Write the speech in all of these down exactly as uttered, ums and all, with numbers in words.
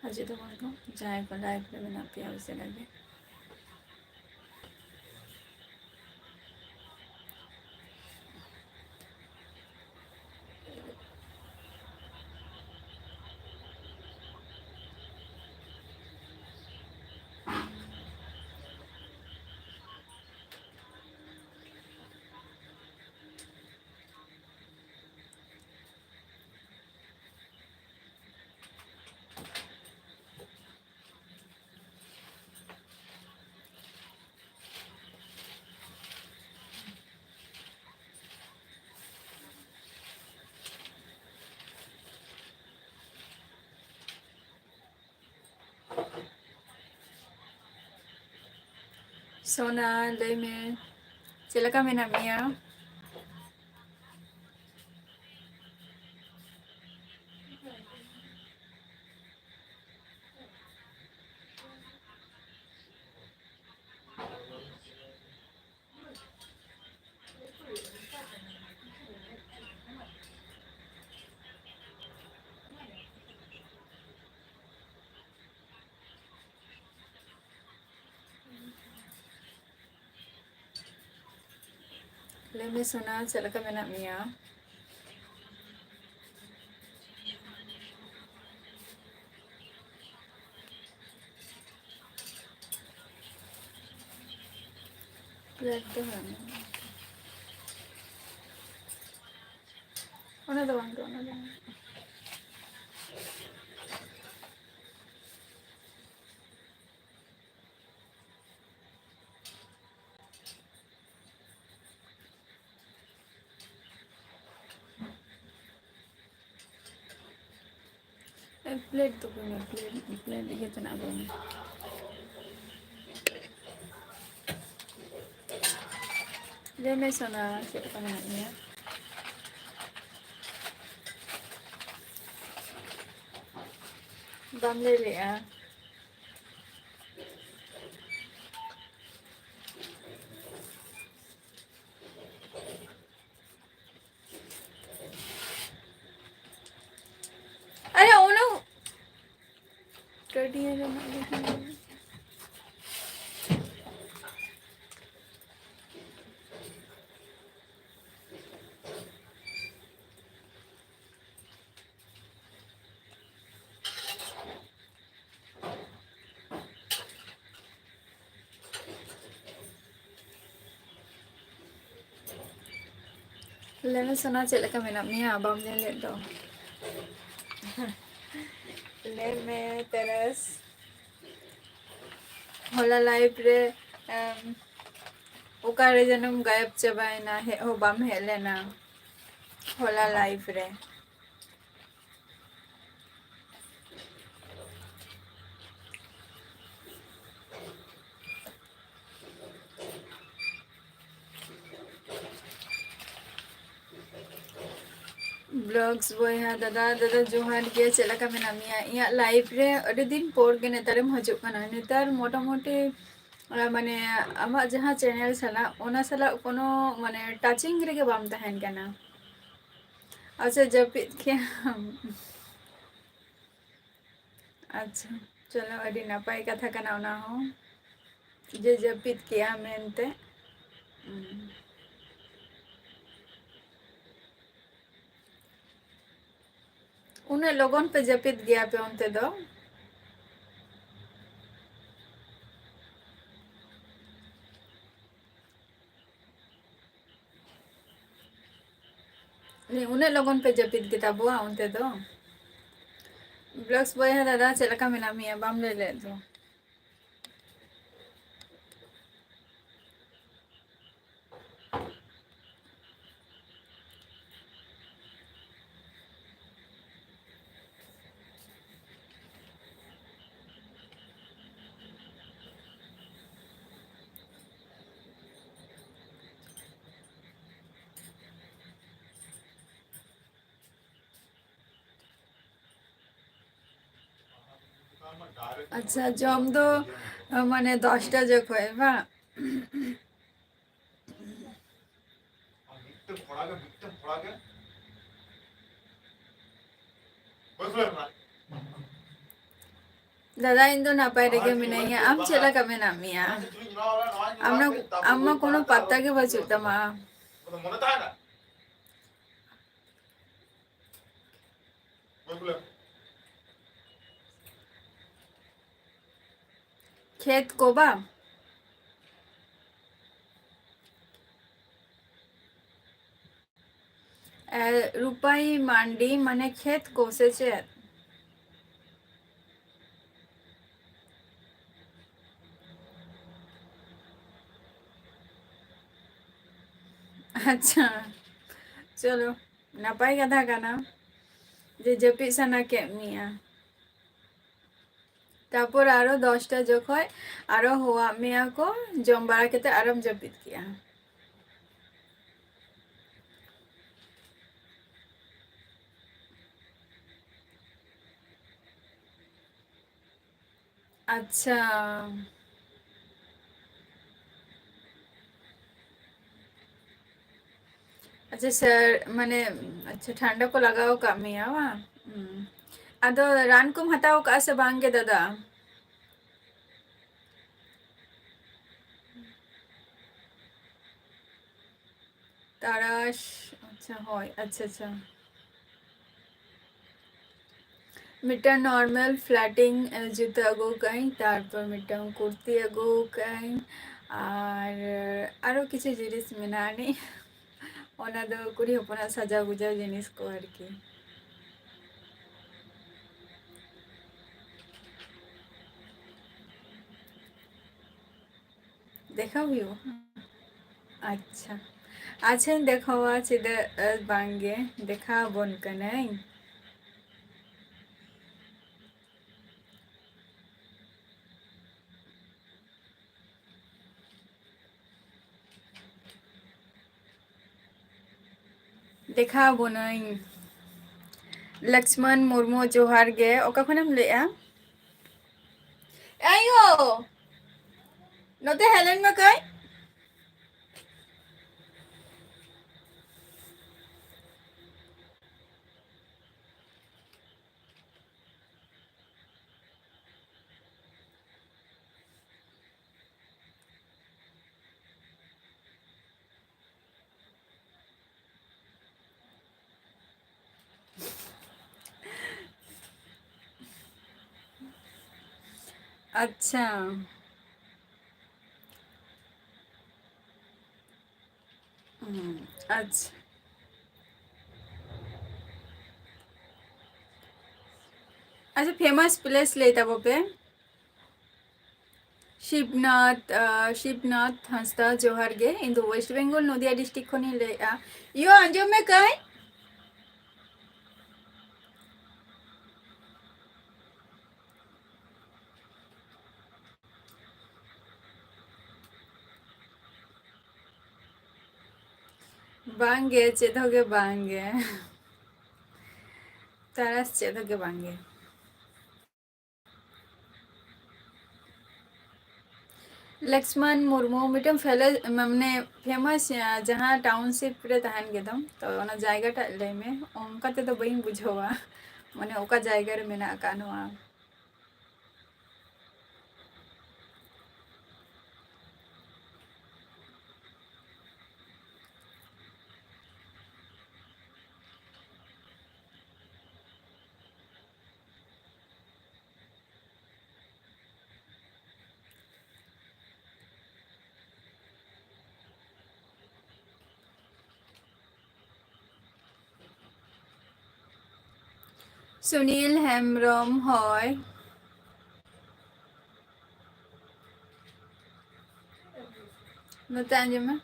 ᱦᱤᱡᱩᱜ ᱛᱟᱵᱚᱱ ᱠᱚ, ᱡᱟᱦᱟᱸᱭ ᱠᱚ live ᱨᱮ ᱢᱮᱱᱟᱜ ᱯᱮᱭᱟ ᱩᱥᱟᱹᱨᱟ ᱜᱮ᱾ ᱥᱳᱱᱟ, ᱞᱟᱹᱭ ᱢᱮ, ᱪᱮᱫ ᱞᱮᱠᱟ ᱢᱮᱱᱟᱜ ᱢᱮᱭᱟ? ᱞᱟᱹᱭ ᱢᱮ ᱥᱳᱱᱟ, ᱪᱮᱫ ᱞᱮᱠᱟ ᱢᱮᱱᱟᱜ ᱢᱮᱭᱟ? ᱞᱟᱹᱭ ᱫᱚ ᱵᱟᱝ᱾ ᱚᱱᱟ ᱫᱚ ᱵᱟᱝ ᱜᱮ, ᱚᱱᱟ ᱫᱚ ᱵᱟᱝ᱾ ᱮ, plate ᱫᱚ ᱚᱠᱚᱭ ᱢᱮ? Plate, plate ᱤᱭᱟᱹ ᱛᱮᱱᱟᱜ ᱟᱹᱜᱩᱭ ᱢᱮ᱾ ᱞᱟᱹᱭ ᱢᱮ ᱥᱳᱱᱟ, ᱪᱮᱫ ᱞᱮᱠᱟ ᱢᱮᱱᱟᱜ ᱢᱮᱭᱟ? ᱵᱟᱢ ᱞᱟᱹᱭ ᱞᱮᱜᱼᱟ᱾ ᱟᱨᱮ ᱚᱱᱟ ᱦᱟᱹᱴᱭᱟᱹ ᱨᱮᱱᱟᱜ ᱜᱮ ᱠᱟᱱᱟ᱾ ᱞᱟᱹᱭ ᱢᱮ ᱥᱳᱱᱟ, ᱪᱮᱫ ᱞᱮᱠᱟ ᱢᱮᱱᱟᱜ ᱢᱮᱭᱟ? ᱵᱟᱢ ᱧᱮᱞ ᱞᱮᱫ ᱫᱚ᱾ ᱞᱟᱹᱭ ᱢᱮ ᱛᱮᱨᱮᱥ, ᱦᱚᱞᱟ ᱞᱟᱭᱤᱵᱷ ᱨᱮ, ᱮᱢ, ᱚᱠᱟᱨᱮ ᱡᱮᱱᱚᱢ ᱜᱟᱭᱮᱵ ᱪᱟᱵᱟᱭᱮᱱᱟ, ᱦᱮᱡ ᱦᱚᱸ ᱵᱟᱢ ᱦᱮᱡ ᱞᱮᱱᱟ ᱦᱚᱞᱟ ᱞᱟᱭᱤᱵᱷ ᱨᱮ᱾ ᱵᱞᱚᱜᱥ ᱵᱚᱭᱦᱟ ᱫᱟᱫᱟ, ᱫᱟᱫᱟ ᱡᱚᱦᱟᱨ ᱜᱮ, ᱪᱮᱫ ᱞᱮᱠᱟ ᱢᱮᱱᱟᱜ ᱢᱮᱭᱟ? ᱤᱧᱟᱹᱜ ᱞᱟᱭᱤᱵᱷ ᱨᱮ ᱟᱹᱰᱤ ᱫᱤᱱ ᱯᱚᱨ ᱜᱮ ᱱᱮᱛᱟᱨᱮᱢ ᱦᱤᱡᱩᱜ ᱠᱟᱱᱟ᱾ ᱱᱮᱛᱟᱨ ᱢᱚᱴᱟᱢᱩᱴᱤ, ᱟ, ᱢᱟᱱᱮ ᱟᱢᱟᱜ ᱡᱟᱦᱟᱸ ᱪᱮᱱᱮᱞ ᱥᱟᱞᱟᱜ, ᱚᱱᱟ ᱥᱟᱞᱟᱜ ᱠᱳᱱᱳ ᱢᱟᱱᱮ ᱴᱟᱪᱤᱝ ᱨᱮᱜᱮ ᱵᱟᱢ ᱛᱟᱦᱮᱱ ᱠᱟᱱᱟ᱾ ᱟᱪᱪᱷᱟ, ᱡᱟᱹᱯᱤᱫ ᱠᱮᱜᱼᱟᱢ? ᱟᱪᱪᱷᱟ, ᱪᱚᱞᱚ, ᱟᱹᱰᱤ ᱱᱟᱯᱟᱭ ᱠᱟᱛᱷᱟ ᱠᱟᱱᱟ ᱚᱱᱟ ᱦᱚᱸ, ᱡᱮ ᱡᱟᱹᱯᱤᱫ ᱠᱮᱜᱼᱟ ᱢᱮᱱᱛᱮ᱾ ᱩᱱᱟᱹᱜ ᱞᱚᱜᱚᱱ ᱯᱮ ᱡᱟᱹᱯᱤᱫ ᱜᱮᱭᱟ ᱯᱮ ᱚᱱᱛᱮ ᱫᱚ? ᱞᱟᱹᱭ, ᱩᱱᱟᱹᱜ ᱞᱚᱜᱚᱱ ᱯᱮ ᱡᱟᱹᱯᱤᱫ ᱜᱮᱛᱟ ᱵᱚᱣᱟ ᱚᱱᱛᱮ ᱫᱚ? ᱵᱞᱚᱜᱥ ᱵᱚᱭᱦᱟ ᱫᱟᱫᱟ, ᱪᱮᱫ ᱞᱮᱠᱟ ᱢᱮᱱᱟᱜ ᱢᱮᱭᱟ? ᱵᱟᱢ ᱞᱟᱹᱭ ᱞᱮᱫ ᱫᱚ᱾ ᱟᱪᱪᱷᱟ, ᱡᱚᱢ ᱫᱚ, ᱢᱟᱱᱮ, ᱫᱚᱥᱴᱟ ᱡᱚᱠᱷᱚᱡ ᱵᱟᱝ? ᱫᱟᱫᱟ, ᱤᱧ ᱫᱚ ᱱᱟᱯᱟᱭ ᱨᱮᱜᱮ ᱢᱤᱱᱟᱹᱧᱟ᱾ ᱟᱢ ᱪᱮᱫ ᱞᱮᱠᱟ ᱢᱮᱱᱟᱜ ᱢᱮᱭᱟ? ᱟᱢ ᱢᱟ, ᱟᱢ ᱢᱟ ᱠᱳᱱᱳ ᱯᱟᱛᱛᱟ ᱜᱮ ᱵᱟᱹᱪᱩᱜ ᱛᱟᱢᱟ᱾ ᱠᱷᱮᱛ ᱠᱚ ᱵᱟᱝ? ᱮ, ᱨᱩᱯᱟᱭᱤ ᱢᱟᱱᱰᱤ ᱢᱟᱱᱮ ᱠᱷᱮᱛ ᱠᱚ ᱥᱮ ᱪᱮᱫ? ᱟᱪᱪᱷᱟ, ᱪᱚᱞᱚ, ᱱᱟᱯᱟᱭ ᱠᱟᱛᱷᱟ ᱠᱟᱱᱟ ᱡᱮ ᱡᱟᱹᱯᱤᱫ ᱥᱟᱱᱟ ᱠᱮᱫ ᱢᱮᱭᱟ᱾ ᱛᱟᱯᱚᱨ ᱟᱨᱚ ᱫᱚᱥᱴᱟ ᱡᱚᱠᱷᱚᱡ ᱟᱨᱚ ᱦᱚᱦᱚᱣᱟᱜ ᱢᱮᱭᱟ ᱠᱚ, ᱡᱚᱢ ᱵᱟᱲᱟ ᱠᱟᱛᱮ ᱟᱨᱚᱢ ᱡᱟᱹᱯᱤᱫ ᱠᱮᱜᱼᱟ᱾ ᱟᱪᱪᱷᱟ᱾ ᱟᱪᱪᱷᱟ ᱥᱟᱨ, ᱢᱟᱱᱮ, ᱟᱪᱪᱷᱟ, ᱴᱷᱟᱱᱰᱟ ᱠᱚ ᱞᱟᱜᱟᱣ ᱟᱠᱟᱫ ᱢᱮᱭᱟ ᱵᱟᱝ? ᱦᱩᱸ᱾ ᱟᱫᱚ ᱨᱟᱱ ᱠᱚᱢ ᱦᱟᱛᱟᱣ ᱟᱠᱟᱫᱼᱟ ᱥᱮ ᱵᱟᱝ ᱜᱮ ᱫᱟᱫᱟ? ᱛᱟᱨᱟᱥ, ᱟᱪᱪᱷᱟ, ᱦᱳᱭ, ᱟᱪᱪᱷᱟ, ᱟᱪᱪᱷᱟ᱾ ᱢᱤᱫᱴᱟᱝ ᱱᱚᱨᱢᱟᱞ ᱯᱷᱞᱟᱴᱤᱝ, ᱮ, ᱡᱩᱛᱟᱹ ᱟᱹᱜᱩ ᱠᱟᱜ ᱟᱹᱧ, ᱛᱟᱨᱯᱚᱨ ᱢᱤᱫᱴᱟᱝ ᱠᱩᱨᱛᱤ ᱟᱹᱜᱩ ᱠᱟᱜ ᱟᱹᱧ, ᱟᱨ ᱟᱨᱚ ᱠᱤᱪᱷᱩ ᱡᱤᱱᱤᱥ ᱢᱮᱱᱟᱜ ᱟᱹᱱᱤᱡ᱾ ᱚᱱᱟ ᱫᱚ ᱠᱩᱲᱤ ᱦᱚᱯᱚᱱᱟᱜ ᱥᱟᱡᱟᱣ ᱜᱩᱡᱟᱣ ᱡᱤᱱᱤᱥ ᱠᱚ ᱟᱨᱠᱤ᱾ ᱫᱮᱠᱷᱟᱣ ᱦᱩᱭᱩᱜᱼᱟ᱾ ᱟᱪᱪᱷᱟ, ᱟᱪᱪᱷᱟᱧ ᱫᱮᱠᱷᱟᱣᱟ, ᱪᱮᱫᱟᱜ, ᱮ, ᱵᱟᱝᱜᱮ, ᱫᱮᱠᱷᱟᱣ ᱟᱵᱚᱱ ᱠᱟᱹᱱᱟᱹᱧ᱾ ᱫᱮᱠᱷᱟᱣ ᱟᱵᱚᱱᱟᱹᱧ᱾ ᱞᱚᱠᱥᱢᱚᱱ ᱢᱩᱨᱢᱩ, ᱡᱚᱦᱟᱨ ᱜᱮ᱾ ᱚᱠᱟ ᱠᱷᱚᱱᱮᱢ ᱞᱟᱹᱭᱮᱜᱼᱟ? ᱮᱭᱳ, ᱱᱚᱛᱮ ᱦᱮᱡ ᱞᱮᱱ ᱢᱮ ᱠᱟᱹᱡ᱾ ᱟᱪᱪᱷᱟ᱾ ᱦᱩᱸ, ᱟᱪᱪᱷᱟ᱾ ᱟᱪᱪᱷᱟ, famous place ᱞᱟᱹᱭ ᱛᱟᱵᱚ ᱯᱮ᱾ ᱥᱤᱵᱱᱟᱛᱷ, ᱟᱸ, ᱥᱤᱵᱱᱟᱛᱷ ᱦᱟᱸᱥᱫᱟ, ᱡᱚᱦᱟᱨ ᱜᱮ᱾ ᱤᱧ ᱫᱚ West Bengal, ᱱᱚᱫᱤᱭᱟ district ᱠᱷᱚᱱᱤᱧ ᱞᱟᱹᱭᱮᱫᱼᱟ᱾ ᱭᱳ, ᱟᱸᱡᱚᱢ ᱢᱮ ᱠᱟᱹᱡ᱾ ᱵᱟᱝᱜᱮ, ᱪᱮᱫ ᱦᱚᱸ ᱜᱮ ᱵᱟᱝᱜᱮ᱾ ᱛᱟᱨᱟᱥ ᱪᱮᱫ ᱦᱚᱸ ᱜᱮ ᱵᱟᱝᱜᱮ᱾ ᱞᱚᱠᱥᱢᱚᱱ ᱢᱩᱨᱢᱩ, ᱢᱤᱫᱴᱮᱱ ᱯᱷᱮᱞᱮ-, ᱢᱟᱱᱮ, famous, ᱡᱟᱦᱟᱸ township ᱨᱮ ᱛᱟᱦᱮᱱ ᱜᱮᱫᱚᱢ, ᱛᱚ ᱚᱱᱟ ᱡᱟᱭᱜᱟ ᱴᱟᱜ ᱞᱟᱹᱭ ᱢᱮ᱾ ᱚᱱᱠᱟ ᱛᱮᱫᱚ ᱵᱟᱹᱧ ᱵᱩᱡᱷᱟᱹᱣᱟ, ᱢᱟᱱᱮ, ᱚᱠᱟ ᱡᱟᱭᱜᱟ ᱨᱮ ᱢᱮᱱᱟᱜ ᱟᱠᱟᱫ ᱱᱚᱣᱟ᱾ ᱥᱩᱱᱤᱞ ᱦᱮᱢᱵᱨᱚᱢ, ᱦᱳᱭ᱾ ᱱᱚᱛᱮ ᱟᱸᱡᱚᱢ ᱢᱮ᱾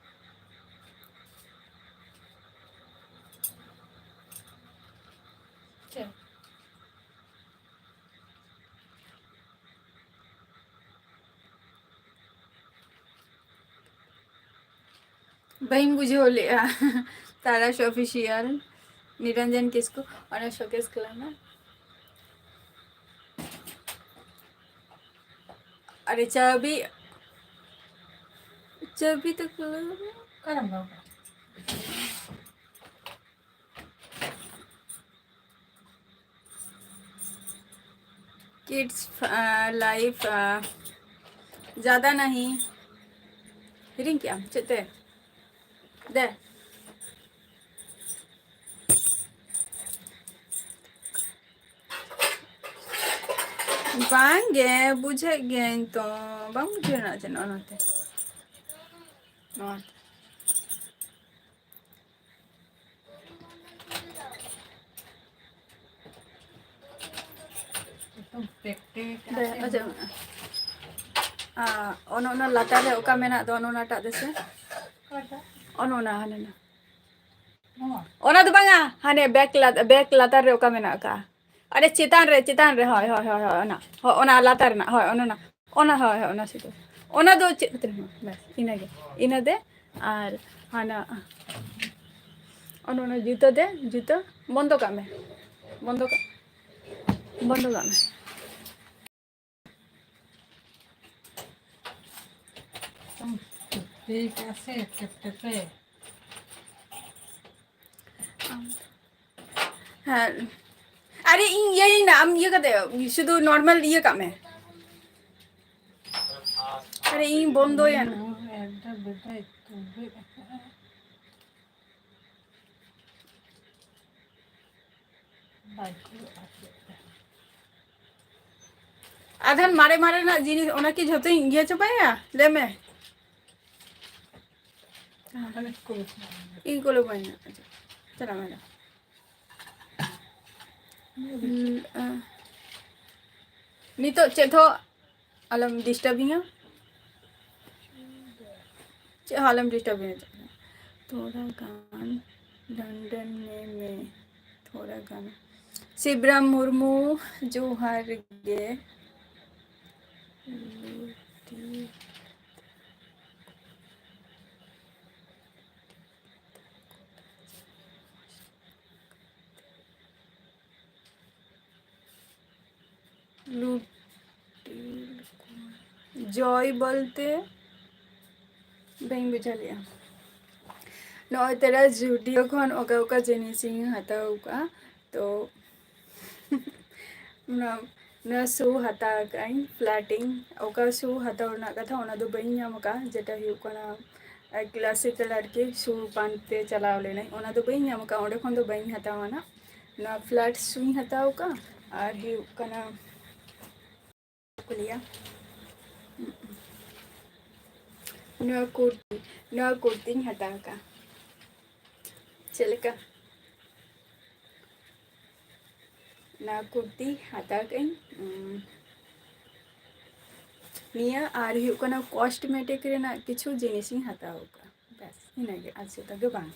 ᱪᱮᱫ? ᱵᱟᱹᱧ ᱵᱩᱡᱷᱟᱹᱣ ᱞᱮᱜᱼᱟ᱾ ᱛᱟᱨᱟᱥ Official, ᱱᱤᱨᱚᱧᱡᱚᱱ ᱠᱤᱥᱠᱩ, ᱚᱱᱟ showcase ᱠᱞᱟᱵ ᱨᱮᱱᱟᱜ᱾ ᱟᱨᱮ ᱪᱟᱹᱵᱤ, ᱪᱟᱹᱵᱤ ᱛᱟᱠᱚ ᱚᱠᱟᱨᱮᱢ ᱫᱚᱦᱚ ᱠᱟᱜᱼᱟ? Kids, ᱟ, life, ᱟ, ᱡᱟᱫᱟ ᱱᱟᱦᱤ᱾ ᱦᱤᱲᱤᱧ ᱠᱮᱜᱼᱟᱢ ᱪᱮᱫ ᱛᱮ? ᱫᱮ᱾ ᱵᱟᱝ ᱜᱮ, ᱵᱩᱡᱷᱟᱹᱜ ᱜᱤᱭᱟᱹᱧ ᱛᱚ, ᱵᱟᱝ ᱵᱩᱡᱷᱟᱹᱣ ᱨᱮᱱᱟᱜ ᱪᱮᱫ, ᱱᱚᱜᱼᱚ ᱱᱚᱛᱮ, ᱱᱚᱣᱟ᱾ ᱮᱠᱫᱚᱢ ᱯᱮᱠᱴᱮ ᱫᱮ, ᱠᱟᱛᱮ ᱟᱪᱪᱷᱟ᱾ ᱦᱚᱸ᱾ ᱟ, ᱚᱱᱮ ᱚᱱᱟ ᱞᱟᱛᱟᱨ ᱨᱮ ᱚᱠᱟ ᱢᱮᱱᱟᱜ ᱫᱚ, ᱚᱱᱮ ᱚᱱᱟᱴᱟᱜ ᱫᱮᱥᱮ? ᱚᱠᱟᱴᱟᱜ? ᱚᱱᱮ ᱚᱱᱟ, ᱦᱟᱱᱮ ᱚᱱᱟ᱾ ᱱᱚᱣᱟ? ᱚᱱᱟ ᱫᱚ ᱵᱟᱝᱟ, ᱦᱟᱱᱮ ᱵᱮᱠ ᱞᱟ-, ᱵᱮᱠ ᱞᱟᱛᱟᱨ ᱨᱮ ᱚᱠᱟ ᱢᱮᱱᱟᱜ ᱟᱠᱟᱜᱼᱟ? ᱟᱨᱮ, ᱪᱮᱛᱟᱱ ᱨᱮ, ᱪᱮᱛᱟᱱ ᱨᱮ, ᱦᱳᱭ, ᱦᱳᱭ, ᱦᱳᱭ, ᱦᱳᱭ, ᱚᱱᱟ᱾ ᱦᱳᱭ, ᱚᱱᱟ ᱞᱟᱛᱟᱨ ᱨᱮᱱᱟᱜ, ᱦᱳᱭ, ᱚᱱᱟ, ᱚᱱᱟ᱾ ᱚᱱᱟ, ᱦᱳᱭ, ᱦᱳᱭ, ᱚᱱᱟ ᱥᱤᱫᱷᱟᱹ᱾ ᱚᱱᱟ ᱫᱚ ᱪᱮᱫ ᱠᱷᱟᱹᱛᱤᱨ ᱦᱚᱸ ᱵᱟᱝ, ᱵᱟᱥ, ᱤᱱᱟᱹᱜᱮ᱾ ᱤᱱᱟᱹ ᱫᱮ, ᱟᱨ ᱦᱟᱱᱟ, ᱚᱱᱟ, ᱚᱱᱟ ᱡᱩᱛᱟᱹ ᱫᱮ, ᱡᱩᱛᱟᱹ ᱵᱚᱱᱫᱚ ᱠᱟᱜ ᱢᱮ᱾ ᱵᱚᱱᱫᱚ ᱠᱟᱜ, ᱵᱚᱱᱫᱚ ᱠᱟᱜ ᱢᱮ᱾ ᱮᱠᱫᱚᱢ ᱴᱷᱤᱠ ᱟᱪᱷᱮ, ᱴᱮᱯ ᱴᱮᱯᱮ᱾ ᱦᱮᱸ, ᱟᱨᱮ, ᱤᱧ ᱤᱭᱟᱹᱭᱮᱱᱟ, ᱟᱢ ᱤᱭᱟᱹ ᱠᱟᱛᱮ, ᱥᱩᱫᱷᱩ ᱱᱚᱨᱢᱟᱞ ᱤᱭᱟᱹ ᱠᱟᱜ ᱢᱮ᱾ ᱟᱨᱮ, ᱤᱧ ᱵᱚᱱᱫᱚᱭᱟ ᱱᱟ᱾ ᱮᱠᱫᱚᱢ ᱵᱮᱴᱟ ᱛᱩᱫᱩᱡ ᱟᱠᱟᱫᱼᱟ᱾ ᱵᱟᱭ ᱠᱩᱞᱟᱹᱜᱼᱟ ᱪᱮᱫ ᱛᱮ᱾ ᱟᱫᱷᱟᱱ ᱢᱟᱨᱮ ᱢᱟᱨᱮᱱᱟᱜ ᱡᱤᱱᱤᱥ, ᱚᱱᱟ ᱠᱤ ᱡᱷᱚᱛᱚᱧ ᱤᱭᱟᱹ ᱪᱟᱵᱟᱭᱟ? ᱞᱟᱹᱭ ᱢᱮ᱾ ᱟᱫᱷᱟᱱ ᱠᱩᱞᱟᱹᱜ ᱤᱧ ᱠᱩᱞᱟᱹ ᱵᱟᱹᱧ ᱧᱟᱢᱟ᱾ ᱪᱟᱞᱟᱜ ᱢᱮ᱾ ᱩᱸ, ᱟ, ᱱᱤᱛᱚᱜ ᱪᱮᱫ ᱦᱚᱸ ᱟᱞᱚᱢ ᱰᱤᱥᱴᱟᱵᱤᱧᱟ᱾ ᱪᱮᱫ ᱦᱚᱸ ᱟᱞᱚᱢ ᱰᱤᱥᱴᱟᱵᱤᱧᱟ᱾ ᱛᱷᱚᱲᱟ ᱜᱟᱱ ᱰᱟᱹᱱᱰᱟᱹᱱ ᱢᱮ, ᱢᱮ᱾ ᱛᱷᱚᱲᱟ ᱜᱟᱱ᱾ ᱥᱤᱵᱨᱟᱢ ᱢᱩᱨᱢᱩ, ᱡᱚᱦᱟᱨ ᱜᱮ᱾ ᱞᱩᱴᱤ ᱡᱚᱭ ᱵᱚᱞᱛᱮ ᱵᱟᱹᱧ ᱵᱩᱡᱷᱟᱹᱣ ᱞᱮᱜᱼᱟ᱾ ᱱᱚᱜᱼᱚᱭ ᱛᱚᱨᱟ ᱡᱩᱰᱤᱭᱳ ᱠᱷᱚᱱ ᱚᱠᱟ ᱚᱠᱟ ᱡᱤᱱᱤᱥ ᱤᱧ ᱦᱟᱛᱟᱣ ᱠᱟᱜᱼᱟ, ᱛᱚ ᱱᱚᱣᱟ, ᱱᱚᱣᱟ ᱥᱩ ᱦᱟᱛᱟᱣ ᱠᱟᱜᱼᱟᱹᱧ, ᱯᱷᱞᱟᱴᱤᱝ᱾ ᱚᱠᱟ ᱥᱩ ᱦᱟᱛᱟᱣ ᱨᱮᱱᱟᱜ ᱠᱟᱛᱷᱟ, ᱚᱱᱟ ᱫᱚ ᱵᱟᱹᱧ ᱧᱟᱢ ᱟᱠᱟᱫᱼᱟ, ᱡᱮᱴᱟ ᱦᱩᱭᱩᱜ ᱠᱟᱱᱟ ᱠᱞᱟᱥᱤᱠᱟᱞ ᱟᱨᱠᱤ, ᱥᱩ ᱯᱟᱱᱛᱮ ᱪᱟᱞᱟᱣ ᱞᱮᱱᱟᱹᱧ, ᱚᱱᱟ ᱫᱚ ᱵᱟᱹᱧ ᱧᱟᱢ ᱟᱠᱟᱫᱼᱟ, ᱚᱸᱰᱮ ᱠᱷᱚᱱ ᱫᱚ ᱵᱟᱹᱧ ᱦᱟᱛᱟᱣᱟ ᱱᱟᱜ᱾ ᱱᱚᱣᱟ ᱯᱷᱞᱟᱴ ᱥᱩᱧ ᱦᱟᱛᱟᱣ ᱟᱠᱟᱫᱼᱟ, ᱟᱨ ᱦᱩᱭᱩᱜ ᱠᱟᱱᱟ ᱠᱩᱞᱤᱭᱟ᱾ ᱱᱚᱣᱟ ᱠᱩᱨᱛᱤ, ᱱᱚᱣᱟ ᱠᱩᱨᱛᱤᱧ ᱦᱟᱛᱟᱣ ᱠᱟᱜᱼᱟ᱾ ᱪᱮᱫ ᱞᱮᱠᱟ? ᱱᱚᱣᱟ ᱠᱩᱨᱛᱤ ᱦᱟᱛᱟᱣ ᱠᱟᱜ ᱟᱹᱧ᱾ ᱩᱸ, ᱱᱤᱭᱟᱹ ᱟᱨ ᱦᱩᱭᱩᱜ ᱠᱟᱱᱟ cosmetic ᱨᱮᱱᱟᱜ ᱠᱤᱪᱷᱩ ᱡᱤᱱᱤᱥᱤᱧ ᱦᱟᱛᱟᱣ ᱠᱟᱜᱼᱟ᱾ ᱵᱮᱥ, ᱤᱱᱟᱹᱜᱮ, ᱟᱨ ᱪᱮᱫ ᱦᱚᱸ ᱵᱟᱝ᱾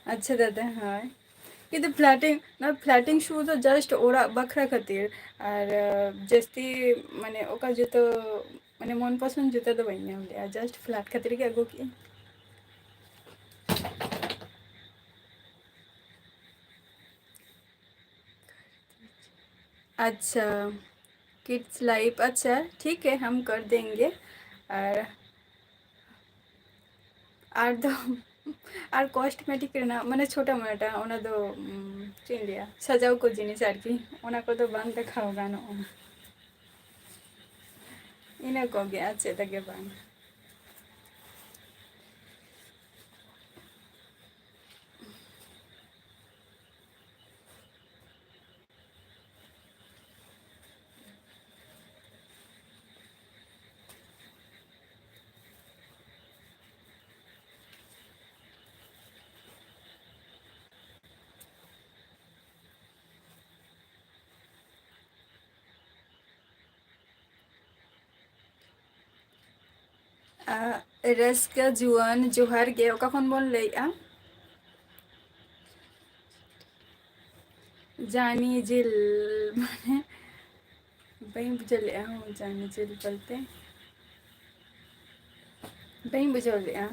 ᱟᱪᱪᱷᱟ ᱫᱟᱫᱟ, ᱦᱳᱭ᱾ ᱠᱤᱱᱛᱩ ᱯᱞᱮᱴᱤᱝ, ᱱᱚᱣᱟ ᱯᱞᱮᱴᱤᱝ ᱥᱩ ᱫᱚ just ᱚᱲᱟᱜ ᱵᱟᱠᱷᱨᱟ ᱠᱷᱟᱹᱛᱤᱨ, ᱟᱨ, ᱟᱸ, ᱡᱟᱹᱥᱛᱤ, ᱢᱟᱱᱮ, ᱚᱠᱟ ᱡᱩᱛᱟᱹ, ᱢᱟᱱᱮ, ᱢᱚᱱ ᱯᱚᱥᱚᱱᱫ ᱡᱩᱛᱟᱹ ᱫᱚ ᱵᱟᱹᱧ ᱧᱟᱢ ᱞᱮᱜᱼᱟ, just ᱯᱞᱮᱴ ᱠᱷᱟᱹᱛᱤᱨ ᱜᱮ ᱟᱹᱜᱩ ᱠᱮᱜᱼᱟᱹᱧ᱾ ᱟᱪᱪᱷᱟ, ᱠᱤᱰᱥ ᱞᱟᱭᱤᱯ, ᱟᱪᱪᱷᱟ, ᱴᱷᱤᱠ ᱦᱮ, ᱦᱟᱢ ᱠᱟᱨ ᱫᱮᱝᱜᱮ᱾ ᱟᱨ, ᱟᱨ ᱫᱚ, ᱟᱨ ᱠᱚᱥᱴᱢᱮᱴᱤᱠ ᱨᱮᱱᱟᱜ, ᱢᱟᱱᱮ, ᱪᱷᱳᱴᱟ ᱢᱳᱴᱟ, ᱚᱱᱟ ᱫᱚ, ᱩᱢ, ᱪᱮᱫ ᱤᱧ ᱞᱟᱹᱭᱟ, ᱥᱟᱡᱟᱣ ᱠᱚ ᱡᱤᱱᱤᱥ ᱟᱨᱠᱤ, ᱚᱱᱟ ᱠᱚᱫᱚ ᱵᱟᱝ ᱫᱮᱠᱷᱟᱣ ᱜᱟᱱᱚᱜᱼᱟ᱾ ᱤᱱᱟᱹ ᱠᱚᱜᱮ, ᱟᱨ ᱪᱮᱫ ᱜᱮ ᱵᱟᱝ᱾ ᱟᱜ, ᱨᱟᱹᱥᱠᱟᱹ ᱡᱩᱣᱟᱹᱱ, ᱡᱚᱦᱟᱨ ᱜᱮ᱾ ᱚᱠᱟ ᱠᱷᱚᱱ ᱵᱚᱱ ᱞᱟᱹᱭᱮᱜᱼᱟ? ᱡᱟᱱᱤ ᱡᱤᱞ, ᱢᱟᱱᱮ, ᱵᱟᱹᱧ ᱵᱩᱡᱷᱟᱹᱣ ᱞᱮᱜᱼᱟ, ᱦᱚᱸ, ᱡᱟᱱᱤ ᱡᱤᱞ ᱵᱚᱞᱛᱮ ᱵᱟᱹᱧ ᱵᱩᱡᱷᱟᱹᱣ ᱞᱮᱜᱼᱟ᱾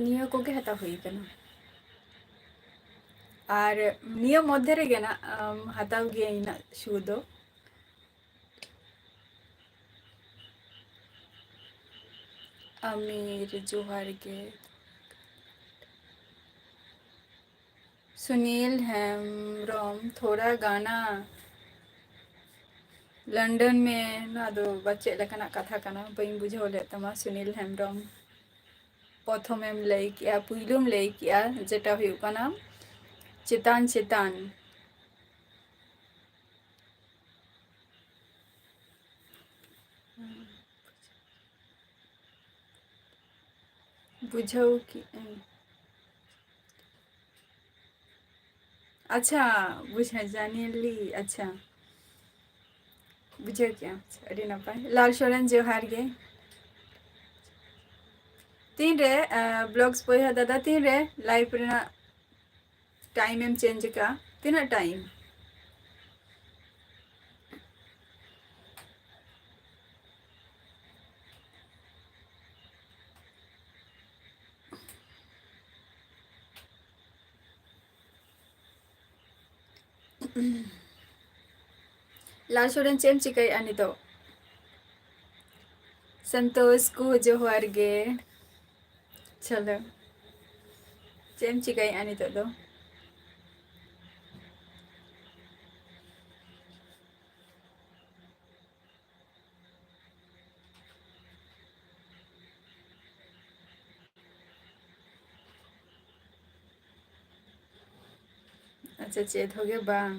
ᱱᱤᱭᱟᱹ ᱠᱚᱜᱮ ᱦᱟᱛᱟᱣ ᱦᱩᱭ ᱠᱟᱱᱟ᱾ ᱟᱨ ᱱᱤᱭᱟᱹ ᱢᱚᱫᱽᱫᱷᱮ ᱨᱮᱜᱮ ᱱᱟᱜ, ᱟᱢ, ᱦᱟᱛᱟᱣ ᱜᱤᱭᱟᱹᱧ ᱱᱟᱜ ᱥᱩ ᱫᱚ᱾ ᱟᱢᱤᱨ, ᱡᱚᱦᱟᱨ ᱜᱮ᱾ ᱥᱩᱱᱤᱞ ᱦᱮᱢᱵᱨᱚᱢ, ᱛᱷᱚᱲᱟ ᱜᱟᱱᱟ ᱞᱚᱱᱰᱚᱱ ᱢᱮ, ᱱᱚᱣᱟ ᱫᱚ ᱵᱟ ᱪᱮᱫ ᱞᱮᱠᱟᱱᱟᱜ ᱠᱟᱛᱷᱟ ᱠᱟᱱᱟ? ᱵᱟᱹᱧ ᱵᱩᱡᱷᱟᱹᱣ ᱞᱮᱫ ᱛᱟᱢᱟ ᱥᱩᱱᱤᱞ ᱦᱮᱢᱵᱨᱚᱢ᱾ ᱯᱨᱚᱛᱷᱚᱢᱮᱢ ᱞᱟᱹᱭ ᱠᱮᱜᱼᱟ, ᱯᱩᱭᱞᱩᱢ ᱞᱟᱹᱭ ᱠᱮᱜᱼᱟ, ᱡᱮᱴᱟ ᱦᱩᱭᱩᱜ ᱠᱟᱱᱟ ᱪᱮᱛᱟᱱ ᱪᱮᱛᱟᱱ᱾ ᱵᱩᱡᱷᱟᱹᱣ ᱠᱮᱜᱼᱟᱹᱧ᱾ ᱟᱪᱪᱷᱟ, ᱵᱩᱡᱷᱟᱹᱣ ᱡᱟᱱᱤᱞᱤ, ᱟᱪᱪᱷᱟ᱾ ᱵᱩᱡᱷᱟᱹᱣ ᱠᱮᱜᱼᱟᱢ᱾ ᱟᱪᱪᱷᱟ, ᱟᱹᱰᱤ ᱱᱟᱯᱟᱭ᱾ ᱞᱟᱞ ᱥᱚᱨᱮᱱ, ᱡᱚᱦᱟᱨ ᱜᱮ᱾ ᱛᱤᱱᱨᱮ, ᱟᱸ, vlogs ᱵᱚᱭᱦᱟ ᱫᱟᱫᱟ, ᱛᱤᱱᱨᱮ live ᱨᱮᱱᱟᱜ time ᱮᱢ change ᱟᱠᱟᱜᱼᱟ? ᱛᱤᱱᱟᱹᱜ time? ᱞᱟᱞ ᱥᱚᱨᱮᱱ, ᱪᱮᱫ ᱮᱢ ᱪᱤᱠᱟᱹᱭᱮᱫᱼᱟ ᱱᱤᱛᱚᱜ? ᱥᱚᱱᱛᱳᱥ ᱠᱚ ᱡᱚᱦᱟᱨ ᱜᱮ᱾ ᱪᱚᱞᱚ, ᱪᱮᱫ ᱮᱢ ᱪᱤᱠᱟᱹᱭᱮᱫᱼᱟ ᱱᱤᱛᱚᱜ ᱫᱚ? ᱟᱪᱪᱷᱟ, ᱪᱮᱫ ᱦᱚᱸ ᱜᱮ ᱵᱟᱝ᱾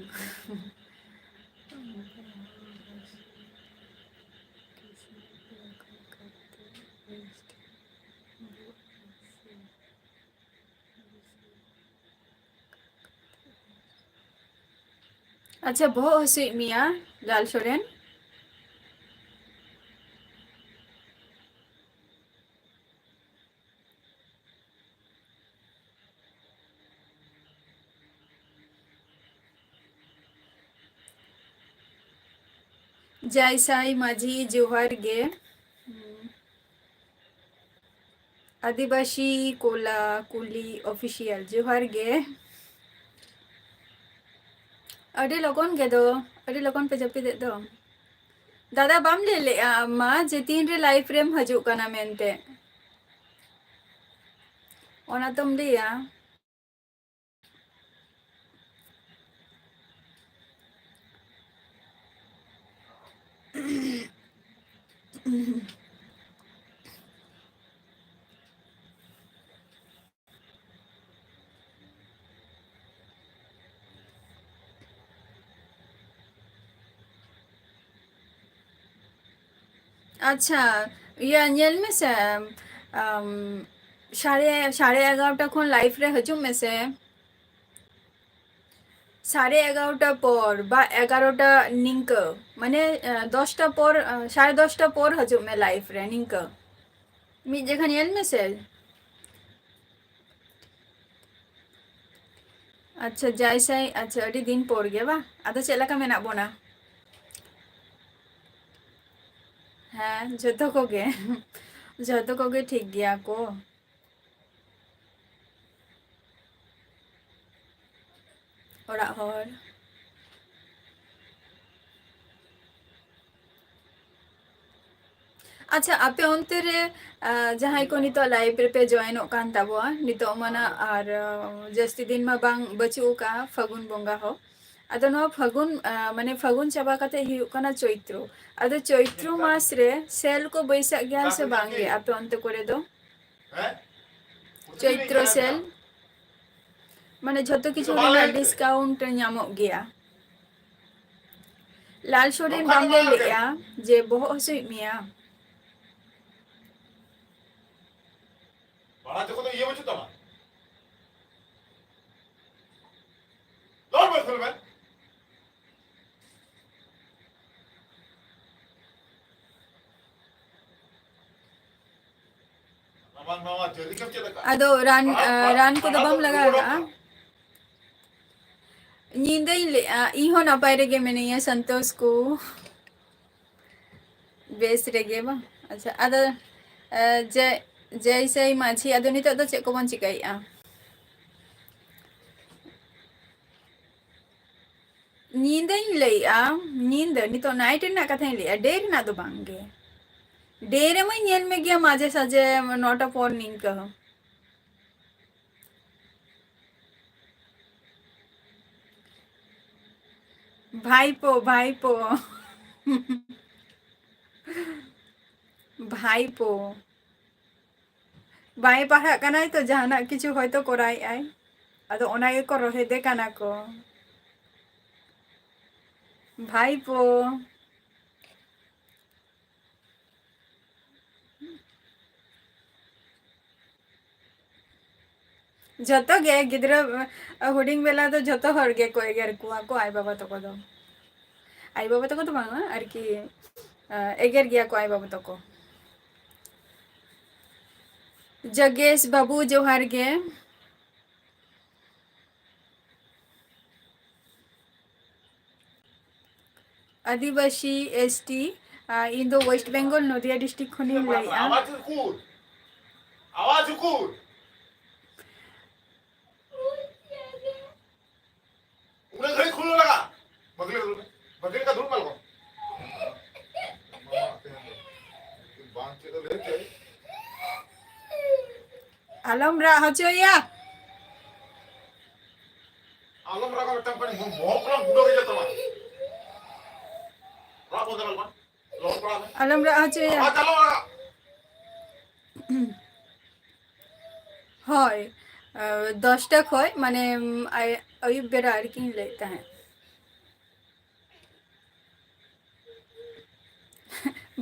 ᱟᱪᱪᱷᱟ, ᱵᱚᱦᱚᱜ ᱦᱟᱹᱥᱩᱭᱮᱫ ᱢᱮᱭᱟ ᱞᱟᱞ ᱥᱚᱨᱮᱱ? ᱡᱟᱭ ᱥᱟᱭ ᱢᱟᱹᱡᱷᱤ, ᱡᱚᱦᱟᱨ ᱜᱮ᱾ ᱦᱩᱸ᱾ ᱟᱹᱫᱤᱵᱟᱹᱥᱤ ᱠᱚᱞᱟ ᱠᱩᱞᱤ official, ᱡᱚᱦᱟᱨ ᱜᱮ᱾ ᱟᱹᱰᱤ ᱞᱚᱜᱚᱱ ᱜᱮ ᱫᱚ, ᱟᱹᱰᱤ ᱞᱚᱜᱚᱱ ᱯᱮ ᱡᱟᱹᱯᱤᱫᱮᱫ ᱫᱚ᱾ ᱫᱟᱫᱟ, ᱵᱟᱢ ᱞᱟᱹᱭ ᱞᱮᱜᱼᱟ ᱟᱢ ᱢᱟ ᱡᱮ ᱛᱤᱱᱨᱮ live ᱨᱮᱢ ᱦᱤᱡᱩᱜ ᱠᱟᱱᱟ ᱢᱮᱱᱛᱮ? ᱚᱱᱟ ᱛᱚᱢ ᱞᱟᱹᱭᱟ᱾ ᱟᱪᱪᱷᱟ, ᱤᱭᱟᱹ ᱧᱮᱞ ᱢᱮᱥᱮ, ᱟᱢ, ᱥᱟᱲᱮ, ᱥᱟᱲᱮ ᱮᱜᱟᱨᱚᱴᱟ ᱠᱷᱚᱱ live ᱨᱮ ᱦᱤᱡᱩᱜ ᱢᱮᱥᱮ᱾ ᱥᱟᱲᱮ ᱮᱜᱟᱨᱚᱴᱟ ᱯᱚᱨ ᱵᱟ ᱮᱜᱟᱨᱚᱴᱟ ᱱᱤᱝᱠᱟᱹ, ᱢᱟᱱᱮ, ᱮ, ᱫᱚᱥᱴᱟ ᱯᱚᱨ, ᱮ, ᱥᱟᱲᱮ ᱫᱚᱥᱴᱟ ᱯᱚᱨ ᱦᱤᱡᱩᱜ ᱢᱮ live ᱨᱮ ᱱᱤᱝᱠᱟᱹ᱾ ᱢᱤᱫ ᱡᱮᱠᱷᱟ ᱧᱮᱞ ᱢᱮᱥᱮ᱾ ᱟᱪᱪᱷᱟ, ᱡᱟᱭ ᱥᱟᱭ, ᱟᱪᱪᱷᱟ, ᱟᱹᱰᱤ ᱫᱤᱱ ᱯᱚᱨ ᱜᱮ ᱵᱟ? ᱟᱫᱚ ᱪᱮᱫ ᱞᱮᱠᱟ ᱢᱮᱱᱟᱜ ᱵᱚᱱᱟ? ᱦᱮᱸ, ᱡᱷᱚᱛᱚ ᱠᱚᱜᱮ, ᱡᱷᱚᱛᱚ ᱠᱚᱜᱮ ᱴᱷᱤᱠ ᱜᱮᱭᱟ ᱠᱚ᱾ ᱚᱲᱟᱜ ᱦᱚᱲ᱾ ᱟᱪᱪᱷᱟ, ᱟᱯᱮ ᱚᱱᱛᱮ ᱨᱮ, ᱟ, ᱡᱟᱦᱟᱸᱭ ᱠᱚ ᱱᱤᱛᱚᱜ live ᱨᱮᱯᱮ joinᱚᱜ ᱠᱟᱱ ᱛᱟᱵᱚᱣᱟ, ᱱᱤᱛᱚᱜ ᱢᱟ ᱱᱟᱜ ᱟᱨ, ᱟ, ᱡᱟᱹᱥᱛᱤ ᱫᱤᱱ ᱢᱟ ᱵᱟᱝ ᱵᱟᱹᱪᱩᱜ ᱟᱠᱟᱜᱼᱟ ᱯᱷᱟᱹᱜᱩᱱ ᱵᱚᱸᱜᱟ ᱦᱚᱸ᱾ ᱟᱫᱚ ᱱᱚᱣᱟ ᱯᱷᱟᱹᱜᱩᱱ, ᱟ, ᱢᱟᱱᱮ ᱯᱷᱟᱹᱜᱩᱱ ᱪᱟᱵᱟ ᱠᱟᱛᱮ ᱦᱩᱭᱩᱜ ᱠᱟᱱᱟ ᱪᱳᱭᱛᱨᱚ᱾ ᱟᱫᱚ ᱪᱳᱭᱛᱨᱚ ᱢᱟᱥ ᱨᱮ sale ᱠᱚ ᱵᱟᱹᱭᱥᱟᱹᱜ ᱜᱮᱭᱟ ᱥᱮ ᱵᱟᱝ ᱜᱮ ᱟᱯᱮ ᱚᱱᱛᱮ ᱠᱚᱨᱮ ᱫᱚ? ᱪᱳᱭᱛᱨᱚ sale, ᱢᱟᱱᱮ ᱡᱷᱚᱛᱚ ᱠᱤᱪᱷᱩ ᱨᱮᱱᱟᱜ discount ᱧᱟᱢᱚᱜ ᱜᱮᱭᱟ᱾ ᱞᱟᱞ ᱥᱚᱨᱮᱱ, ᱵᱟᱢ ᱞᱟᱹᱭ ᱞᱮᱜᱼᱟ ᱡᱮ ᱵᱚᱦᱚᱜ ᱦᱟᱹᱥᱩᱭᱮᱫ ᱢᱮᱭᱟ? ᱵᱟᱲᱟ ᱪᱚᱠᱚ ᱫᱚ ᱤᱭᱟᱹ ᱵᱟᱹᱪᱩᱜ ᱛᱟᱢᱟ᱾ ᱫᱚᱨ ᱵᱟᱹᱭᱥᱟᱹᱣ ᱢᱮ᱾ ᱟᱢᱟᱜ ᱱᱚᱣᱟ ᱡᱟᱹᱨᱤ ᱠᱚ ᱪᱮᱫ ᱞᱮᱠᱟ? ᱟᱫᱚ ᱨᱟᱱ, ᱯᱟᱲᱦᱟᱜ, ᱟ, ᱯᱟᱲᱦᱟᱜ, ᱨᱟᱱ ᱠᱚᱫᱚ ᱯᱟᱲᱦᱟᱜ ᱵᱟᱢ ᱫᱚ ᱞᱟᱜᱟᱣ ᱨᱩᱣᱟᱹᱲᱚᱜ ᱠᱟᱜᱼᱟ? ᱠᱟᱱᱟ᱾ ᱧᱤᱫᱟᱹᱧ ᱞᱟᱹᱭᱮᱜᱼᱟ, ᱤᱧ ᱦᱚᱸ ᱱᱟᱯᱟᱭ ᱨᱮᱜᱮ ᱢᱤᱱᱟᱹᱧᱟ, ᱥᱚᱱᱛᱳᱥ ᱠᱚ᱾ ᱵᱮᱥ ᱨᱮᱜᱮ ᱵᱟᱝ? ᱟᱪᱪᱷᱟ, ᱟᱫᱚ, ᱮ, ᱡᱮ, ᱡᱮᱭ ᱥᱮᱭ ᱢᱟᱹᱡᱷᱤ, ᱟᱫᱚ ᱱᱤᱛᱚᱜ ᱫᱚ ᱪᱮᱫ ᱠᱚᱵᱚᱱ ᱪᱤᱠᱟᱹᱭᱮᱜᱼᱟ? ᱧᱤᱫᱟᱹᱧ ᱞᱟᱹᱭᱮᱜᱼᱟ, ᱧᱤᱫᱟᱹ, ᱱᱤᱛᱚᱜ night ᱨᱮᱱᱟᱜ ᱠᱟᱛᱷᱟᱧ ᱞᱟᱹᱭᱮᱜᱼᱟ, day ᱨᱮᱱᱟᱜ ᱫᱚ ᱵᱟᱝ ᱜᱮ᱾ Day ᱨᱮᱢᱟᱧ ᱧᱮᱞ ᱢᱮᱜᱮᱭᱟ ᱢᱟᱡᱷᱮ ᱥᱟᱡᱷᱮ ᱱᱚᱴᱟ ᱯᱚᱨ ᱱᱤᱝᱠᱟᱹ᱾ ᱵᱷᱟᱭᱯᱳ, ᱵᱷᱟᱭᱯᱳ᱾ ᱵᱷᱟᱭᱯᱳ᱾ ᱵᱟᱭ ᱯᱟᱲᱦᱟᱜ ᱠᱟᱱᱟᱭ ᱛᱚ, ᱡᱟᱦᱟᱱᱟᱜ ᱠᱤᱪᱷᱩ ᱦᱚᱭᱛᱳ ᱠᱚᱨᱟᱣᱮᱫ ᱟᱭ, ᱟᱫᱚ ᱚᱱᱟ ᱜᱮᱠᱚ ᱨᱚᱦᱮᱫᱮ ᱠᱟᱱᱟ ᱠᱚ᱾ ᱵᱷᱟᱭᱯᱳ᱾ ᱡᱚᱛᱚ ᱜᱮ ᱜᱤᱫᱽᱨᱟᱹ, ᱦᱩᱰᱤᱧ ᱵᱮᱞᱟ ᱫᱚ ᱡᱚᱛᱚ ᱦᱚᱲ ᱜᱮᱠᱚ ᱮᱜᱮᱨ ᱠᱚᱣᱟ ᱠᱚ ᱟᱭᱳ ᱵᱟᱵᱟ ᱛᱟᱠᱚ ᱫᱚ᱾ ᱟᱭᱳ ᱵᱟᱵᱟ ᱛᱟᱠᱚ ᱫᱚ ᱵᱟᱝᱟ, ᱟᱨᱠᱤ, ᱮᱜᱮᱨ ᱜᱮᱭᱟ ᱠᱚ ᱟᱭᱳ ᱵᱟᱵᱟ ᱛᱟᱠᱚ᱾ ᱡᱚᱜᱮᱥ ᱵᱟᱹᱵᱩ, ᱡᱚᱦᱟᱨ ᱜᱮ᱾ ᱟᱹᱫᱤᱵᱟᱹᱥᱤ, ᱮᱥ ᱴᱤ, ᱟᱨ ᱤᱧ ᱫᱚ ᱳᱭᱮᱥᱴ ᱵᱮᱝᱜᱚᱞ, ᱱᱚᱫᱤᱭᱟ ᱰᱤᱥᱴᱨᱤᱠᱴ ᱠᱷᱚᱱᱤᱧ ᱞᱟᱹᱭᱮᱫᱼᱟ᱾ ᱟᱣᱟᱡᱽ ᱩᱠᱩᱨ? ᱟᱣᱟᱡᱽ ᱩᱠᱩᱨ? ᱩᱱᱟᱹᱜ ᱜᱷᱟᱹᱲᱤᱡ ᱠᱷᱩᱞᱟᱹᱣ ᱞᱟᱜᱟ᱾ ᱵᱟᱹᱜᱽᱞᱤ ᱫᱩᱲᱩᱵ ᱢᱮ᱾ ᱵᱟᱹᱜᱽᱞᱤ ᱞᱮᱠᱟ ᱫᱩᱲᱩᱵ ᱢᱮ ᱞᱚᱜᱚᱱ᱾ ᱵᱟᱝ ᱪᱮᱫ ᱞᱟᱹᱭ ᱛᱮ᱾ ᱟᱞᱚᱢ ᱨᱟᱜ ᱦᱚᱪᱚᱭᱟ᱾ ᱟᱞᱚᱢ ᱨᱟᱜᱟ, ᱢᱤᱫᱴᱟᱝ ᱯᱟᱹᱱᱤ ᱵᱚᱦᱚᱜ ᱠᱷᱚᱱᱟᱜ ᱜᱩᱰᱟᱹ ᱦᱩᱭ ᱡᱚᱛᱚ ᱵᱟᱝ᱾ ᱨᱟᱜ ᱵᱚᱱᱫᱚ ᱠᱟᱜ ᱢᱮ᱾ ᱞᱚᱦᱚᱫ ᱵᱟᱲᱟ ᱢᱮ᱾ ᱟᱞᱚᱢ ᱨᱟᱜ ᱦᱚᱪᱚᱭᱟ᱾ ᱟᱣᱟᱡᱽ ᱟᱞᱚᱢ ᱨᱟᱜᱟ᱾ ᱦᱳᱭ, ᱟᱸ, ᱫᱚᱥᱴᱟ ᱠᱷᱚᱡ, ᱢᱟᱱᱮ, ᱩᱢ, ᱟᱭ-, ᱟᱹᱭᱩᱵ ᱵᱮᱲᱟ ᱟᱨᱠᱤᱧ ᱞᱟᱹᱭᱮᱫ ᱛᱟᱦᱮᱸᱫ᱾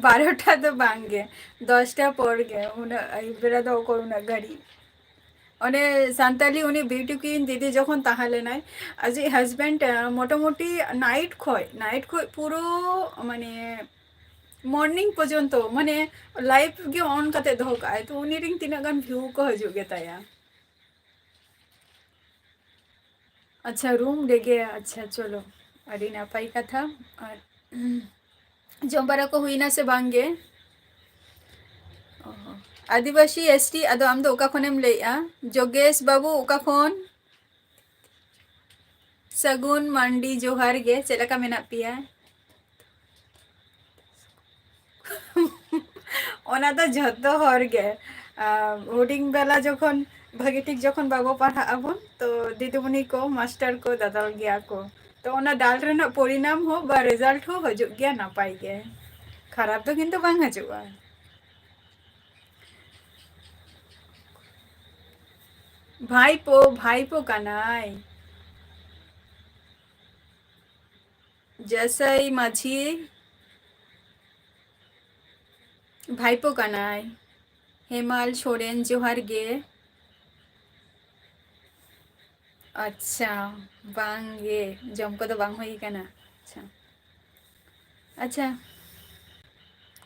ᱵᱟᱨᱚᱴᱟ ᱫᱚ ᱵᱟᱝ ᱜᱮ, ᱫᱚᱥᱴᱟ ᱯᱚᱨ ᱜᱮ, ᱩᱱᱟᱹᱜ ᱟᱹᱭᱩᱵ ᱵᱮᱲᱟ ᱫᱚ ᱚᱠᱚᱭ ᱩᱱᱟᱹᱜ ᱜᱷᱟᱹᱲᱤᱡ? ᱚᱱᱮ ᱥᱟᱱᱛᱟᱞᱤ ᱩᱱᱤ beauty queen ᱫᱤᱫᱤ ᱡᱚᱠᱷᱚᱱ ᱛᱟᱦᱮᱸ ᱞᱮᱱᱟᱭ, ᱟᱡᱤᱡ husband, ᱟᱸ, ᱢᱚᱴᱟᱢᱩᱴᱤ night ᱠᱷᱚᱡ, night ᱠᱷᱚᱡ ᱯᱩᱨᱟᱹ, ᱢᱟᱱᱮ, morning ᱯᱚᱨᱡᱚᱱᱛᱚ, ᱢᱟᱱᱮ, live ᱜᱮ on ᱠᱟᱛᱮ ᱫᱚᱦᱚ ᱠᱟᱜᱼᱟᱭ᱾ ᱛᱚ ᱩᱱᱤ ᱨᱮᱱ ᱛᱤᱱᱟᱹᱜ ᱜᱟᱱ view ᱠᱚ ᱦᱤᱡᱩᱜ ᱜᱮᱛᱟᱭᱟ? ᱟᱪᱪᱷᱟ, room ᱨᱮᱜᱮ᱾ ᱟᱪᱪᱷᱟ, ᱪᱚᱞᱚ, ᱟᱹᱰᱤ ᱱᱟᱯᱟᱭ ᱠᱟᱛᱷᱟ᱾ ᱟᱨ ᱡᱚᱢ ᱵᱟᱲᱟ ᱠᱚ ᱦᱩᱭᱱᱟ ᱥᱮ ᱵᱟᱝ ᱜᱮ? ᱚ, ᱟᱹᱫᱤᱵᱟᱹᱥᱤ ᱮᱥ ᱴᱤ, ᱟᱫᱚ ᱟᱢ ᱫᱚ ᱚᱠᱟ ᱠᱷᱚᱱᱮᱢ ᱞᱟᱹᱭᱮᱜᱼᱟ? ᱡᱳᱜᱮᱥ ᱵᱟᱹᱵᱩ, ᱚᱠᱟ ᱠᱷᱚᱱ? ᱥᱟᱹᱜᱩᱱ ᱢᱟᱱᱰᱤ, ᱡᱚᱦᱟᱨ ᱜᱮ, ᱪᱮᱫ ᱞᱮᱠᱟ ᱢᱮᱱᱟᱜ ᱯᱮᱭᱟ? ᱚᱱᱟ ᱫᱚ ᱡᱷᱚᱛᱚ ᱦᱚᱲ ᱜᱮ᱾ ᱟᱨ ᱦᱩᱰᱤᱧ ᱵᱮᱞᱟ ᱡᱚᱠᱷᱚᱱ ᱵᱷᱟᱹᱜᱤ ᱴᱷᱤᱠ ᱡᱚᱠᱷᱚᱱ ᱵᱟᱵᱚ ᱯᱟᱲᱦᱟᱜ ᱟᱵᱚᱱ, ᱛᱚ ᱫᱤᱫᱤᱢᱩᱱᱤ ᱠᱚ, ᱢᱟᱥᱴᱟᱨ ᱠᱚ ᱫᱟᱫᱟᱞ ᱜᱮᱭᱟ ᱠᱚ᱾ ᱛᱚ ᱚᱱᱟ ᱫᱟᱞ ᱨᱮᱱᱟᱜ ᱯᱚᱨᱤᱱᱟᱢ ᱦᱚᱸ ᱵᱟ result ᱦᱚᱸ ᱦᱤᱡᱩᱜ ᱜᱮᱭᱟ ᱱᱟᱯᱟᱭ ᱜᱮ, ᱠᱷᱟᱨᱟᱯ ᱫᱚ ᱠᱤᱱᱛᱩ ᱵᱟᱝ ᱦᱤᱡᱩᱜᱼᱟ᱾ ᱵᱷᱟᱭᱯᱳ, ᱵᱷᱟᱭᱯᱳ ᱠᱟᱱᱟᱭ᱾ ᱡᱮᱥᱟᱹᱭ ᱢᱟᱹᱡᱷᱤ ᱵᱷᱟᱭᱯᱳ ᱠᱟᱱᱟᱭ᱾ ᱦᱮᱢᱟᱞ ᱥᱚᱨᱮᱱ, ᱡᱚᱦᱟᱨ ᱜᱮ᱾ ᱟᱪᱪᱷᱟ, ᱵᱟᱝ ᱜᱮ, ᱡᱚᱢ ᱠᱚᱫᱚ ᱵᱟᱝ ᱦᱩᱭ ᱠᱟᱱᱟ᱾ ᱟᱪᱪᱷᱟ, ᱟᱪᱪᱷᱟ,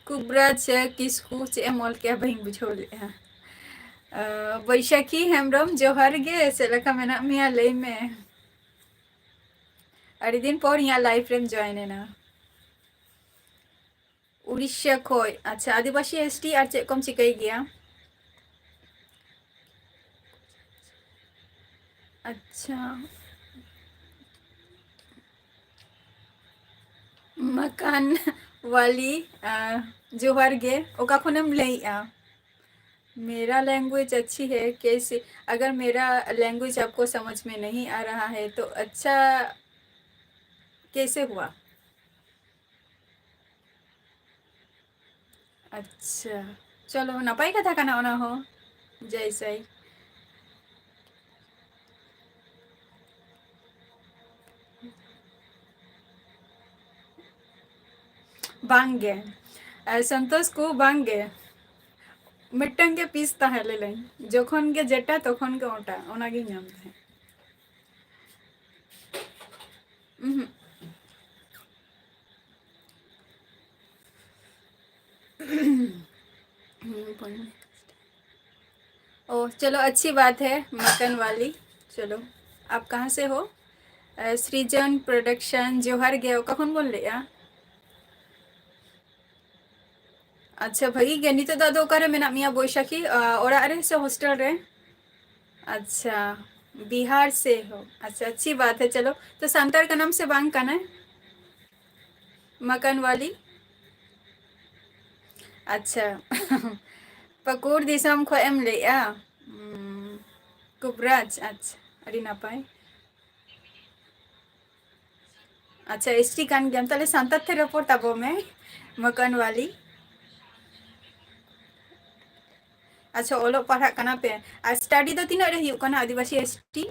ᱠᱩᱵᱨᱟᱡᱽ ᱠᱤᱥᱠᱩ ᱪᱮᱫ ᱮᱢ ᱚᱞ ᱠᱮᱜᱼᱟ? ᱵᱟᱹᱧ ᱵᱩᱡᱷᱟᱹᱣ ᱞᱮᱜᱼᱟ᱾ ᱟᱸ, ᱵᱳᱭᱥᱟᱠᱷᱤ ᱦᱮᱢᱵᱨᱚᱢ, ᱡᱚᱦᱟᱨ ᱜᱮ, ᱪᱮᱫ ᱞᱮᱠᱟ ᱢᱮᱱᱟᱜ ᱢᱮᱭᱟ ᱞᱟᱹᱭ ᱢᱮ? ᱟᱹᱰᱤ ᱫᱤᱱ ᱯᱚᱨ ᱤᱧᱟᱹᱜ live ᱨᱮᱢ join ᱮᱱᱟ᱾ ᱩᱲᱤᱥᱥᱟ ᱠᱷᱚᱡ᱾ ᱟᱪᱪᱷᱟ, ᱟᱹᱫᱤᱵᱟᱹᱥᱤ S T ᱟᱨ ᱪᱮᱫ ᱠᱚᱢ ᱪᱤᱠᱟᱹᱭ ᱜᱮᱭᱟ? ᱟᱪᱪᱷᱟ, ᱢᱟᱠᱟᱱ ᱣᱟᱞᱤ, ᱟᱸ, ᱡᱚᱦᱟᱨ ᱜᱮ᱾ ᱚᱠᱟ ᱠᱷᱚᱱᱮᱢ ᱞᱟᱹᱭᱮᱜᱼᱟ? मेरा language अच्छी है, कैसे? अगर मेरा language आपको समझ में नहीं आ रहा है तो अच्छा कैसे हुआ? ᱟᱪᱪᱷᱟ, ᱪᱚᱞᱚ, ᱱᱟᱯᱟᱭ ᱠᱟᱛᱷᱟ ᱠᱟᱱᱟ ᱚᱱᱟ ᱦᱚᱸ᱾ ᱡᱟᱭ ᱥᱟᱭ᱾ ᱵᱟᱝ ᱜᱮ᱾ ᱟᱨ ᱥᱚᱱᱛᱳᱥ ᱠᱚ ᱵᱟᱝ ᱜᱮ᱾ ᱢᱤᱫᱴᱟᱝ ᱜᱮ piece ᱛᱟᱦᱮᱸ ᱞᱮᱱᱟᱹᱧ᱾ ᱡᱚᱠᱷᱚᱱ ᱜᱮ ᱡᱮᱴᱟ, ᱛᱚᱠᱷᱚᱱ ᱜᱮ ᱚᱴᱟ, ᱚᱱᱟᱜᱤᱧ ᱧᱟᱢ ᱛᱟᱦᱮᱸᱫ᱾ ᱩᱦᱩᱸ᱾ ओ, चलो, अच्छी बात है, मकन वाली। चलो, आप कहाँ से हो? अ, सृजन प्रोडक्शन, जोहार ᱜᱮ, ᱚᱠᱟ ᱠᱷᱚᱱ ᱵᱚᱱ ᱞᱟᱹᱭᱮᱜᱼᱟ? ᱟᱪᱪᱷᱟ, ᱵᱷᱟᱹᱜᱤ ᱜᱮ᱾ ᱱᱤᱛᱚᱜ ᱫᱚ ᱟᱫᱚ ᱚᱠᱟᱨᱮ ᱢᱮᱱᱟᱜ ᱢᱮᱭᱟ ᱵᱳᱭᱥᱟᱠᱷᱤ? ᱟᱸ, ᱚᱲᱟᱜ ᱨᱮ ᱥᱮ ᱦᱳᱥᱴᱮᱞ ᱨᱮ? ᱟᱪᱪᱷᱟ, ᱵᱤᱦᱟᱨ ᱥᱮ ᱦᱳ᱾ ᱟᱪᱪᱷᱟ, ᱟᱪᱪᱷᱤ ᱵᱟᱛ ᱦᱮ᱾ ᱪᱚᱞᱚ, ᱛᱚ ᱥᱟᱱᱛᱟᱲ ᱠᱟᱱᱟᱢ ᱥᱮ ᱵᱟᱝ ᱠᱟᱱᱟ? ᱢᱟᱠᱟᱱ ᱣᱟᱞᱤ? ᱟᱪᱪᱷᱟ᱾ ᱯᱟᱹᱠᱩᱲ ᱫᱤᱥᱚᱢ ᱠᱷᱚᱡ ᱮᱢ ᱞᱟᱹᱭᱮᱜᱼᱟ? ᱩᱸ, ᱠᱩᱵᱨᱟᱡᱽ, ᱟᱪᱪᱷᱟ, ᱟᱹᱰᱤ ᱱᱟᱯᱟᱭ᱾ ᱟᱪᱪᱷᱟ, ᱮᱥ ᱴᱤ ᱠᱟᱱ ᱜᱮᱭᱟᱢ, ᱛᱟᱦᱞᱮ ᱥᱟᱱᱛᱟᱲ ᱛᱮ ᱨᱚᱯᱚᱲ ᱛᱟᱵᱚ ᱢᱮ, ᱢᱚᱠᱟᱱ ᱣᱟᱞᱤ᱾ ᱟᱪᱪᱷᱟ, ᱚᱞᱚᱜ ᱯᱟᱲᱦᱟᱜ ᱠᱟᱱᱟ ᱯᱮ᱾ ᱟᱨ ᱥᱴᱟᱰᱤ ᱫᱚ ᱛᱤᱱᱟᱹᱜ ᱨᱮ ᱦᱩᱭᱩᱜ ᱠᱟᱱᱟ ᱟᱹᱫᱤᱵᱟᱹᱥᱤ ᱮᱥ ᱴᱤ?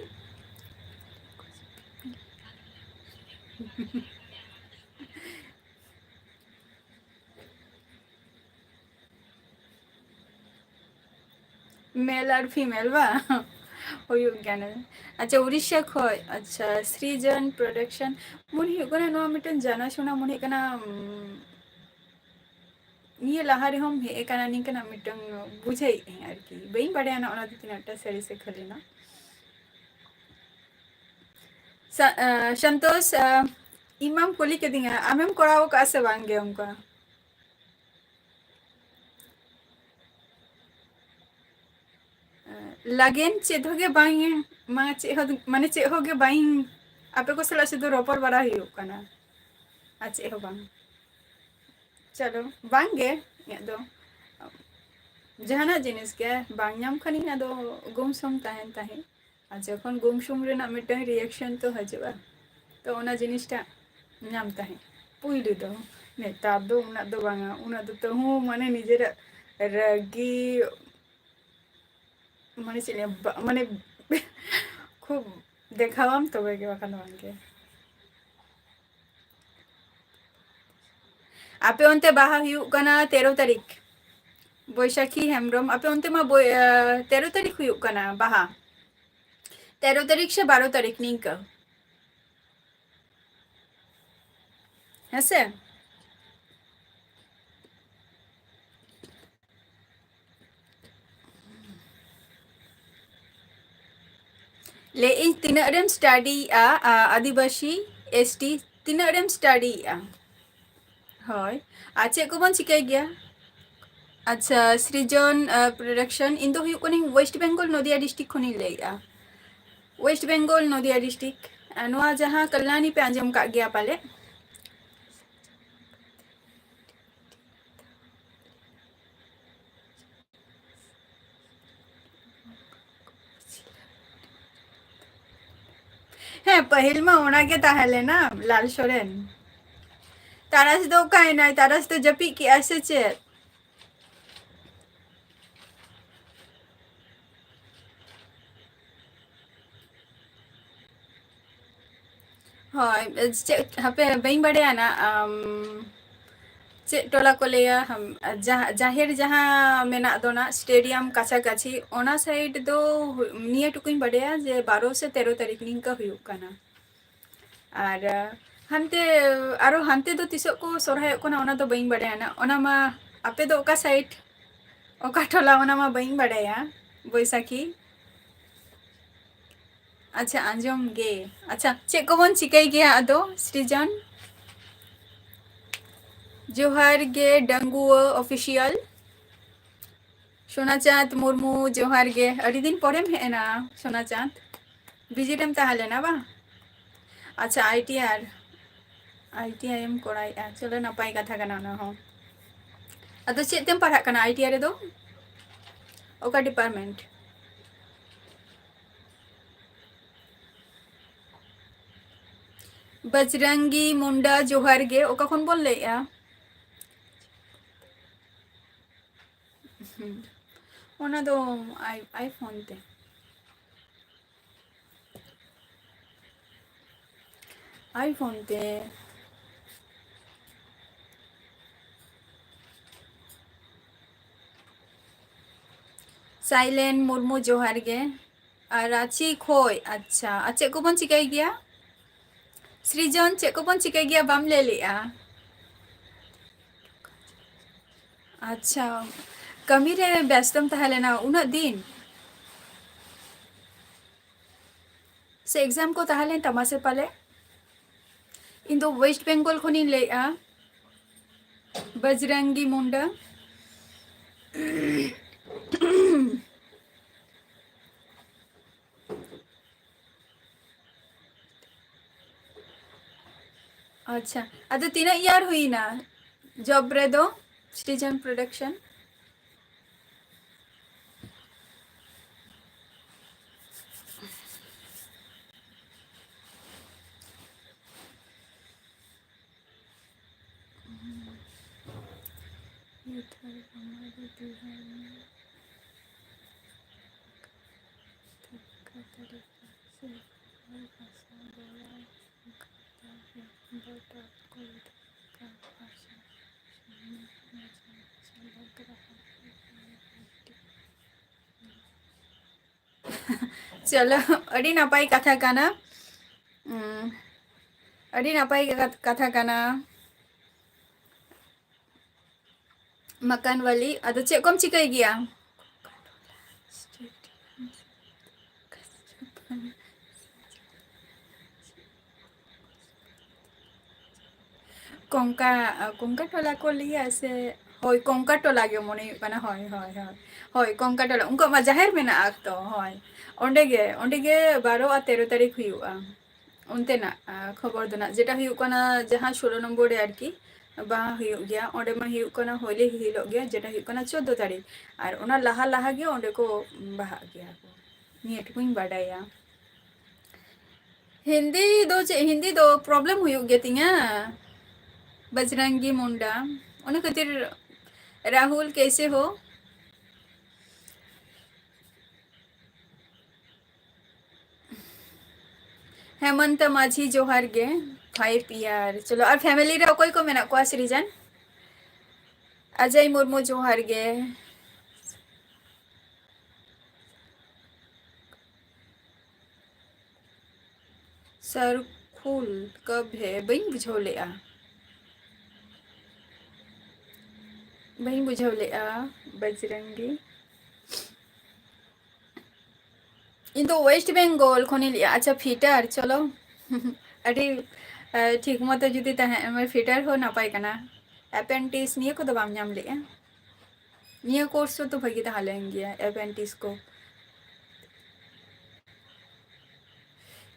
ᱢᱮᱞ ᱟᱨ ᱯᱷᱤᱢᱮᱞ ᱵᱟ? ᱦᱩᱭᱩᱜ ᱜᱮᱭᱟ ᱱᱚᱰᱮ᱾ ᱟᱪᱪᱷᱟ, ᱩᱲᱤᱥᱥᱟ ᱠᱷᱚᱡ᱾ ᱟᱪᱪᱷᱟ, ᱥᱨᱤᱡᱚᱱ ᱯᱨᱚᱰᱟᱠᱥᱚᱱ᱾ ᱢᱚᱱᱮ ᱦᱩᱭᱩᱜ ᱠᱟᱱᱟ ᱱᱚᱣᱟ ᱢᱤᱫᱴᱮᱱ ᱡᱟᱱᱟᱥᱩᱱᱟ, ᱢᱚᱱᱮ ᱦᱩᱭᱩᱜ ᱠᱟᱱᱟ, ᱩᱢ, ᱱᱤᱭᱟᱹ ᱞᱟᱦᱟ ᱨᱮᱦᱚᱸᱢ ᱦᱮᱡ ᱟᱠᱟᱱᱟ ᱱᱤᱝᱠᱟᱹᱱᱟᱜ ᱢᱤᱫᱴᱟᱝ, ᱵᱩᱡᱷᱟᱹᱣᱮᱫ ᱟᱹᱧ ᱟᱨᱠᱤ᱾ ᱵᱟᱹᱧ ᱵᱟᱰᱟᱭᱟ ᱱᱚᱜᱼᱚ ᱱᱚᱣᱟ ᱫᱚ ᱛᱤᱱᱟᱹᱜ ᱴᱟ ᱥᱟᱹᱨᱤ ᱥᱮ ᱠᱷᱟᱹᱞᱤᱱᱟ᱾ ᱥᱟ-, ᱟ, ᱥᱚᱱᱛᱳᱥ, ᱟ, ᱤᱧ ᱢᱟᱢ ᱠᱩᱞᱤ ᱠᱤᱫᱤᱧᱟ, ᱟᱢᱮᱢ ᱠᱚᱨᱟᱣ ᱟᱠᱟᱫᱼᱟ ᱥᱮ ᱵᱟᱝ ᱜᱮ ᱚᱱᱠᱟ? ᱞᱟᱜᱮᱱ ᱪᱮᱫ ᱦᱚᱸ ᱜᱮ ᱵᱟᱝ, ᱢᱟ ᱪᱮᱫ ᱦᱚᱸ, ᱢᱟᱱᱮ ᱪᱮᱫ ᱦᱚᱸ ᱜᱮ ᱵᱟᱝ, ᱟᱯᱮ ᱠᱚ ᱥᱟᱞᱟᱜ ᱥᱩᱫᱷᱩ ᱨᱚᱯᱚᱲ ᱵᱟᱲᱟ ᱦᱩᱭᱩᱜ ᱠᱟᱱᱟ, ᱟᱨ ᱪᱮᱫ ᱦᱚᱸ ᱵᱟᱝ᱾ ᱪᱚᱞᱚ, ᱵᱟᱝ ᱜᱮ, ᱤᱧᱟᱹᱜ ᱫᱚ ᱡᱟᱦᱟᱱᱟᱜ ᱡᱤᱱᱤᱥ ᱜᱮ ᱵᱟᱝ ᱧᱟᱢ ᱠᱷᱟᱱᱤᱧ ᱟᱫᱚ ᱜᱩᱢᱥᱩᱢ ᱛᱟᱦᱮᱱ ᱛᱟᱦᱮᱸᱫ᱾ ᱟᱨ ᱡᱚᱠᱷᱚᱱ ᱜᱩᱢᱥᱩᱢ ᱨᱮᱱᱟᱜ ᱢᱤᱫᱴᱟᱝ ᱨᱤᱭᱮᱠᱥᱚᱱ ᱛᱚ ᱦᱤᱡᱩᱜᱼᱟ, ᱛᱚ ᱚᱱᱟ ᱡᱤᱱᱤᱥᱴᱟᱜ ᱧᱟᱢ ᱛᱟᱦᱮᱸᱫ ᱯᱩᱭᱞᱩ ᱫᱚ᱾ ᱱᱮᱛᱟᱨ ᱫᱚ ᱩᱱᱟᱹᱜ ᱫᱚ ᱵᱟᱝᱟ, ᱩᱱᱟᱹᱜ ᱫᱚ ᱛᱟᱹᱦᱩ ᱢᱟᱱᱮ ᱱᱤᱡᱮᱨᱟᱜ ᱨᱟᱹᱜᱤ, ᱢᱟᱱᱮ ᱪᱮᱫ ᱞᱟᱹᱭᱟ, ᱵᱟ-, ᱢᱟᱱᱮ ᱠᱷᱩᱵ ᱫᱮᱠᱷᱟᱣᱟᱢ ᱛᱚᱵᱮ ᱜᱮ, ᱵᱟᱠᱷᱟᱱ ᱫᱚ ᱵᱟᱝ ᱜᱮ᱾ ᱟᱯᱮ ᱚᱱᱛᱮ ᱵᱟᱦᱟ ᱦᱩᱭᱩᱜ ᱠᱟᱱᱟ ᱛᱮᱨᱚ ᱛᱟᱹᱨᱤᱠᱷ᱾ ᱵᱳᱭᱥᱟᱠᱷᱤ ᱦᱮᱢᱵᱨᱚᱢ, ᱟᱯᱮ ᱚᱱᱛᱮ ᱢᱟ ᱵᱳᱭ-, ᱟᱸ, ᱛᱮᱨᱚ ᱛᱟᱹᱨᱤᱠᱷ ᱦᱩᱭᱩᱜ ᱠᱟᱱᱟ ᱵᱟᱦᱟ᱾ ᱛᱮᱨᱚ ᱛᱟᱹᱨᱤᱠᱷ ᱥᱮ ᱵᱟᱨᱚ ᱛᱟᱹᱨᱤᱠᱷ ᱱᱤᱝᱠᱟᱹ᱾ ᱦᱮᱸᱥᱮ? ᱞᱟᱹᱭᱮᱫ ᱟᱹᱧ, ᱛᱤᱱᱟᱹᱜ ᱨᱮᱢ ᱥᱴᱟᱰᱤᱭᱮᱫᱼᱟ, ᱟ, ᱟᱹᱫᱤᱵᱟᱹᱥᱤ, ᱮᱥ ᱴᱤ, ᱛᱤᱱᱟᱹᱜ ᱨᱮᱢ ᱥᱴᱟᱰᱤᱭᱮᱫᱼᱟ? ᱦᱳᱭ, ᱟᱨ ᱪᱮᱫ ᱠᱚᱵᱚᱱ ᱪᱤᱠᱟᱹᱭ ᱜᱮᱭᱟ? ᱟᱪᱪᱷᱟ, ᱥᱨᱤᱡᱚᱱ, ᱟ, ᱯᱨᱚᱰᱟᱠᱥᱚᱱ, ᱤᱧ ᱫᱚ ᱦᱩᱭᱩᱜ ᱠᱟᱹᱱᱟᱹᱧ ᱳᱭᱮᱥᱴ ᱵᱮᱝᱜᱚᱞ ᱱᱚᱫᱤᱭᱟ ᱰᱤᱥᱴᱨᱤᱠᱴ ᱠᱷᱚᱱᱤᱧ ᱞᱟᱹᱭᱮᱫᱼᱟ᱾ ᱳᱭᱮᱥᱴ ᱵᱮᱝᱜᱚᱞ ᱱᱚᱫᱤᱭᱟ ᱰᱤᱥᱴᱨᱤᱠᱴ, ᱟ, ᱱᱚᱣᱟ ᱡᱟᱦᱟᱸ ᱠᱟᱞᱞᱟᱱᱤ ᱯᱮ ᱟᱸᱡᱚᱢ ᱠᱟᱜ ᱜᱮᱭᱟ ᱯᱟᱞᱮ? ᱦᱮᱸ, ᱯᱟᱹᱦᱤᱞ ᱢᱟ ᱚᱱᱟ ᱜᱮ ᱛᱟᱦᱮᱸ ᱞᱮᱱᱟ, ᱞᱟᱞ ᱥᱚᱨᱮᱱ᱾ ᱛᱟᱨᱟᱥ ᱫᱚ ᱚᱠᱟᱭᱮᱱᱟᱭ? ᱛᱟᱨᱟᱥ ᱫᱚ ᱡᱟᱹᱯᱤᱫ ᱠᱮᱜᱼᱟᱭ ᱥᱮ ᱪᱮᱫ? ᱦᱳᱭ, ᱪᱮᱫ, ᱦᱟᱯᱮ, ᱵᱟᱹᱧ ᱵᱟᱲᱟᱭᱟ ᱱᱟ, ᱟᱢ, ᱪᱮᱫ ᱴᱚᱞᱟ ᱠᱚ ᱞᱟᱹᱭᱟ, ᱦᱟᱢ, ᱡᱟᱦᱟᱸ, ᱡᱟᱦᱮᱨ ᱡᱟᱦᱟᱸ ᱢᱮᱱᱟᱜ ᱫᱚ ᱱᱟ, stadium ᱠᱟᱪᱷᱟ ᱠᱟᱪᱷᱤ, ᱚᱱᱟ side ᱫᱚ ᱦᱩ-, ᱱᱤᱭᱟᱹ ᱴᱩᱠᱩᱧ ᱵᱟᱰᱟᱭᱟ ᱡᱮ ᱵᱟᱨᱚ ᱥᱮ ᱛᱮᱨᱚ ᱛᱟᱹᱨᱤᱠᱷ ᱱᱤᱝᱠᱟᱹ ᱦᱩᱭᱩᱜ ᱠᱟᱱᱟ᱾ ᱟᱨ, ᱟ, ᱦᱟᱱᱛᱮ, ᱟᱨᱚ ᱦᱟᱱᱛᱮ ᱫᱚ ᱛᱤᱥᱚᱜ ᱠᱚ ᱥᱚᱨᱦᱟᱭᱚᱜ ᱠᱟᱱᱟ, ᱚᱱᱟ ᱫᱚ ᱵᱟᱹᱧ ᱵᱟᱰᱟᱭᱟ ᱱᱟ᱾ ᱚᱱᱟ ᱢᱟ, ᱟᱯᱮ ᱫᱚ ᱚᱠᱟ side, ᱚᱠᱟ ᱴᱚᱞᱟ, ᱚᱱᱟ ᱢᱟ ᱵᱟᱹᱧ ᱵᱟᱰᱟᱭᱟ, ᱵᱳᱭᱥᱟᱠᱷᱤ᱾ ᱟᱪᱪᱷᱟ, ᱟᱸᱡᱚᱢ ᱜᱮ᱾ ᱟᱪᱪᱷᱟ, ᱪᱮᱫ ᱠᱚᱵᱚᱱ ᱪᱤᱠᱟᱹᱭ ᱜᱮᱭᱟ ᱟᱫᱚ, ᱥᱨᱤᱡᱚᱱ? ᱡᱚᱦᱟᱨ ᱜᱮ, ᱰᱟᱺᱜᱩᱣᱟᱹ Official᱾ ᱥᱳᱱᱟ ᱪᱟᱸᱫᱽ ᱢᱩᱨᱢᱩ, ᱡᱚᱦᱟᱨ ᱜᱮ᱾ ᱟᱹᱰᱤ ᱫᱤᱱ ᱯᱚᱨᱮᱢ ᱦᱮᱡ ᱮᱱᱟ, ᱥᱳᱱᱟ ᱪᱟᱸᱫᱽ᱾ Visit ᱮᱢ ᱛᱟᱦᱮᱸ ᱞᱮᱱᱟ ᱵᱟᱝ? ᱟᱪᱪᱷᱟ, ITR, ITI ᱮᱢ ᱠᱚᱨᱟᱣᱮᱫᱼᱟ᱾ ᱪᱚᱞᱚ, ᱱᱟᱯᱟᱭ ᱠᱟᱛᱷᱟ ᱠᱟᱱᱟ ᱚᱱᱟ ᱦᱚᱸ᱾ ᱟᱫᱚ ᱪᱮᱫ ᱛᱮᱢ ᱯᱟᱲᱦᱟᱜ ᱠᱟᱱᱟ ITI ᱨᱮᱫᱚ? ᱚᱠᱟ department? ᱵᱟᱡᱽᱨᱟᱝᱜᱤ ᱢᱩᱱᱰᱟ, ᱡᱚᱦᱟᱨ ᱜᱮ᱾ ᱚᱠᱟ ᱠᱷᱚᱱ ᱵᱚᱱ ᱞᱟᱹᱭᱮᱫᱼᱟ? ᱦᱩᱸ᱾ ᱚᱱᱟ ᱫᱚ i-, iPhone ᱛᱮ᱾ iPhone ᱛᱮ᱾ ᱥᱟᱭᱞᱮᱱ ᱢᱩᱨᱢᱩ, ᱡᱚᱦᱟᱨ ᱜᱮ᱾ ᱟᱨ ᱨᱟᱸᱪᱤ ᱠᱷᱚᱡ, ᱟᱪᱪᱷᱟ᱾ ᱟᱨ ᱪᱮᱫ ᱠᱚᱵᱚᱱ ᱪᱤᱠᱟᱹᱭ ᱜᱮᱭᱟ? ᱥᱨᱤᱡᱚᱱ, ᱪᱮᱫ ᱠᱚᱵᱚᱱ ᱪᱤᱠᱟᱹᱭ ᱜᱮᱭᱟ, ᱵᱟᱢ ᱞᱟᱹᱭ ᱞᱮᱜᱼᱟ? ᱟᱪᱪᱷᱟ, ᱠᱟᱹᱢᱤ ᱨᱮ ᱵᱮᱥᱛᱚᱢ ᱛᱟᱦᱮᱸ ᱞᱮᱱᱟ ᱩᱱᱟᱹᱜ ᱫᱤᱱ? ᱥᱮ exam ᱠᱚ ᱛᱟᱦᱮᱸ ᱞᱮᱱ ᱛᱟᱢᱟ ᱥᱮ ᱯᱟᱞᱮ? ᱤᱧ ᱫᱚ West Bengal ᱠᱷᱚᱱᱤᱧ ᱞᱟᱹᱭᱮᱫᱼᱟ, ᱵᱟᱡᱽᱨᱟᱝᱜᱤ ᱢᱩᱱᱰᱟ᱾ ᱟᱪᱪᱷᱟ, ᱟᱫᱚ ᱛᱤᱱᱟᱹᱜ year ᱦᱩᱭᱱᱟ job ᱨᱮᱫᱚ, Citizen Production? इधर हमारे बिहार में तरीका तरीका से भाषा बोला जाता है, but आपको इधर का भाषा समझ में अच्छा लग रहा है। ᱪᱚᱞᱚ, ᱟᱹᱰᱤ ᱱᱟᱯᱟᱭ ᱠᱟᱛᱷᱟ ᱠᱟᱱᱟ᱾ ᱩᱸ, ᱟᱹᱰᱤ ᱱᱟᱯᱟᱭ ᱠᱟᱛ-, ᱠᱟᱛᱷᱟ ᱠᱟᱱᱟ᱾ ᱢᱟᱠᱟᱱ ᱣᱟᱞᱤ, ᱟᱫᱚ ᱪᱮᱫ ᱠᱚᱢ ᱪᱤᱠᱟᱹᱭ ᱜᱮᱭᱟ? ᱠᱚᱝᱠᱟ, ᱠᱚᱝᱠᱟ ᱴᱚᱞᱟ ᱠᱚ ᱞᱟᱹᱭᱟ ᱥᱮ? ᱦᱳᱭ, ᱠᱚᱝᱠᱟ ᱴᱚᱞᱟ ᱜᱮ ᱢᱚᱱᱮ ᱦᱩᱭᱩᱜ ᱠᱟᱱᱟ᱾ ᱦᱳᱭ, ᱦᱳᱭ, ᱦᱳᱭ᱾ ᱦᱳᱭ, ᱠᱚᱝᱠᱟ ᱴᱚᱞᱟ᱾ ᱩᱱᱠᱩᱣᱟᱜ ᱢᱟ ᱡᱟᱦᱮᱨ ᱢᱮᱱᱟᱜᱼᱟ ᱛᱚ᱾ ᱦᱳᱭ, ᱚᱸᱰᱮ ᱜᱮ, ᱚᱸᱰᱮ ᱜᱮ ᱵᱟᱨᱚ ᱟᱨ ᱛᱮᱨᱚ ᱛᱟᱹᱨᱤᱠᱷ ᱦᱩᱭᱩᱜᱼᱟ᱾ ᱚᱱᱛᱮᱱᱟᱜ, ᱟ, ᱠᱷᱚᱵᱚᱨ ᱫᱚ ᱱᱟᱜ, ᱡᱮᱴᱟ ᱦᱩᱭᱩᱜ ᱠᱟᱱᱟ ᱡᱟᱦᱟᱸ ᱥᱳᱞᱳ ᱱᱚᱢᱵᱚᱨ ᱨᱮ ᱟᱨᱠᱤ ᱵᱟᱦᱟ ᱦᱩᱭᱩᱜ ᱜᱮᱭᱟ, ᱚᱸᱰᱮ ᱢᱟ ᱦᱩᱭᱩᱜ ᱠᱟᱱᱟ ᱦᱳᱞᱤ ᱦᱤᱞᱳᱜ ᱜᱮ, ᱡᱮᱴᱟ ᱦᱩᱭᱩᱜ ᱠᱟᱱᱟ ᱪᱳᱫᱽᱫᱳ ᱛᱟᱹᱨᱤᱠᱷ᱾ ᱟᱨ ᱚᱱᱟ ᱞᱟᱦᱟ ᱞᱟᱦᱟ ᱜᱮ ᱚᱸᱰᱮ ᱠᱚ ᱵᱟᱦᱟᱜ ᱜᱮᱭᱟ ᱠᱚ᱾ ᱱᱤᱭᱟᱹ ᱴᱩᱠᱩᱧ ᱵᱟᱰᱟᱭᱟ᱾ ᱦᱤᱱᱫᱤ ᱫᱚ ᱪᱮᱫ, ᱦᱤᱱᱫᱤ ᱫᱚ problem ᱦᱩᱭᱩᱜ ᱜᱮᱛᱤᱧᱟ, ᱵᱟᱡᱽᱨᱟᱝᱜᱤ ᱢᱩᱱᱰᱟ᱾ ᱚᱱᱟ ᱠᱷᱟᱹᱛᱤᱨ, ᱨᱟᱦᱩᱞ, ᱠᱮᱥᱮ ᱦᱳ? ᱦᱮᱢᱚᱱᱛᱚ ᱢᱟᱹᱡᱷᱤ, ᱡᱚᱦᱟᱨ ᱜᱮ᱾ Five year᱾ ᱪᱚᱞᱚ, ᱟᱨ family ᱨᱮ ᱚᱠᱚᱭ ᱠᱚ ᱢᱮᱱᱟᱜ ᱠᱚᱣᱟ, ᱥᱨᱤᱡᱟᱱ? ᱚᱡᱚᱭ ᱢᱩᱨᱢᱩ, ᱡᱚᱦᱟᱨ ᱜᱮ᱾ ᱥᱟᱨᱠᱷᱩᱞ ᱠᱟᱵ ᱦᱮ? ᱵᱟᱹᱧ ᱵᱩᱡᱷᱟᱹᱣ ᱞᱮᱜᱼᱟ᱾ ᱵᱟᱹᱧ ᱵᱩᱡᱷᱟᱹᱣ ᱞᱮᱜᱼᱟ, ᱵᱟᱡᱽᱨᱟᱝᱜᱤ᱾ ᱤᱧ ᱫᱚ West Bengal ᱠᱷᱚᱱᱤᱧ ᱞᱟᱹᱭᱮᱜᱼᱟ᱾ ᱟᱪᱪᱷᱟ, ᱯᱷᱤᱴᱟᱨ, ᱪᱚᱞᱚ᱾ ᱟᱹᱰᱤ, ᱟ, ᱴᱷᱤᱠ ᱢᱚᱛᱚ ᱡᱩᱫᱤ ᱛᱟᱦᱮᱸ, ᱢᱟᱱᱮ, ᱯᱷᱤᱴᱟᱨ ᱦᱚᱸ ᱱᱟᱯᱟᱭ ᱠᱟᱱᱟ᱾ ᱮᱯᱮᱱᱰᱤᱥ ᱱᱤᱭᱟᱹ ᱠᱚᱫᱚ ᱵᱟᱢ ᱧᱟᱢ ᱞᱮᱜᱼᱟ? ᱱᱤᱭᱟᱹ course ᱦᱚᱸᱛᱚ ᱵᱷᱟᱹᱜᱤ ᱛᱟᱦᱮᱸ ᱞᱮᱱ ᱜᱮᱭᱟ, ᱮᱯᱮᱱᱰᱤᱥ ᱠᱚ᱾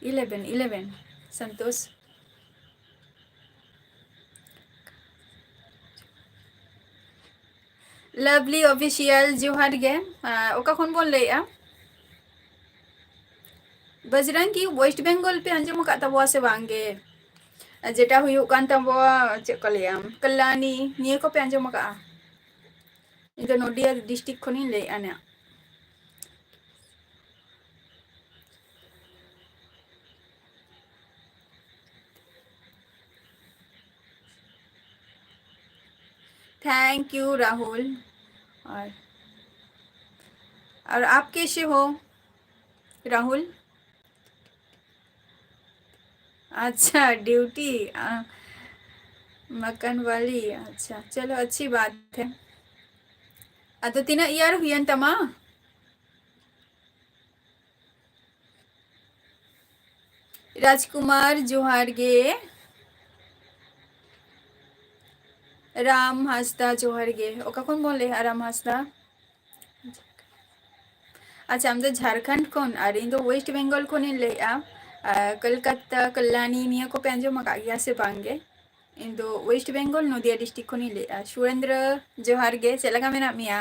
Eleven, eleven, Santosh. Lovely Official, ᱡᱚᱦᱟᱨ ᱜᱮ᱾ ᱟᱨ ᱚᱠᱟ ᱠᱷᱚᱱ ᱵᱚᱱ ᱞᱟᱹᱭᱮᱜᱼᱟ? ᱵᱟᱡᱽᱨᱟᱝᱜᱤ, West Bengal ᱯᱮ ᱟᱸᱡᱚᱢ ᱟᱠᱟᱫ ᱛᱟᱵᱚᱣᱟ ᱥᱮ ᱵᱟᱝ ᱜᱮ? ᱟᱨ ᱡᱮᱴᱟ ᱦᱩᱭᱩᱜ ᱠᱟᱱ ᱛᱟᱵᱚᱣᱟ, ᱪᱮᱫ ᱠᱚ ᱞᱟᱹᱭᱟ, ᱠᱟᱞᱞᱟᱱᱤ, ᱱᱤᱭᱟᱹ ᱠᱚᱯᱮ ᱟᱸᱡᱚᱢ ᱟᱠᱟᱫᱼᱟ? ᱤᱧ ᱫᱚ ᱱᱚᱫᱤᱭᱟ ᱰᱤᱥᱴᱨᱤᱠᱴ ᱠᱷᱚᱱᱤᱧ ᱞᱟᱹᱭᱮᱫᱼᱟ ᱱᱟᱜ᱾ Thank you, Rahul. और, और आप कैसे हो, राहुल? अच्छा, ड्यूटी, आ, मकान वाली, अच्छा, चलो, अच्छी बात है। ᱟᱫᱚ ᱛᱤᱱᱟᱹᱜ ᱤᱭᱟᱨ ᱦᱩᱭᱮᱱ ᱛᱟᱢᱟ? ᱨᱟᱡᱽᱠᱩᱢᱟᱨ, ᱡᱚᱦᱟᱨ ᱜᱮ᱾ ᱨᱟᱢ ᱦᱟᱸᱥᱫᱟ, ᱡᱚᱦᱟᱨ ᱜᱮ᱾ ᱚᱠᱟ ᱠᱷᱚᱱ ᱵᱚᱱ ᱞᱟᱹᱭᱟ, ᱨᱟᱢ ᱦᱟᱸᱥᱫᱟ? ᱟᱪᱪᱷᱟ, ᱟᱢ ᱫᱚ ᱡᱷᱟᱲᱠᱷᱚᱸᱰ ᱠᱷᱚᱱ, ᱟᱨ ᱤᱧ ᱫᱚ ᱳᱭᱮᱥᱴ ᱵᱮᱝᱜᱚᱞ ᱠᱷᱚᱱᱤᱧ ᱞᱟᱹᱭᱮᱫᱼᱟ᱾ ᱟᱨ ᱠᱚᱞᱠᱟᱛᱟ, ᱠᱚᱞᱞᱟᱱᱤ, ᱱᱤᱭᱟᱹ ᱠᱚᱯᱮ ᱟᱸᱡᱚᱢ ᱟᱠᱟᱫ ᱜᱮᱭᱟ ᱥᱮ ᱵᱟᱝ ᱜᱮ? ᱤᱧ ᱫᱚ ᱳᱭᱮᱥᱴ ᱵᱮᱝᱜᱚᱞ, ᱱᱚᱫᱤᱭᱟ ᱰᱤᱥᱴᱨᱤᱠᱴ ᱠᱷᱚᱱᱤᱧ ᱞᱟᱹᱭᱮᱫᱼᱟ᱾ ᱥᱩᱨᱮᱱᱫᱨᱚ, ᱡᱚᱦᱟᱨ ᱜᱮ, ᱪᱮᱫ ᱞᱮᱠᱟ ᱢᱮᱱᱟᱜ ᱢᱮᱭᱟ?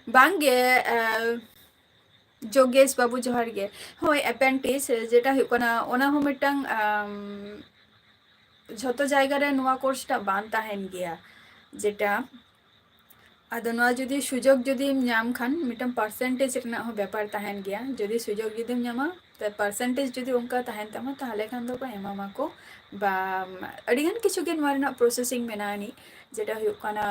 ᱵᱟᱝ ᱜᱮ, ᱟᱸ, ᱡᱳᱜᱮᱥ ᱵᱟᱹᱵᱩ, ᱡᱚᱦᱟᱨ ᱜᱮ᱾ ᱦᱳᱭ, ᱮᱯᱮᱱᱰᱤᱠᱥ ᱡᱮᱴᱟ ᱦᱩᱭᱩᱜ ᱠᱟᱱᱟ, ᱚᱱᱟ ᱦᱚᱸ ᱢᱤᱫᱴᱟᱝ, ᱟᱢ, ᱡᱷᱚᱛᱚ ᱡᱟᱭᱜᱟ ᱨᱮ ᱱᱚᱣᱟ ᱠᱳᱨᱥ ᱴᱟᱜ ᱵᱟᱝ ᱛᱟᱦᱮᱱ ᱜᱮᱭᱟ, ᱡᱮᱴᱟ, ᱟᱫᱚ ᱱᱚᱣᱟ ᱡᱩᱫᱤ ᱥᱩᱡᱳᱜᱽ ᱡᱩᱫᱤᱢ ᱧᱟᱢ ᱠᱷᱟᱱ, ᱢᱤᱫᱴᱟᱝ ᱯᱟᱨᱥᱮᱱᱴᱮᱡᱽ ᱨᱮᱱᱟᱜ ᱦᱚᱸ ᱵᱮᱯᱟᱨ ᱛᱟᱦᱮᱱ ᱜᱮᱭᱟ᱾ ᱡᱩᱫᱤ ᱥᱩᱡᱳᱜᱽ ᱡᱩᱫᱤᱢ ᱧᱟᱢᱟ, ᱛᱚ ᱯᱟᱨᱥᱮᱱᱴᱮᱡᱽ ᱡᱩᱫᱤ ᱚᱱᱠᱟ ᱛᱟᱦᱮᱱ ᱛᱟᱢᱟ, ᱛᱟᱦᱚᱞᱮ ᱠᱷᱟᱱ ᱫᱚᱠᱚ ᱮᱢᱟᱢᱟᱠᱚ᱾ ᱵᱟ, ᱟᱹᱰᱤᱜᱟᱱ ᱠᱤᱪᱷᱩ ᱜᱮ ᱱᱚᱣᱟ ᱨᱮᱱᱟᱜ ᱯᱨᱚᱥᱮᱥᱤᱝ ᱢᱮᱱᱟᱜᱼᱟ ᱟᱹᱱᱤᱡ, ᱡᱮᱴᱟ ᱦᱩᱭᱩᱜ ᱠᱟᱱᱟ,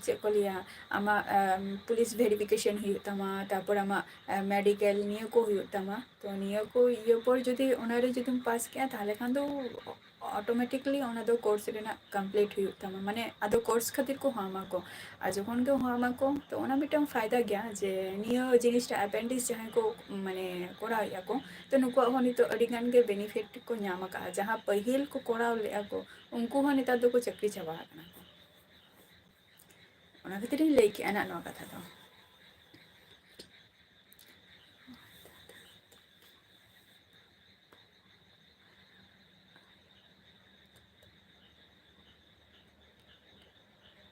ᱪᱮᱫ ᱠᱚ ᱞᱟᱹᱭᱟ, ᱟᱢᱟᱜ, ᱟᱢ, ᱯᱩᱞᱤᱥ ᱵᱷᱮᱨᱤᱯᱷᱤᱠᱮᱥᱚᱱ ᱦᱩᱭᱩᱜ ᱛᱟᱢᱟ, ᱛᱟᱨᱯᱚᱨ ᱟᱢᱟᱜ, ᱟᱢ, ᱢᱮᱰᱤᱠᱮᱞ, ᱱᱤᱭᱟᱹ ᱠᱚ ᱦᱩᱭᱩᱜ ᱛᱟᱢᱟ᱾ ᱛᱚ ᱱᱤᱭᱟᱹ ᱠᱚ ᱤᱭᱟᱹ ᱯᱚᱨ ᱡᱩᱫᱤ ᱚᱱᱟᱨᱮ ᱡᱩᱫᱤᱢ ᱯᱟᱥ ᱠᱮᱜᱼᱟ, ᱛᱟᱦᱚᱞᱮ ᱠᱷᱟᱱ ᱫᱚ ᱚᱴᱳᱢᱮᱴᱤᱠᱞᱤ ᱚᱱᱟ ᱫᱚ ᱠᱳᱨᱥ ᱨᱮᱱᱟᱜ ᱠᱚᱢᱯᱞᱤᱴ ᱦᱩᱭᱩᱜ ᱛᱟᱢᱟ, ᱢᱟᱱᱮ ᱟᱫᱚ ᱠᱳᱨᱥ ᱠᱷᱟᱹᱛᱤᱨ ᱠᱚ ᱦᱚᱦᱚ ᱟᱢᱟ ᱠᱚ᱾ ᱟᱨ ᱡᱚᱠᱷᱚᱱ ᱜᱮ ᱦᱚᱦᱚ ᱟᱢᱟ ᱠᱚ, ᱛᱚ ᱚᱱᱟ ᱢᱤᱫᱴᱟᱝ ᱯᱷᱟᱭᱫᱟ ᱜᱮᱭᱟ ᱡᱮ ᱱᱤᱭᱟᱹ ᱡᱤᱱᱤᱥᱴᱟ ᱮᱯᱮᱱᱰᱤᱠᱥ ᱡᱟᱦᱟᱸᱭ ᱠᱚ, ᱢᱟᱱᱮ, ᱠᱚᱨᱟᱣᱮᱫᱼᱟ ᱠᱚ, ᱛᱚ ᱱᱩᱠᱩᱣᱟᱜ ᱦᱚᱸ ᱱᱤᱛᱚᱜ ᱟᱹᱰᱤ ᱜᱟᱱ ᱜᱮ ᱵᱮᱱᱤᱯᱷᱤᱴ ᱠᱚ ᱧᱟᱢ ᱟᱠᱟᱫᱼᱟ᱾ ᱡᱟᱦᱟᱸ ᱯᱟᱹᱦᱤᱞ ᱠᱚ ᱠᱚᱨᱟᱣ ᱞᱮᱫᱼᱟ ᱠᱚ, ᱩᱱᱠᱩ ᱦᱚᱸ ᱱᱮᱛᱟᱨ ᱫᱚᱠᱚ ᱪᱟᱹᱠᱨᱤ ᱪᱟᱵᱟ ᱟᱠᱟᱱᱟ ᱠᱚ᱾ ᱚᱱᱟ ᱠᱷᱟᱹᱛᱤᱨ ᱤᱧ ᱞᱟᱹᱭ ᱠᱮᱜᱼᱟ ᱱᱟᱜ ᱱᱚᱣᱟ ᱠᱟᱛᱷᱟ ᱫᱚ᱾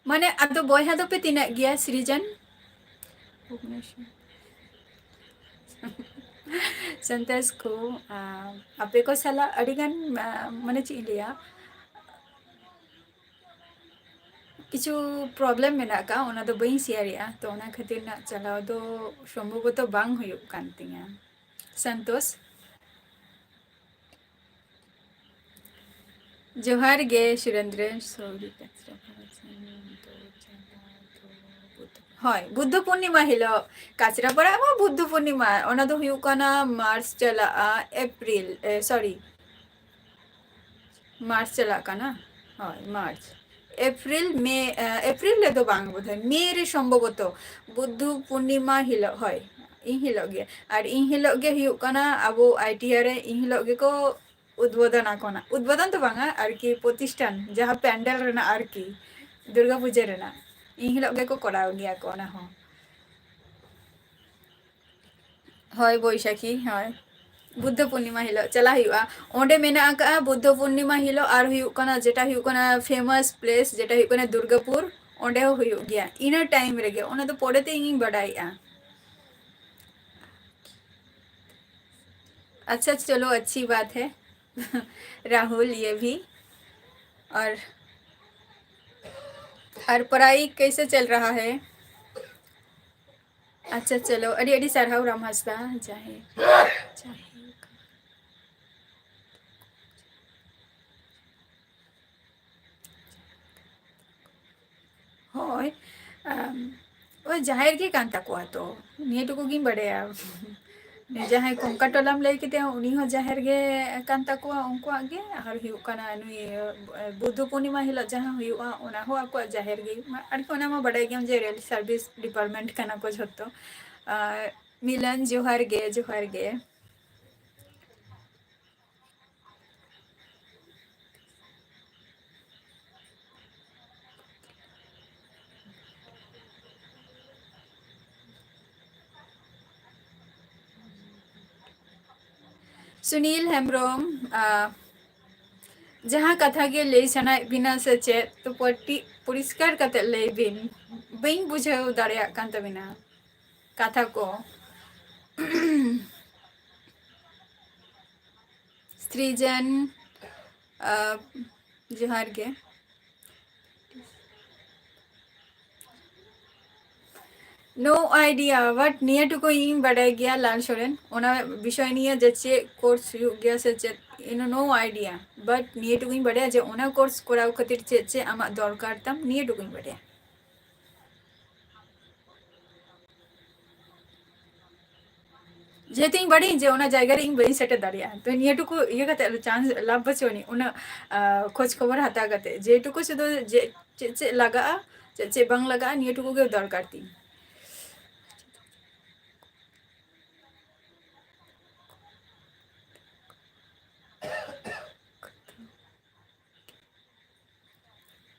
ᱢᱟᱱᱮ, ᱟᱫᱚ ᱵᱚᱭᱦᱟ ᱫᱚᱯᱮ ᱛᱤᱱᱟᱹᱜ ᱜᱮᱭᱟ, ᱥᱨᱤᱡᱚᱱ? ᱵᱷᱩᱵᱽᱱᱮᱥᱚᱨ᱾ ᱥᱮᱱᱴᱮᱱᱥ ᱠᱚ, ᱟᱨ ᱟᱯᱮ ᱠᱚ ᱥᱟᱞᱟᱜ ᱟᱹᱰᱤᱜᱟᱱ, ᱟᱨ ᱢᱟᱱᱮ ᱪᱮᱫ ᱤᱧ ᱞᱟᱹᱭᱟ, ᱠᱤᱪᱷᱩ ᱯᱨᱚᱵᱞᱮᱢ ᱢᱮᱱᱟᱜ ᱟᱠᱟᱫ, ᱚᱱᱟ ᱫᱚ ᱵᱟᱹᱧ ᱥᱮᱭᱟᱨᱮᱜᱼᱟ, ᱛᱚ ᱚᱱᱟ ᱠᱷᱟᱹᱛᱤᱨ ᱱᱟᱜ ᱪᱟᱞᱟᱣ ᱫᱚ ᱥᱚᱢᱵᱷᱚᱵᱚᱛᱚ ᱵᱟᱝ ᱦᱩᱭᱩᱜ ᱠᱟᱱ ᱛᱤᱧᱟ᱾ ᱥᱚᱱᱛᱳᱥ, ᱡᱚᱦᱟᱨ ᱜᱮ ᱥᱩᱨᱮᱱᱫᱨᱚ᱾ ᱥᱚᱨᱤ, ᱠᱟᱪᱨᱟᱯᱟᱲᱟ ᱥᱮᱱ ᱫᱚ ᱪᱟᱞᱟᱣ ᱫᱚ ᱵᱩᱫᱽᱫᱷᱚ-, ᱦᱳᱭ, ᱵᱩᱫᱽᱫᱷᱚ ᱯᱩᱨᱱᱤᱢᱟ ᱦᱤᱞᱳᱜ᱾ ᱠᱟᱪᱨᱟᱯᱟᱲᱟ ᱢᱟ ᱵᱩᱫᱽᱫᱷᱚ ᱯᱩᱨᱱᱤᱢᱟ, ᱚᱱᱟ ᱫᱚ ᱦᱩᱭᱩᱜ ᱠᱟᱱᱟ ᱢᱟᱨᱪ ᱪᱟᱞᱟᱜᱼᱟ, ᱮᱯᱨᱤᱞ, ᱮ, ᱥᱚᱨᱤ, ᱢᱟᱨᱪ ᱪᱟᱞᱟᱜ ᱠᱟᱱᱟ᱾ ᱦᱳᱭ, ᱢᱟᱨᱪ, ᱮᱯᱨᱤᱞ, ᱢᱮ, ᱮ, ᱮᱯᱨᱤᱞ ᱨᱮᱫᱚ ᱵᱟᱝ ᱵᱳᱫᱷᱚᱭ, ᱢᱮ ᱨᱮ ᱥᱚᱢᱵᱷᱚᱵᱚᱛᱚ ᱵᱩᱫᱽᱫᱷᱚ ᱯᱩᱨᱱᱤᱢᱟ ᱦᱤᱞᱳᱜ᱾ ᱦᱳᱭ, ᱤᱱ ᱦᱤᱞᱳᱜ ᱜᱮ᱾ ᱟᱨ ᱤᱱ ᱦᱤᱞᱳᱜ ᱜᱮ ᱦᱩᱭᱩᱜ ᱠᱟᱱᱟ ᱟᱵᱚ ᱟᱭ ᱴᱤ ᱟᱨ ᱨᱮ, ᱤᱱ ᱦᱤᱞᱳᱜ ᱜᱮᱠᱚ ᱩᱫᱽᱵᱳᱫᱚᱱ ᱟᱠᱚ ᱱᱟ, ᱩᱫᱽᱵᱳᱫᱚᱱ ᱫᱚ ᱵᱟᱝᱟ, ᱟᱨᱠᱤ ᱯᱨᱚᱛᱤᱥᱴᱷᱟᱱ, ᱡᱟᱦᱟᱸ ᱯᱮᱱᱰᱮᱞ ᱨᱮᱱᱟᱜ ᱟᱨᱠᱤ, ᱫᱩᱨᱜᱟ ᱯᱩᱡᱟᱹ ᱨᱮᱱᱟᱜ, ᱤᱱ ᱦᱤᱞᱳᱜ ᱜᱮᱠᱚ ᱠᱚᱨᱟᱣ ᱜᱮᱭᱟ ᱠᱚ ᱚᱱᱟ ᱦᱚᱸ᱾ ᱦᱳᱭ, ᱵᱳᱭᱥᱟᱠᱷᱤ, ᱦᱳᱭ, ᱵᱩᱫᱽᱫᱷᱚ ᱯᱩᱨᱱᱤᱢᱟ ᱦᱤᱞᱳᱜ ᱪᱟᱞᱟᱜ ᱦᱩᱭᱩᱜᱼᱟ᱾ ᱚᱸᱰᱮ ᱢᱮᱱᱟᱜ ᱟᱠᱟᱜᱼᱟ ᱵᱩᱫᱽᱫᱷᱚ ᱯᱩᱨᱱᱤᱢᱟ ᱦᱤᱞᱳᱜ, ᱟᱨ ᱦᱩᱭᱩᱜ ᱠᱟᱱᱟ, ᱡᱮᱴᱟ ᱦᱩᱭᱩᱜ ᱠᱟᱱᱟ ᱯᱷᱮᱢᱟᱥ ᱯᱞᱮᱥ, ᱡᱮᱴᱟ ᱦᱩᱭᱩᱜ ᱠᱟᱱᱟ ᱫᱩᱨᱜᱟᱯᱩᱨ, ᱚᱸᱰᱮ ᱦᱚᱸ ᱦᱩᱭᱩᱜ ᱜᱮᱭᱟ᱾ ᱤᱱᱟᱹ ᱴᱟᱭᱤᱢ ᱨᱮᱜᱮ, ᱚᱱᱟ ᱫᱚ ᱯᱚᱨᱮᱛᱮ ᱤᱧᱤᱧ ᱵᱟᱰᱟᱭᱮᱜᱼᱟ᱾ अच्छा, चलो, अच्छी बात है। राहुल, ये भी। और, और पढ़ाई कैसे चल रहा है? अच्छा, चलो, ᱟᱹᱰᱤ ᱟᱹᱰᱤ ᱥᱟᱨᱦᱟᱣ ᱨᱟᱢ ᱦᱟᱸᱥᱫᱟ, ᱡᱟᱦᱮᱨ, ᱡᱟᱦᱮᱨ᱾ ᱦᱳᱭ, ᱟᱢ, ᱳᱭ ᱡᱟᱦᱮᱨ ᱜᱮ ᱠᱟᱱ ᱛᱟᱠᱚᱣᱟ ᱛᱚ, ᱱᱤᱭᱟᱹ ᱴᱩᱠᱩ ᱜᱤᱧ ᱵᱟᱰᱟᱭᱟ᱾ ᱡᱟᱦᱟᱸᱭ ᱠᱚᱝᱠᱟ ᱴᱚᱞᱟᱢ ᱞᱟᱹᱭ ᱠᱮᱫᱮᱭᱟ, ᱩᱱᱤ ᱦᱚᱸ ᱡᱟᱦᱮᱨ ᱜᱮ ᱠᱟᱱ ᱛᱟᱠᱚᱣᱟ ᱩᱱᱠᱩᱣᱟᱜ ᱜᱮ, ᱟᱨ ᱦᱩᱭᱩᱜ ᱠᱟᱱᱟ ᱱᱩᱭ, ᱮ, ᱵᱩᱫᱽᱫᱷᱚ ᱯᱩᱨᱱᱤᱢᱟ ᱦᱤᱞᱳᱜ ᱡᱟᱦᱟᱸ ᱦᱩᱭᱩᱜᱼᱟ, ᱚᱱᱟ ᱦᱚᱸ ᱟᱠᱚᱣᱟᱜ ᱡᱟᱦᱮᱨ ᱜᱮ᱾ ᱢᱟ-, ᱟᱨᱠᱤ ᱚᱱᱟ ᱢᱟ ᱵᱟᱰᱟᱭ ᱜᱮᱭᱟᱢ ᱡᱮ ᱨᱮᱞ ᱥᱟᱨᱵᱷᱤᱥ ᱰᱤᱯᱟᱨᱴᱢᱮᱱᱴ ᱠᱟᱱᱟ ᱠᱚ ᱡᱷᱚᱛᱚ᱾ ᱟᱨ ᱢᱤᱞᱚᱱ, ᱡᱚᱦᱟᱨ ᱜᱮ, ᱡᱚᱦᱟᱨ ᱜᱮ᱾ ᱥᱩᱱᱤᱞ ᱦᱮᱢᱵᱨᱚᱢ, ᱟ, ᱡᱟᱦᱟᱸ ᱠᱟᱛᱷᱟ ᱜᱮ ᱞᱟᱹᱭ ᱥᱟᱱᱟᱭᱮᱫ ᱵᱤᱱᱟ ᱥᱮ ᱪᱮᱫ, ᱛᱚ ᱯᱚᱨᱤᱥᱠᱟᱨ ᱠᱟᱛᱮ ᱞᱟᱹᱭ ᱵᱤᱱ, ᱵᱟᱹᱧ ᱵᱩᱡᱷᱟᱹᱣ ᱫᱟᱲᱮᱭᱟᱜ ᱠᱟᱱ ᱛᱟᱵᱤᱱᱟ ᱠᱟᱛᱷᱟ ᱠᱚ᱾ ᱥᱨᱤᱡᱚᱱ, ᱟᱸ, ᱡᱚᱦᱟᱨ ᱜᱮ᱾ No idea, but ᱱᱤᱭᱟᱹ ᱴᱩᱠᱩ ᱤᱧ ᱵᱟᱰᱟᱭ ᱜᱮᱭᱟ ᱞᱟᱞ ᱥᱚᱨᱮᱱ, ᱚᱱᱟ ᱵᱤᱥᱚᱭ ᱱᱤᱭᱮ ᱡᱮ ᱪᱮᱫ course ᱦᱩᱭᱩᱜ ᱜᱮᱭᱟ ᱥᱮ ᱪᱮᱫ, you know, no idea, but ᱱᱤᱭᱟᱹ ᱴᱩᱠᱩᱧ ᱵᱟᱰᱟᱭᱟ ᱡᱮ ᱚᱱᱟ course ᱠᱚᱨᱟᱣ ᱠᱷᱟᱹᱛᱤᱨ ᱪᱮᱫ ᱪᱮᱫ ᱟᱢᱟᱜ ᱫᱚᱨᱠᱟᱨ ᱛᱟᱢ, ᱱᱤᱭᱟᱹ ᱴᱩᱠᱩᱧ ᱵᱟᱰᱟᱭᱟ᱾ ᱡᱮᱦᱮᱛᱩ ᱤᱧ ᱵᱟᱰᱟᱭᱟᱹᱧ ᱡᱮ ᱚᱱᱟ ᱡᱟᱭᱜᱟ ᱨᱮ ᱤᱧ ᱵᱟᱹᱧ ᱥᱮᱴᱮᱨ ᱫᱟᱲᱮᱭᱟᱜᱼᱟ, ᱛᱚ ᱱᱤᱭᱟᱹ ᱴᱩᱠᱩ ᱤᱭᱟᱹ ᱠᱟᱛᱮ ᱟᱫᱚ chance ᱞᱟᱵᱷ ᱵᱟᱹᱪᱩᱜ ᱟᱹᱱᱤᱡ, ᱩᱱᱟᱹᱜ, ᱟᱸ, ᱠᱷᱚᱡᱽ ᱠᱷᱚᱵᱚᱨ ᱦᱟᱛᱟᱣ ᱠᱟᱛᱮ, ᱡᱮᱴᱩᱠᱩ ᱥᱩᱫᱷᱩ ᱡᱮ ᱪᱮᱫ ᱪᱮᱫ ᱞᱟᱜᱟᱜᱼᱟ, ᱪᱮᱫ ᱪᱮᱫ ᱵᱟᱝ ᱞᱟᱜᱟᱜᱼᱟ, ᱱᱤᱭᱟᱹ ᱴᱩᱠᱩ ᱜᱮ ᱫᱚᱨᱠᱟᱨ ᱛᱤᱧ᱾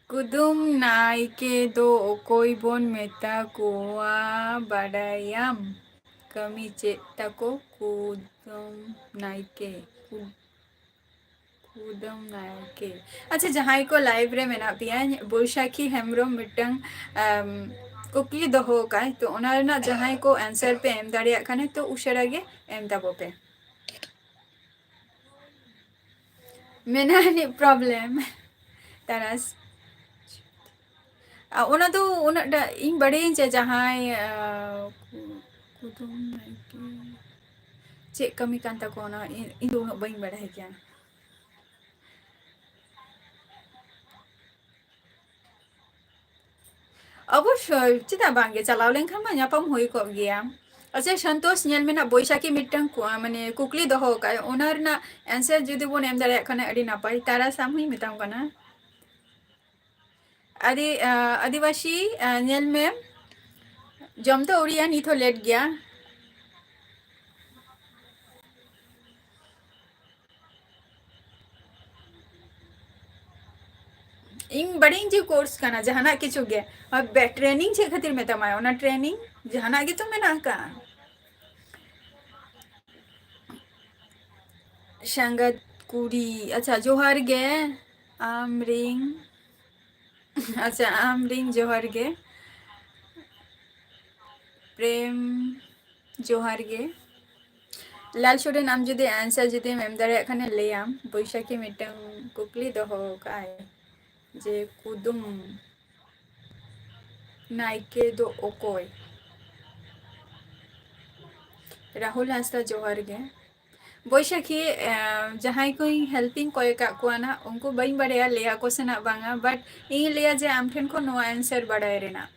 ᱠᱩᱫᱩᱢ ᱱᱟᱭᱠᱮ ᱫᱚ ᱚᱠᱚᱭ ᱵᱚᱱ ᱢᱮᱛᱟ ᱠᱚᱣᱟ, ᱵᱟᱰᱟᱭᱟᱢ? ᱠᱟᱹᱢᱤ ᱪᱮᱫ ᱛᱟᱠᱚ ᱠᱩᱫᱩᱢ ᱱᱟᱭᱠᱮ? ᱠᱩ-, ᱠᱩᱫᱩᱢ ᱱᱟᱭᱠᱮ᱾ ᱟᱪᱪᱷᱟ, ᱡᱟᱦᱟᱸᱭ ᱠᱚ live ᱨᱮ ᱢᱮᱱᱟᱜ ᱯᱮᱭᱟ, ᱵᱳᱭᱥᱟᱠᱷᱤ ᱦᱮᱢᱵᱨᱚᱢ ᱢᱤᱫᱴᱟᱝ, ᱟᱢ, ᱠᱩᱠᱞᱤ ᱫᱚᱦᱚ ᱟᱠᱟᱫ, ᱛᱚ ᱚᱱᱟ ᱨᱮᱱᱟᱜ ᱡᱟᱦᱟᱸᱭ ᱠᱚ answer ᱯᱮ ᱮᱢ ᱫᱟᱲᱮᱭᱟᱜ ᱠᱷᱟᱱ ᱛᱚ ᱩᱥᱟᱹᱨᱟ ᱜᱮ ᱮᱢ ᱛᱟᱵᱚ ᱯᱮ᱾ ᱢᱮᱱᱟᱜ ᱟᱹᱱᱤᱡ problem᱾ ᱛᱟᱨᱟᱥ᱾ ᱟᱨ ᱚᱱᱟ ᱫᱚ ᱩᱱᱟᱹᱜ ᱴᱟ ᱤᱧ ᱵᱟᱰᱟᱭᱟᱹᱧ ᱡᱮ ᱡᱟᱦᱟᱸᱭ, ᱟᱸ, ᱠᱩ-, ᱠᱩᱫᱩᱢ ᱱᱟᱭᱠᱮ ᱪᱮᱫ ᱠᱟᱹᱢᱤ ᱠᱟᱱ ᱛᱟᱠᱚᱣᱟ, ᱚᱱᱟ ᱤᱧ, ᱤᱧ ᱫᱚ ᱩᱱᱟᱹᱜ ᱵᱟᱹᱧ ᱵᱟᱰᱟᱭ ᱜᱮᱭᱟ᱾ ᱚᱵᱚᱥᱥᱳᱭ, ᱪᱮᱫᱟᱜ ᱵᱟᱝᱜᱮ? ᱪᱟᱞᱟᱣ ᱞᱮᱱᱠᱷᱟᱱ ᱢᱟ ᱧᱟᱯᱟᱢ ᱦᱩᱭ ᱠᱚᱜ ᱜᱮᱭᱟ᱾ ᱟᱪᱪᱷᱟ, ᱥᱚᱱᱛᱳᱥ, ᱧᱮᱞ ᱢᱮ ᱱᱟᱜ, ᱵᱳᱭᱥᱟᱠᱷᱤ ᱢᱤᱫᱴᱟᱝ ᱠᱩ-, ᱢᱟᱱᱮ, ᱠᱩᱠᱞᱤ ᱫᱚᱦᱚ ᱟᱠᱟᱫ, ᱚᱱᱟ ᱨᱮᱱᱟᱜ answer ᱡᱩᱫᱤ ᱵᱚᱱ ᱮᱢ ᱫᱟᱲᱮᱭᱟᱜ ᱠᱷᱟᱱ ᱟᱹᱰᱤ ᱱᱟᱯᱟᱭ᱾ ᱛᱟᱨᱟᱥ, ᱟᱢ ᱦᱚᱸᱧ ᱢᱮᱛᱟᱢ ᱠᱟᱱᱟ᱾ ᱟᱹᱫᱤ-, ᱟᱸ, ᱟᱹᱫᱤᱵᱟᱹᱥᱤ, ᱟᱸ, ᱧᱮᱞ ᱢᱮ, ᱡᱚᱢ ᱫᱚ ᱟᱹᱣᱨᱤᱭᱟ, ᱱᱤᱛ ᱦᱚᱸ late ᱜᱮᱭᱟ᱾ ᱤᱧ ᱵᱟᱲᱟᱭᱟᱹᱧ ᱡᱮ course ᱠᱟᱱᱟ ᱡᱟᱦᱟᱱᱟᱜ ᱠᱤᱪᱷᱩ ᱜᱮ᱾ ᱟᱨ ᱵᱮ-, training ᱪᱮᱫ ᱠᱷᱟᱹᱛᱤᱨ ᱢᱮᱛᱟᱢᱟᱭ? ᱚᱱᱟ training ᱡᱟᱦᱟᱱᱟᱜ ᱜᱮᱛᱚ ᱢᱮᱱᱟᱜ ᱟᱠᱟᱜᱼᱟ᱾ ᱥᱟᱸᱜᱟᱛ ᱠᱩᱲᱤ, ᱟᱪᱪᱷᱟ, ᱡᱚᱦᱟᱨ ᱜᱮ᱾ ᱟᱢ ᱨᱤᱝ, ᱟᱪᱪᱷᱟ, ᱟᱢ ᱨᱤᱝ ᱡᱚᱦᱟᱨ ᱜᱮ᱾ ᱯᱨᱮᱢ, ᱡᱚᱦᱟᱨ ᱜᱮ᱾ ᱞᱟᱞ ᱥᱩᱰᱮᱱ, ᱟᱢ ᱡᱩᱫᱤ answer ᱡᱩᱫᱤᱢ ᱮᱢ ᱫᱟᱲᱮᱭᱟᱜ ᱠᱷᱟᱱᱮ ᱞᱟᱹᱭᱟᱢ᱾ ᱵᱳᱭᱥᱟᱠᱷᱤ ᱢᱤᱫᱴᱟᱝ ᱠᱩᱠᱞᱤ ᱫᱚᱦᱚ ᱟᱠᱟᱫᱼᱟᱭ ᱡᱮ ᱠᱩᱫᱩᱢ ᱱᱟᱭᱠᱮ ᱫᱚ ᱚᱠᱚᱭ? ᱨᱟᱦᱩᱞ ᱦᱟᱸᱥᱫᱟ, ᱡᱚᱦᱟᱨ ᱜᱮ᱾ ᱵᱳᱭᱥᱟᱠᱷᱤ, ᱮ, ᱡᱟᱦᱟᱸᱭ ᱠᱚᱧ help ᱤᱧ ᱠᱚᱭ ᱟᱠᱟᱫ ᱠᱚᱣᱟ ᱱᱟᱜ, ᱩᱱᱠᱩ ᱵᱟᱹᱧ ᱵᱟᱲᱟᱭᱟ ᱞᱟᱹᱭᱟ ᱠᱚ ᱥᱮ ᱱᱟᱜ ᱵᱟᱝᱟ, but ᱤᱧ ᱞᱟᱹᱭᱟ ᱡᱮ ᱟᱢ ᱴᱷᱮᱱ ᱠᱷᱚᱱ ᱱᱚᱣᱟ answer ᱵᱟᱲᱟᱭ ᱨᱮᱱᱟᱜ᱾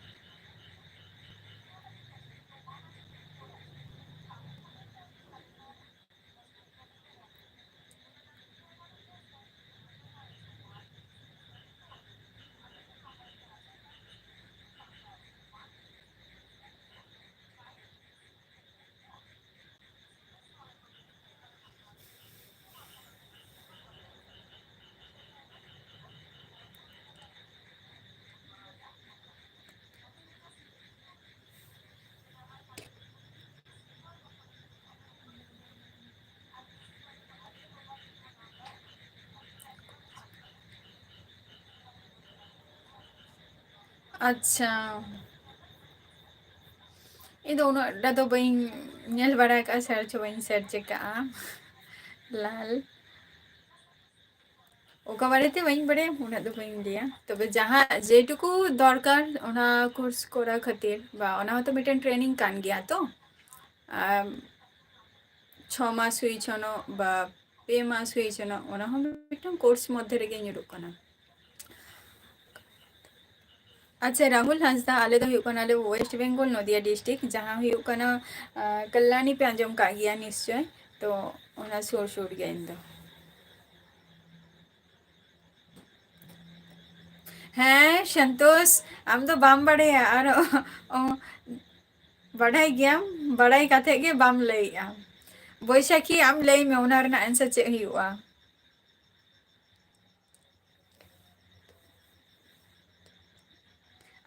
ᱟᱪᱪᱷᱟ, ᱤᱧ ᱫᱚ ᱩᱱᱟᱹᱜ ᱴᱟ ᱫᱚ ᱵᱟᱹᱧ ᱧᱮᱞ ᱵᱟᱲᱟ ᱟᱠᱟᱫᱼᱟ, search ᱦᱚᱸ ᱵᱟᱹᱧ search ᱟᱠᱟᱫᱼᱟ᱾ ᱞᱟᱞ, ᱚᱠᱟ ᱵᱟᱨᱮᱛᱮ ᱵᱟᱹᱧ ᱵᱟᱲᱟᱭᱟ, ᱩᱱᱟᱹᱜ ᱫᱚ ᱵᱟᱹᱧ ᱞᱟᱹᱭᱟ᱾ ᱛᱚᱵᱮ ᱡᱟᱦᱟᱸ ᱡᱮᱴᱩᱠᱩ ᱫᱚᱨᱠᱟᱨ ᱚᱱᱟ course ᱠᱚᱨᱟᱣ ᱠᱷᱟᱹᱛᱤᱨ, ᱵᱟ ᱚᱱᱟ ᱦᱚᱸᱛᱚ ᱢᱤᱫᱴᱮᱱ training ᱠᱟᱱ ᱜᱮᱭᱟ ᱛᱚ, ᱟᱢ, ᱪᱷᱚ ᱢᱟᱥ ᱦᱩᱭ ᱦᱚᱪᱚᱱᱚᱜ ᱵᱟ ᱯᱮ ᱢᱟᱥ ᱦᱩᱭ ᱦᱚᱪᱚᱱᱚᱜ, ᱚᱱᱟ ᱦᱚᱸ ᱢᱤᱫᱴᱟᱝ course ᱢᱚᱫᱽᱫᱷᱮ ᱨᱮᱜᱮ ᱧᱩᱨᱩᱜ ᱠᱟᱱᱟ᱾ ᱟᱪᱪᱷᱟ, ᱨᱟᱦᱩᱞ ᱦᱟᱸᱥᱫᱟ, ᱟᱞᱮ ᱫᱚ ᱦᱩᱭᱩᱜ ᱠᱟᱱᱟᱞᱮ West Bengal, ᱱᱚᱫᱤᱭᱟ district, ᱡᱟᱦᱟᱸ ᱦᱩᱭᱩᱜ ᱠᱟᱱᱟ, ᱟᱸ, ᱠᱟᱞᱞᱟᱱᱤ ᱯᱮ ᱟᱸᱡᱚᱢ ᱠᱟᱜ ᱜᱮᱭᱟ ᱱᱤᱥᱪᱚᱭ, ᱛᱚ ᱚᱱᱟ ᱥᱩᱨ ᱥᱩᱨ ᱜᱮ ᱤᱧ ᱫᱚ᱾ ᱦᱮᱸ ᱥᱚᱱᱛᱳᱥ, ᱟᱢ ᱫᱚ ᱵᱟᱢ ᱵᱟᱲᱟᱭᱟ ᱟᱨ ᱚ, ᱵᱟᱰᱟᱭ ᱜᱮᱭᱟᱢ, ᱵᱟᱲᱟᱭ ᱠᱟᱛᱮ ᱜᱮ ᱵᱟᱢ ᱞᱟᱹᱭᱮᱜᱼᱟ᱾ ᱵᱳᱭᱥᱟᱠᱷᱤ, ᱟᱢ ᱞᱟᱹᱭ ᱢᱮ, ᱚᱱᱟ ᱨᱮᱱᱟᱜ answer ᱪᱮᱫ ᱦᱩᱭᱩᱜᱼᱟ?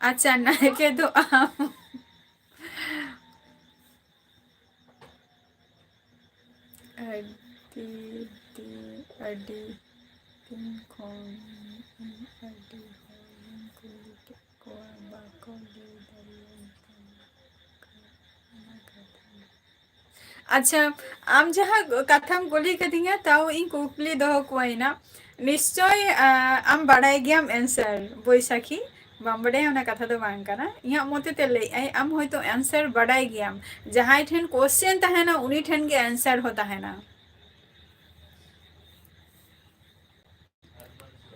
ᱟᱪᱪᱷᱟ, ᱱᱟᱭᱠᱮ ᱫᱚ ᱟᱢ᱾ ᱟᱹᱰᱤ ᱫᱤ-, ᱟᱹᱰᱤ ᱫᱤᱱ ᱠᱷᱚᱱ ᱤᱧ ᱟᱹᱰᱤ ᱦᱚᱲᱤᱧ ᱠᱩᱞᱤ ᱠᱮᱫ ᱠᱚᱣᱟ, ᱵᱟᱠᱚ ᱞᱟᱹᱭ ᱫᱟᱲᱮᱭᱟᱹᱧ ᱠᱟᱱᱟ᱾ ᱚᱱᱟ ᱠᱟᱛᱷᱟ᱾ ᱟᱪᱪᱷᱟ, ᱟᱢ ᱡᱟᱦᱟᱸ ᱠᱟᱛᱷᱟᱢ ᱠᱩᱞᱤ ᱠᱟᱫᱤᱧᱟ, ᱛᱟᱣ ᱤᱧ ᱠᱩᱠᱞᱤ ᱫᱚᱦᱚ ᱠᱚᱣᱟᱧ ᱱᱟ᱾ ᱱᱤᱥᱪᱚᱭ, ᱟ, ᱟᱢ ᱵᱟᱲᱟᱭ ᱜᱮᱭᱟᱢ answer, ᱵᱳᱭᱥᱟᱠᱷᱤ᱾ ᱵᱟᱢ ᱵᱟᱲᱟᱭᱟ ᱚᱱᱟ ᱠᱟᱛᱷᱟ ᱫᱚ ᱵᱟᱝ ᱠᱟᱱᱟ᱾ ᱤᱧᱟᱹᱜ ᱢᱚᱛᱮ ᱛᱮ ᱞᱟᱹᱭᱮᱫ ᱟᱭ, ᱟᱢ ᱦᱚᱭᱛᱳ answer ᱵᱟᱲᱟᱭ ᱜᱮᱭᱟᱢ᱾ ᱡᱟᱦᱟᱸᱭ ᱴᱷᱮᱱ question ᱛᱟᱦᱮᱱᱟ, ᱩᱱᱤ ᱴᱷᱮᱱ ᱜᱮ answer ᱦᱚᱸ ᱛᱟᱦᱮᱱᱟ᱾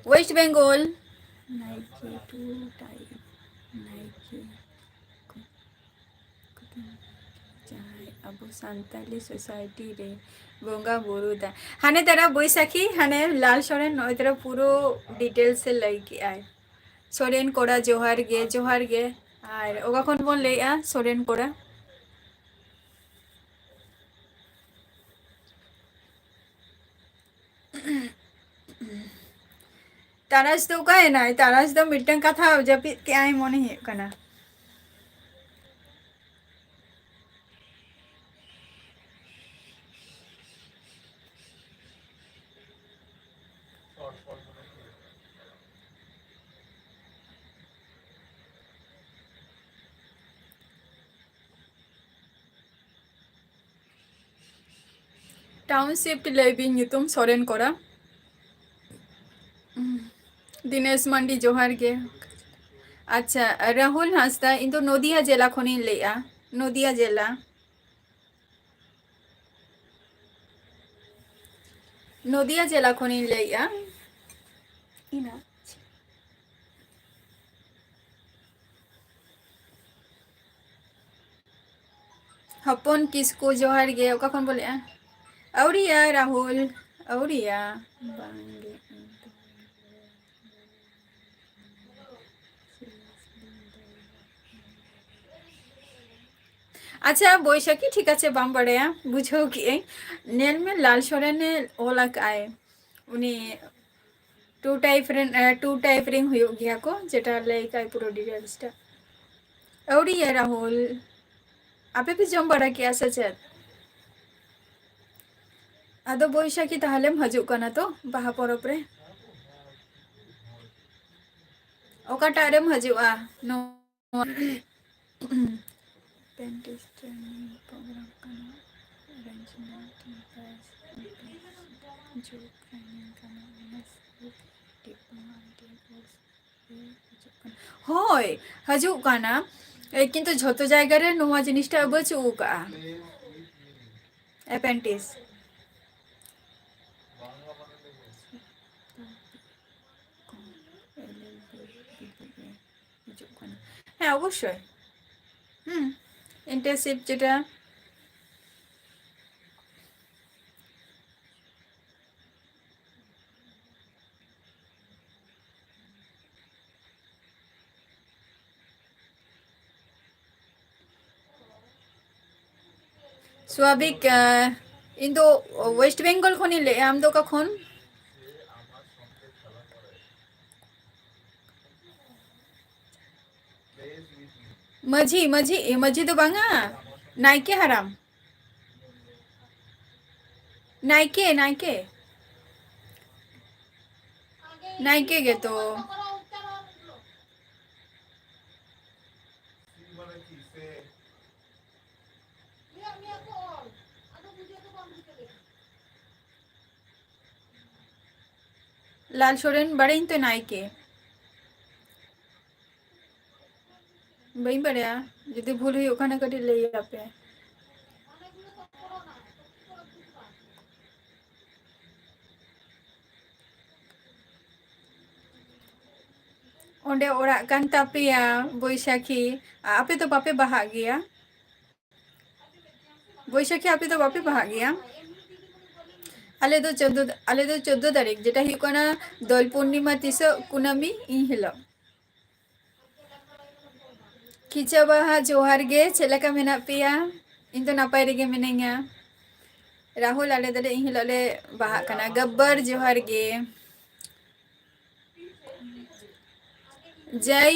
West Bengal. ᱱᱟᱭᱠᱮ ᱴᱩ ᱴᱟᱭᱤᱯ, ᱱᱟᱭᱠᱮ ᱠᱚ-, ᱠᱚ-, ᱡᱟᱦᱟᱸᱭ ᱟᱵᱚ ᱥᱟᱱᱛᱟᱞᱤ society ᱨᱮ ᱵᱚᱸᱜᱟ ᱵᱩᱨᱩ ᱫᱟ᱾ ᱦᱟᱱᱮ ᱛᱟᱨᱟ ᱵᱳᱭᱥᱟᱠᱷᱤ, ᱦᱟᱱᱮ ᱞᱟᱞ ᱥᱚᱨᱮᱱ ᱱᱚᱜᱼᱚᱭ ᱛᱟᱨᱟ ᱯᱩᱨᱟᱹ details ᱮ ᱞᱟᱹᱭ ᱠᱮᱜᱼᱟᱭ᱾ ᱥᱚᱨᱮᱱ ᱠᱚᱲᱟ ᱡᱚᱦᱟᱨ ᱜᱮ, ᱡᱚᱦᱟᱨ ᱜᱮ᱾ ᱟᱨ ᱚᱠᱟ ᱠᱷᱚᱱ ᱵᱚᱱ ᱞᱟᱹᱭᱮᱜᱼᱟ ᱥᱚᱨᱮᱱ ᱠᱚᱲᱟ? ᱛᱟᱨᱟᱥ ᱫᱚ ᱚᱠᱟᱭᱮᱱᱟᱭ? ᱛᱟᱨᱟᱥ ᱫᱚ ᱢᱤᱫᱴᱟᱝ ᱠᱟᱛᱷᱟ ᱡᱟᱹᱯᱤᱫ ᱠᱮᱜᱼᱟᱭ ᱢᱚᱱᱮ ᱦᱩᱭᱩᱜ ᱠᱟᱱᱟ᱾ Township ᱞᱟᱹᱭ ᱵᱤᱱ, ᱧᱩᱛᱩᱢ ᱥᱚᱨᱮᱱ ᱠᱚᱲᱟ᱾ ᱫᱤᱱᱮᱥ ᱢᱟᱱᱰᱤ, ᱡᱚᱦᱟᱨ ᱜᱮ᱾ ᱟᱪᱪᱷᱟ, ᱨᱟᱦᱩᱞ ᱦᱟᱸᱥᱫᱟ, ᱤᱧ ᱫᱚ ᱱᱚᱫᱤᱭᱟ ᱡᱮᱞᱟ ᱠᱷᱚᱱᱤᱧ ᱞᱟᱹᱭᱮᱜᱼᱟ, ᱱᱚᱫᱤᱭᱟ ᱡᱮᱞᱟ᱾ ᱱᱚᱫᱤᱭᱟ ᱡᱮᱞᱟ ᱠᱷᱚᱱᱤᱧ ᱞᱟᱹᱭᱮᱜᱼᱟ᱾ ᱤᱱᱟ᱾ ᱦᱚᱯᱚᱱ ᱠᱤᱥᱠᱩ, ᱡᱚᱦᱟᱨ ᱜᱮ᱾ ᱚᱠᱟ ᱠᱷᱚᱱ ᱵᱚᱞᱮᱜᱼᱟ? ᱟᱹᱣᱨᱤᱭᱟ ᱨᱟᱦᱩᱞ, ᱟᱹᱣᱨᱤᱭᱟ᱾ ᱵᱟᱝᱜᱮ᱾ ᱟᱪᱪᱷᱟ, ᱵᱳᱭᱥᱟᱠᱷᱤ, ᱴᱷᱤᱠ ᱟᱪᱷᱮ, ᱵᱟᱢ ᱵᱟᱲᱟᱭᱟ, ᱵᱩᱡᱷᱟᱹᱣ ᱠᱮᱜᱼᱟᱹᱧ᱾ ᱧᱮᱞ ᱢᱮ, ᱞᱟᱞ ᱥᱚᱨᱮᱱᱮ ᱚᱞ ᱟᱠᱟᱫᱼᱟᱭ, ᱩᱱᱤ two type ᱨᱮᱱ, ᱮ, two type ᱨᱮᱱ ᱦᱩᱭᱩᱜ ᱜᱮᱭᱟ ᱠᱚ, ᱡᱮᱴᱟ ᱞᱟᱹᱭ ᱠᱟᱜᱼᱟᱭ ᱯᱩᱨᱟᱹ details ᱴᱟ᱾ ᱟᱹᱣᱨᱤᱭᱟ ᱨᱟᱦᱩᱞ, ᱟᱯᱮ ᱯᱮ ᱡᱚᱢ ᱵᱟᱲᱟ ᱠᱮᱜᱼᱟ ᱥᱮ ᱪᱮᱫ? ᱟᱫᱚ ᱵᱳᱭᱥᱟᱠᱷᱤ, ᱛᱟᱦᱞᱮᱢ ᱦᱤᱡᱩᱜ ᱠᱟᱱᱟ ᱛᱚ ᱵᱟᱦᱟ ᱯᱚᱨᱚᱵᱽ ᱨᱮ? ᱚᱠᱟᱴᱟᱜ ᱨᱮᱢ ᱦᱤᱡᱩᱜᱼᱟ? ᱱᱚᱣᱟ dentist training program ᱠᱟᱱᱟ᱾ ᱨᱚᱧᱡᱚᱱᱟ ᱴᱤᱢᱯᱟᱥ, ᱡᱳᱜ ᱯᱷᱟᱭᱱᱮᱞ ᱠᱟᱱᱟ, ᱚᱱᱟ ᱥᱟᱶ ᱰᱤᱯᱞᱳᱢᱟ ᱟᱭᱴᱤ ᱠᱳᱨᱥ ᱦᱤᱡᱩᱜ ᱠᱟᱱᱟ᱾ ᱦᱳᱭ, ᱦᱤᱡᱩᱜ ᱠᱟᱱᱟ᱾ ᱮ, ᱠᱤᱱᱛᱩ ᱡᱷᱚᱛᱚ ᱡᱟᱭᱜᱟ ᱨᱮ ᱱᱚᱣᱟ ᱡᱤᱱᱤᱥᱴᱟ ᱵᱟᱹᱪᱩᱜ ᱟᱠᱟᱜᱼᱟ, ᱮᱯᱮᱱᱰᱤᱠᱥ᱾ ᱦᱤᱡᱩᱜ ᱠᱟᱱᱟ᱾ ᱦᱮᱸ, ᱚᱵᱚᱥᱥᱳᱭ᱾ ᱦᱩᱸ, ᱤᱱᱴᱟᱨᱱᱥᱤᱯ ᱡᱮᱴᱟ᱾ ᱥᱣᱟᱵᱷᱤᱠ, ᱟᱸ, ᱤᱧ ᱫᱚ ᱳᱭᱮᱥᱴ ᱵᱮᱝᱜᱚᱞ ᱠᱷᱚᱱᱤᱧ ᱞᱟᱹᱭᱮᱜᱼᱟ᱾ ᱟᱢ ᱫᱚ ᱚᱠᱟ ᱠᱷᱚᱱ? ᱢᱟᱹᱡᱷᱤ, ᱢᱟᱹᱡᱷᱤ, ᱢᱟᱹᱡᱷᱤ ᱫᱚ ᱵᱟᱝᱟ, ᱱᱟᱭᱠᱮ ᱦᱟᱲᱟᱢ᱾ ᱱᱟᱭᱠᱮ, ᱱᱟᱭᱠᱮ᱾ ᱱᱟᱭᱠᱮ ᱜᱮᱛᱚ᱾ ᱞᱟᱞ ᱥᱚᱨᱮᱱ ᱵᱟᱲᱟᱭᱟᱹᱧ ᱛᱚ ᱱᱟᱭᱠᱮ᱾ ᱵᱟᱹᱧ ᱵᱟᱲᱟᱭᱟ, ᱡᱩᱫᱤ ᱵᱷᱩᱞ ᱦᱩᱭᱩᱜ ᱠᱷᱟᱱ ᱠᱟᱹᱴᱤᱡ ᱞᱟᱹᱭ ᱟᱯᱮ᱾ ᱚᱸᱰᱮ ᱚᱲᱟᱜ ᱠᱟᱱ ᱛᱟᱯᱮᱭᱟ ᱵᱳᱭᱥᱟᱠᱷᱤ, ᱟ-, ᱟᱯᱮ ᱫᱚ ᱵᱟᱯᱮ ᱵᱟᱦᱟᱜ ᱜᱮᱭᱟ? ᱵᱳᱭᱥᱟᱠᱷᱤ, ᱟᱯᱮ ᱫᱚ ᱵᱟᱯᱮ ᱵᱟᱦᱟᱜ ᱜᱮᱭᱟ? ᱟᱞᱮ ᱫᱚ ᱪᱳᱫᱽᱫᱳ, ᱟᱞᱮ ᱫᱚ ᱪᱳᱫᱽᱫᱳ ᱛᱟᱹᱨᱤᱠᱷ, ᱡᱮᱴᱟ ᱦᱩᱭᱩᱜ ᱠᱟᱱᱟ ᱫᱳᱞ ᱯᱩᱨᱱᱤᱢᱟ ᱛᱤᱥᱚᱜ ᱠᱩᱱᱟᱹᱢᱤ, ᱤᱱ ᱦᱤᱞᱳᱜ᱾ ᱠᱷᱤᱪᱟᱹ ᱵᱟᱦᱟ, ᱡᱚᱦᱟᱨ ᱜᱮ, ᱪᱮᱫ ᱞᱮᱠᱟ ᱢᱮᱱᱟᱜ ᱯᱮᱭᱟ? ᱤᱧ ᱫᱚ ᱱᱟᱯᱟᱭ ᱨᱮᱜᱮ ᱢᱤᱱᱟᱹᱧᱟ᱾ ᱨᱟᱦᱩᱞ, ᱟᱞᱮ ᱫᱚᱞᱮ ᱤᱱ ᱦᱤᱞᱳᱜ ᱞᱮ ᱵᱟᱦᱟᱜ ᱠᱟᱱᱟ᱾ ᱜᱟᱵᱵᱟᱨ, ᱡᱚᱦᱟᱨ ᱜᱮ᱾ ᱡᱟᱭ,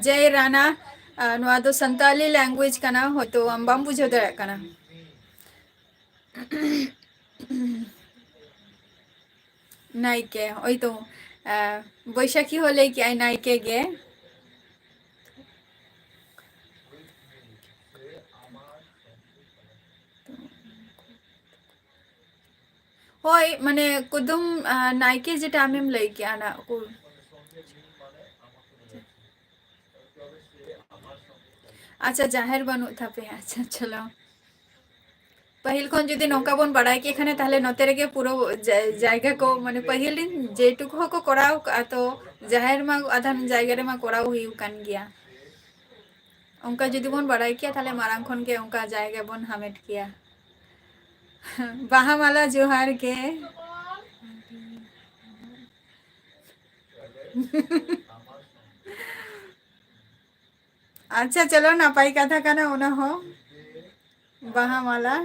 ᱡᱟᱭ ᱨᱟᱱᱟ, ᱟ, ᱱᱚᱣᱟ ᱫᱚ ᱥᱟᱱᱛᱟᱞᱤ language ᱠᱟᱱᱟ, ᱦᱚᱭᱛᱳ ᱟᱢ ᱵᱟᱢ ᱵᱩᱡᱷᱟᱹᱣ ᱫᱟᱲᱮᱭᱟᱜ ᱠᱟᱱᱟ᱾ ᱱᱟᱭᱠᱮ, ᱳᱭ ᱛᱚ, ᱟ, ᱵᱳᱭᱥᱟᱠᱷᱤ ᱦᱚᱸ ᱞᱟᱹᱭ ᱠᱮᱜᱼᱟᱭ ᱱᱟᱭᱠᱮ ᱜᱮ᱾ ᱦᱳᱭ, ᱢᱟᱱᱮ ᱠᱩᱫᱩᱢ, ᱟᱸ, ᱱᱟᱭᱠᱮ ᱡᱮᱴᱟ ᱟᱢᱮᱢ ᱞᱟᱹᱭ ᱠᱮᱜᱼᱟ ᱚᱱᱟ ᱠᱚ᱾ ᱟᱪᱪᱷᱟ, ᱡᱟᱦᱮᱨ ᱵᱟᱹᱱᱩᱜ ᱛᱟᱯᱮᱭᱟ᱾ ᱟᱪᱪᱷᱟ, ᱪᱚᱞᱚ᱾ ᱯᱟᱹᱦᱤᱞ ᱠᱷᱚᱱ ᱡᱩᱫᱤ ᱱᱚᱝᱠᱟ ᱵᱚᱱ ᱵᱟᱲᱟᱭ ᱠᱮ ᱠᱷᱟᱱ, ᱛᱟᱦᱞᱮ ᱱᱚᱛᱮ ᱨᱮᱜᱮ ᱯᱩᱨᱟᱹ ᱡᱟ-, ᱡᱟᱭᱜᱟ ᱠᱚ, ᱢᱟᱱᱮ ᱯᱟᱹᱦᱤᱞ ᱨᱤᱱ ᱡᱮᱴᱩᱠᱩ ᱦᱚᱸᱠᱚ ᱠᱚᱨᱟᱣ ᱠᱟᱜᱼᱟ, ᱛᱚ ᱡᱟᱦᱮᱨ ᱢᱟ ᱟᱫᱷᱟᱱ ᱡᱟᱭᱜᱟ ᱨᱮᱢᱟ ᱠᱚᱨᱟᱣ ᱦᱩᱭᱩᱜ ᱠᱟᱱ ᱜᱮᱭᱟ᱾ ᱚᱱᱠᱟ ᱡᱩᱫᱤ ᱵᱚᱱ ᱵᱟᱲᱟᱭ ᱠᱮᱭᱟ, ᱛᱟᱦᱞᱮ ᱢᱟᱲᱟᱝ ᱠᱷᱚᱱ ᱜᱮ ᱚᱱᱠᱟ ᱡᱟᱭᱜᱟ ᱵᱚᱱ ᱦᱟᱢᱮᱴ ᱠᱮᱭᱟ᱾ ᱵᱟᱦᱟ ᱢᱟᱞᱟ ᱡᱚᱦᱟᱨ ᱜᱮ᱾ ᱟᱪᱪᱷᱟ, ᱪᱚᱞᱚ, ᱱᱟᱯᱟᱭ ᱠᱟᱛᱷᱟ ᱠᱟᱱᱟ ᱚᱱᱟ ᱦᱚᱸ᱾ ᱵᱟᱦᱟ ᱢᱟᱞᱟ᱾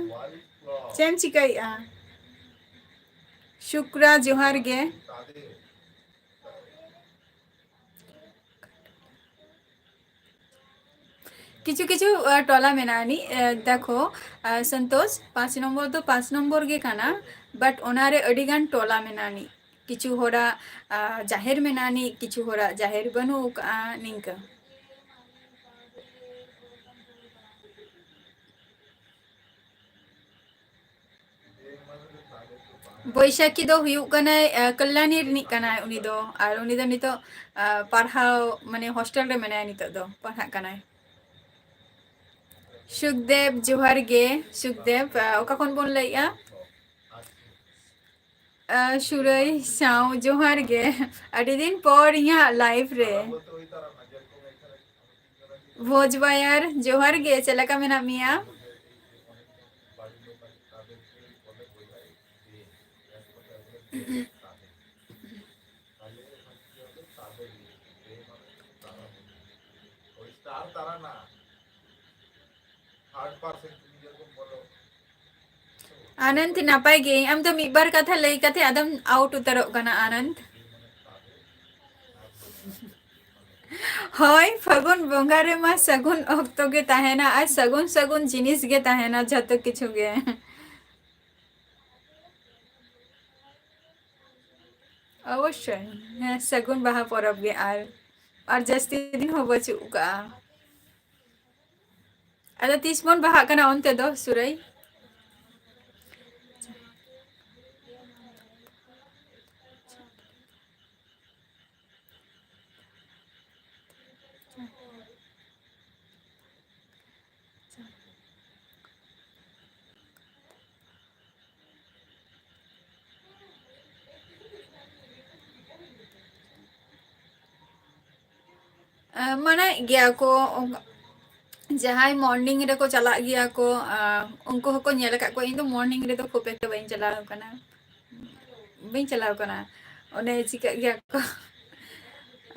ᱪᱮᱫ ᱮᱢ ᱪᱤᱠᱟᱹᱭᱮᱫᱼᱟ? ᱥᱩᱠᱨᱟ, ᱡᱚᱦᱟᱨ ᱜᱮ᱾ ᱠᱤᱪᱷᱩ ᱠᱤᱪᱷᱩ, ᱟ, ᱴᱚᱞᱟ ᱢᱮᱱᱟᱜᱼᱟ ᱟᱹᱱᱤᱡ, ᱟ, ᱫᱮᱠᱷᱚ, ᱟ, ᱥᱚᱱᱛᱳᱥ, ᱯᱟᱸᱪ ᱱᱚᱢᱵᱚᱨ ᱫᱚ ᱯᱟᱸᱪ ᱱᱚᱢᱵᱚᱨ ᱜᱮ ᱠᱟᱱᱟ, but ᱚᱱᱟᱨᱮ ᱟᱹᱰᱤᱜᱟᱱ ᱴᱚᱞᱟ ᱢᱮᱱᱟᱜᱼᱟ ᱟᱹᱱᱤᱡ᱾ ᱠᱤᱪᱷᱩ ᱦᱚᱲᱟᱜ, ᱟ, ᱡᱟᱦᱮᱨ ᱢᱮᱱᱟᱜᱼᱟ ᱟᱹᱱᱤᱡ, ᱠᱤᱪᱷᱩ ᱦᱚᱲᱟᱜ ᱡᱟᱦᱮᱨ ᱵᱟᱹᱱᱩᱜ ᱟᱠᱟᱜᱼᱟ, ᱱᱤᱝᱠᱟᱹ᱾ ᱵᱳᱭᱥᱟᱠᱷᱤ ᱫᱚ ᱦᱩᱭᱩᱜ ᱠᱟᱱᱟᱭ, ᱟ, ᱠᱚᱞᱞᱟᱱᱤ ᱨᱤᱱᱤᱡ ᱠᱟᱱᱟᱭ ᱩᱱᱤ ᱫᱚ, ᱟᱨ ᱩᱱᱤ ᱫᱚ ᱱᱤᱛᱚᱜ, ᱟ, ᱯᱟᱲᱦᱟᱣ, ᱢᱟᱱᱮ hostel ᱨᱮ ᱢᱮᱱᱟᱭᱟ ᱱᱤᱛᱚᱜ ᱫᱚ, ᱯᱟᱲᱦᱟᱜ ᱠᱟᱱᱟᱭ᱾ ᱥᱩᱠᱫᱮᱵ, ᱡᱚᱦᱟᱨ ᱜᱮ᱾ ᱥᱩᱠᱫᱮᱵ, ᱟ, ᱚᱠᱟ ᱠᱷᱚᱱ ᱵᱚᱱ ᱞᱟᱹᱭᱮᱜᱼᱟ? ᱟ, ᱥᱩᱨᱟᱹᱭ ᱥᱟᱶ ᱡᱚᱦᱟᱨ ᱜᱮ᱾ ᱟᱹᱰᱤ ᱫᱤᱱ ᱯᱚᱨ ᱤᱧᱟᱹᱜ live ᱨᱮ᱾ ᱵᱷᱳᱡᱽ ᱵᱟᱭᱟᱨ, ᱡᱚᱦᱟᱨ ᱜᱮ, ᱪᱮᱫ ᱞᱮᱠᱟ ᱢᱮᱱᱟᱜ ᱢᱮᱭᱟ? ᱟᱱᱚᱱᱛ, ᱱᱟᱯᱟᱭ ᱜᱮ᱾ ᱟᱢ ᱫᱚ ᱢᱤᱫ ᱵᱟᱨ ᱠᱟᱛᱷᱟ ᱞᱟᱹᱭ ᱠᱟᱛᱮ ᱟᱫᱚᱢ out ᱩᱛᱟᱹᱨᱚᱜ ᱠᱟᱱᱟ, ᱟᱱᱚᱱᱛ᱾ ᱦᱳᱭ, ᱯᱷᱟᱹᱜᱩᱱ ᱵᱚᱸᱜᱟ ᱨᱮᱢᱟ ᱥᱟᱹᱜᱩᱱ ᱚᱠᱛᱚ ᱜᱮ ᱛᱟᱦᱮᱱᱟ, ᱟᱨ ᱥᱟᱹᱜᱩᱱ ᱥᱟᱹᱜᱩᱱ ᱡᱤᱱᱤᱥ ᱜᱮ ᱛᱟᱦᱮᱱᱟ ᱡᱷᱚᱛᱚ ᱠᱤᱪᱷᱩ ᱜᱮ᱾ ᱚᱵᱚᱥᱥᱳᱭ, ᱦᱮᱸ, ᱥᱟᱹᱜᱩᱱ ᱵᱟᱦᱟ ᱯᱚᱨᱚᱵᱽ ᱜᱮ, ᱟᱨ, ᱟᱨ ᱡᱟᱹᱥᱛᱤ ᱫᱤᱱ ᱦᱚᱸ ᱵᱟᱹᱪᱩᱜ ᱠᱟᱜᱼᱟ᱾ ᱟᱫᱚ ᱛᱤᱥ ᱵᱚᱱ ᱵᱟᱦᱟᱜ ᱠᱟᱱᱟ ᱚᱱᱛᱮ ᱫᱚ, ᱥᱩᱨᱟᱹᱭ? ᱟᱸ, ᱢᱟᱱᱟᱭᱮᱫ ᱜᱮᱭᱟ ᱠᱚ, ᱚᱱᱠᱟ ᱡᱟᱦᱟᱸᱭ morning ᱨᱮᱠᱚ ᱪᱟᱞᱟᱜ ᱜᱮᱭᱟ ᱠᱚ, ᱟᱸ, ᱩᱱᱠᱩ ᱦᱚᱸᱠᱚ ᱧᱮᱞ ᱟᱠᱟᱫ ᱠᱚᱣᱟ᱾ ᱤᱧ ᱫᱚ morning ᱨᱮᱫᱚ ᱠᱷᱩᱵ ᱮᱠᱴᱟ ᱵᱟᱹᱧ ᱪᱟᱞᱟᱣ ᱟᱠᱟᱱᱟ, ᱵᱟᱹᱧ ᱪᱟᱞᱟᱣ ᱟᱠᱟᱱᱟ᱾ ᱚᱱᱮ ᱪᱤᱠᱟᱹᱜ ᱜᱮᱭᱟ ᱠᱚ᱾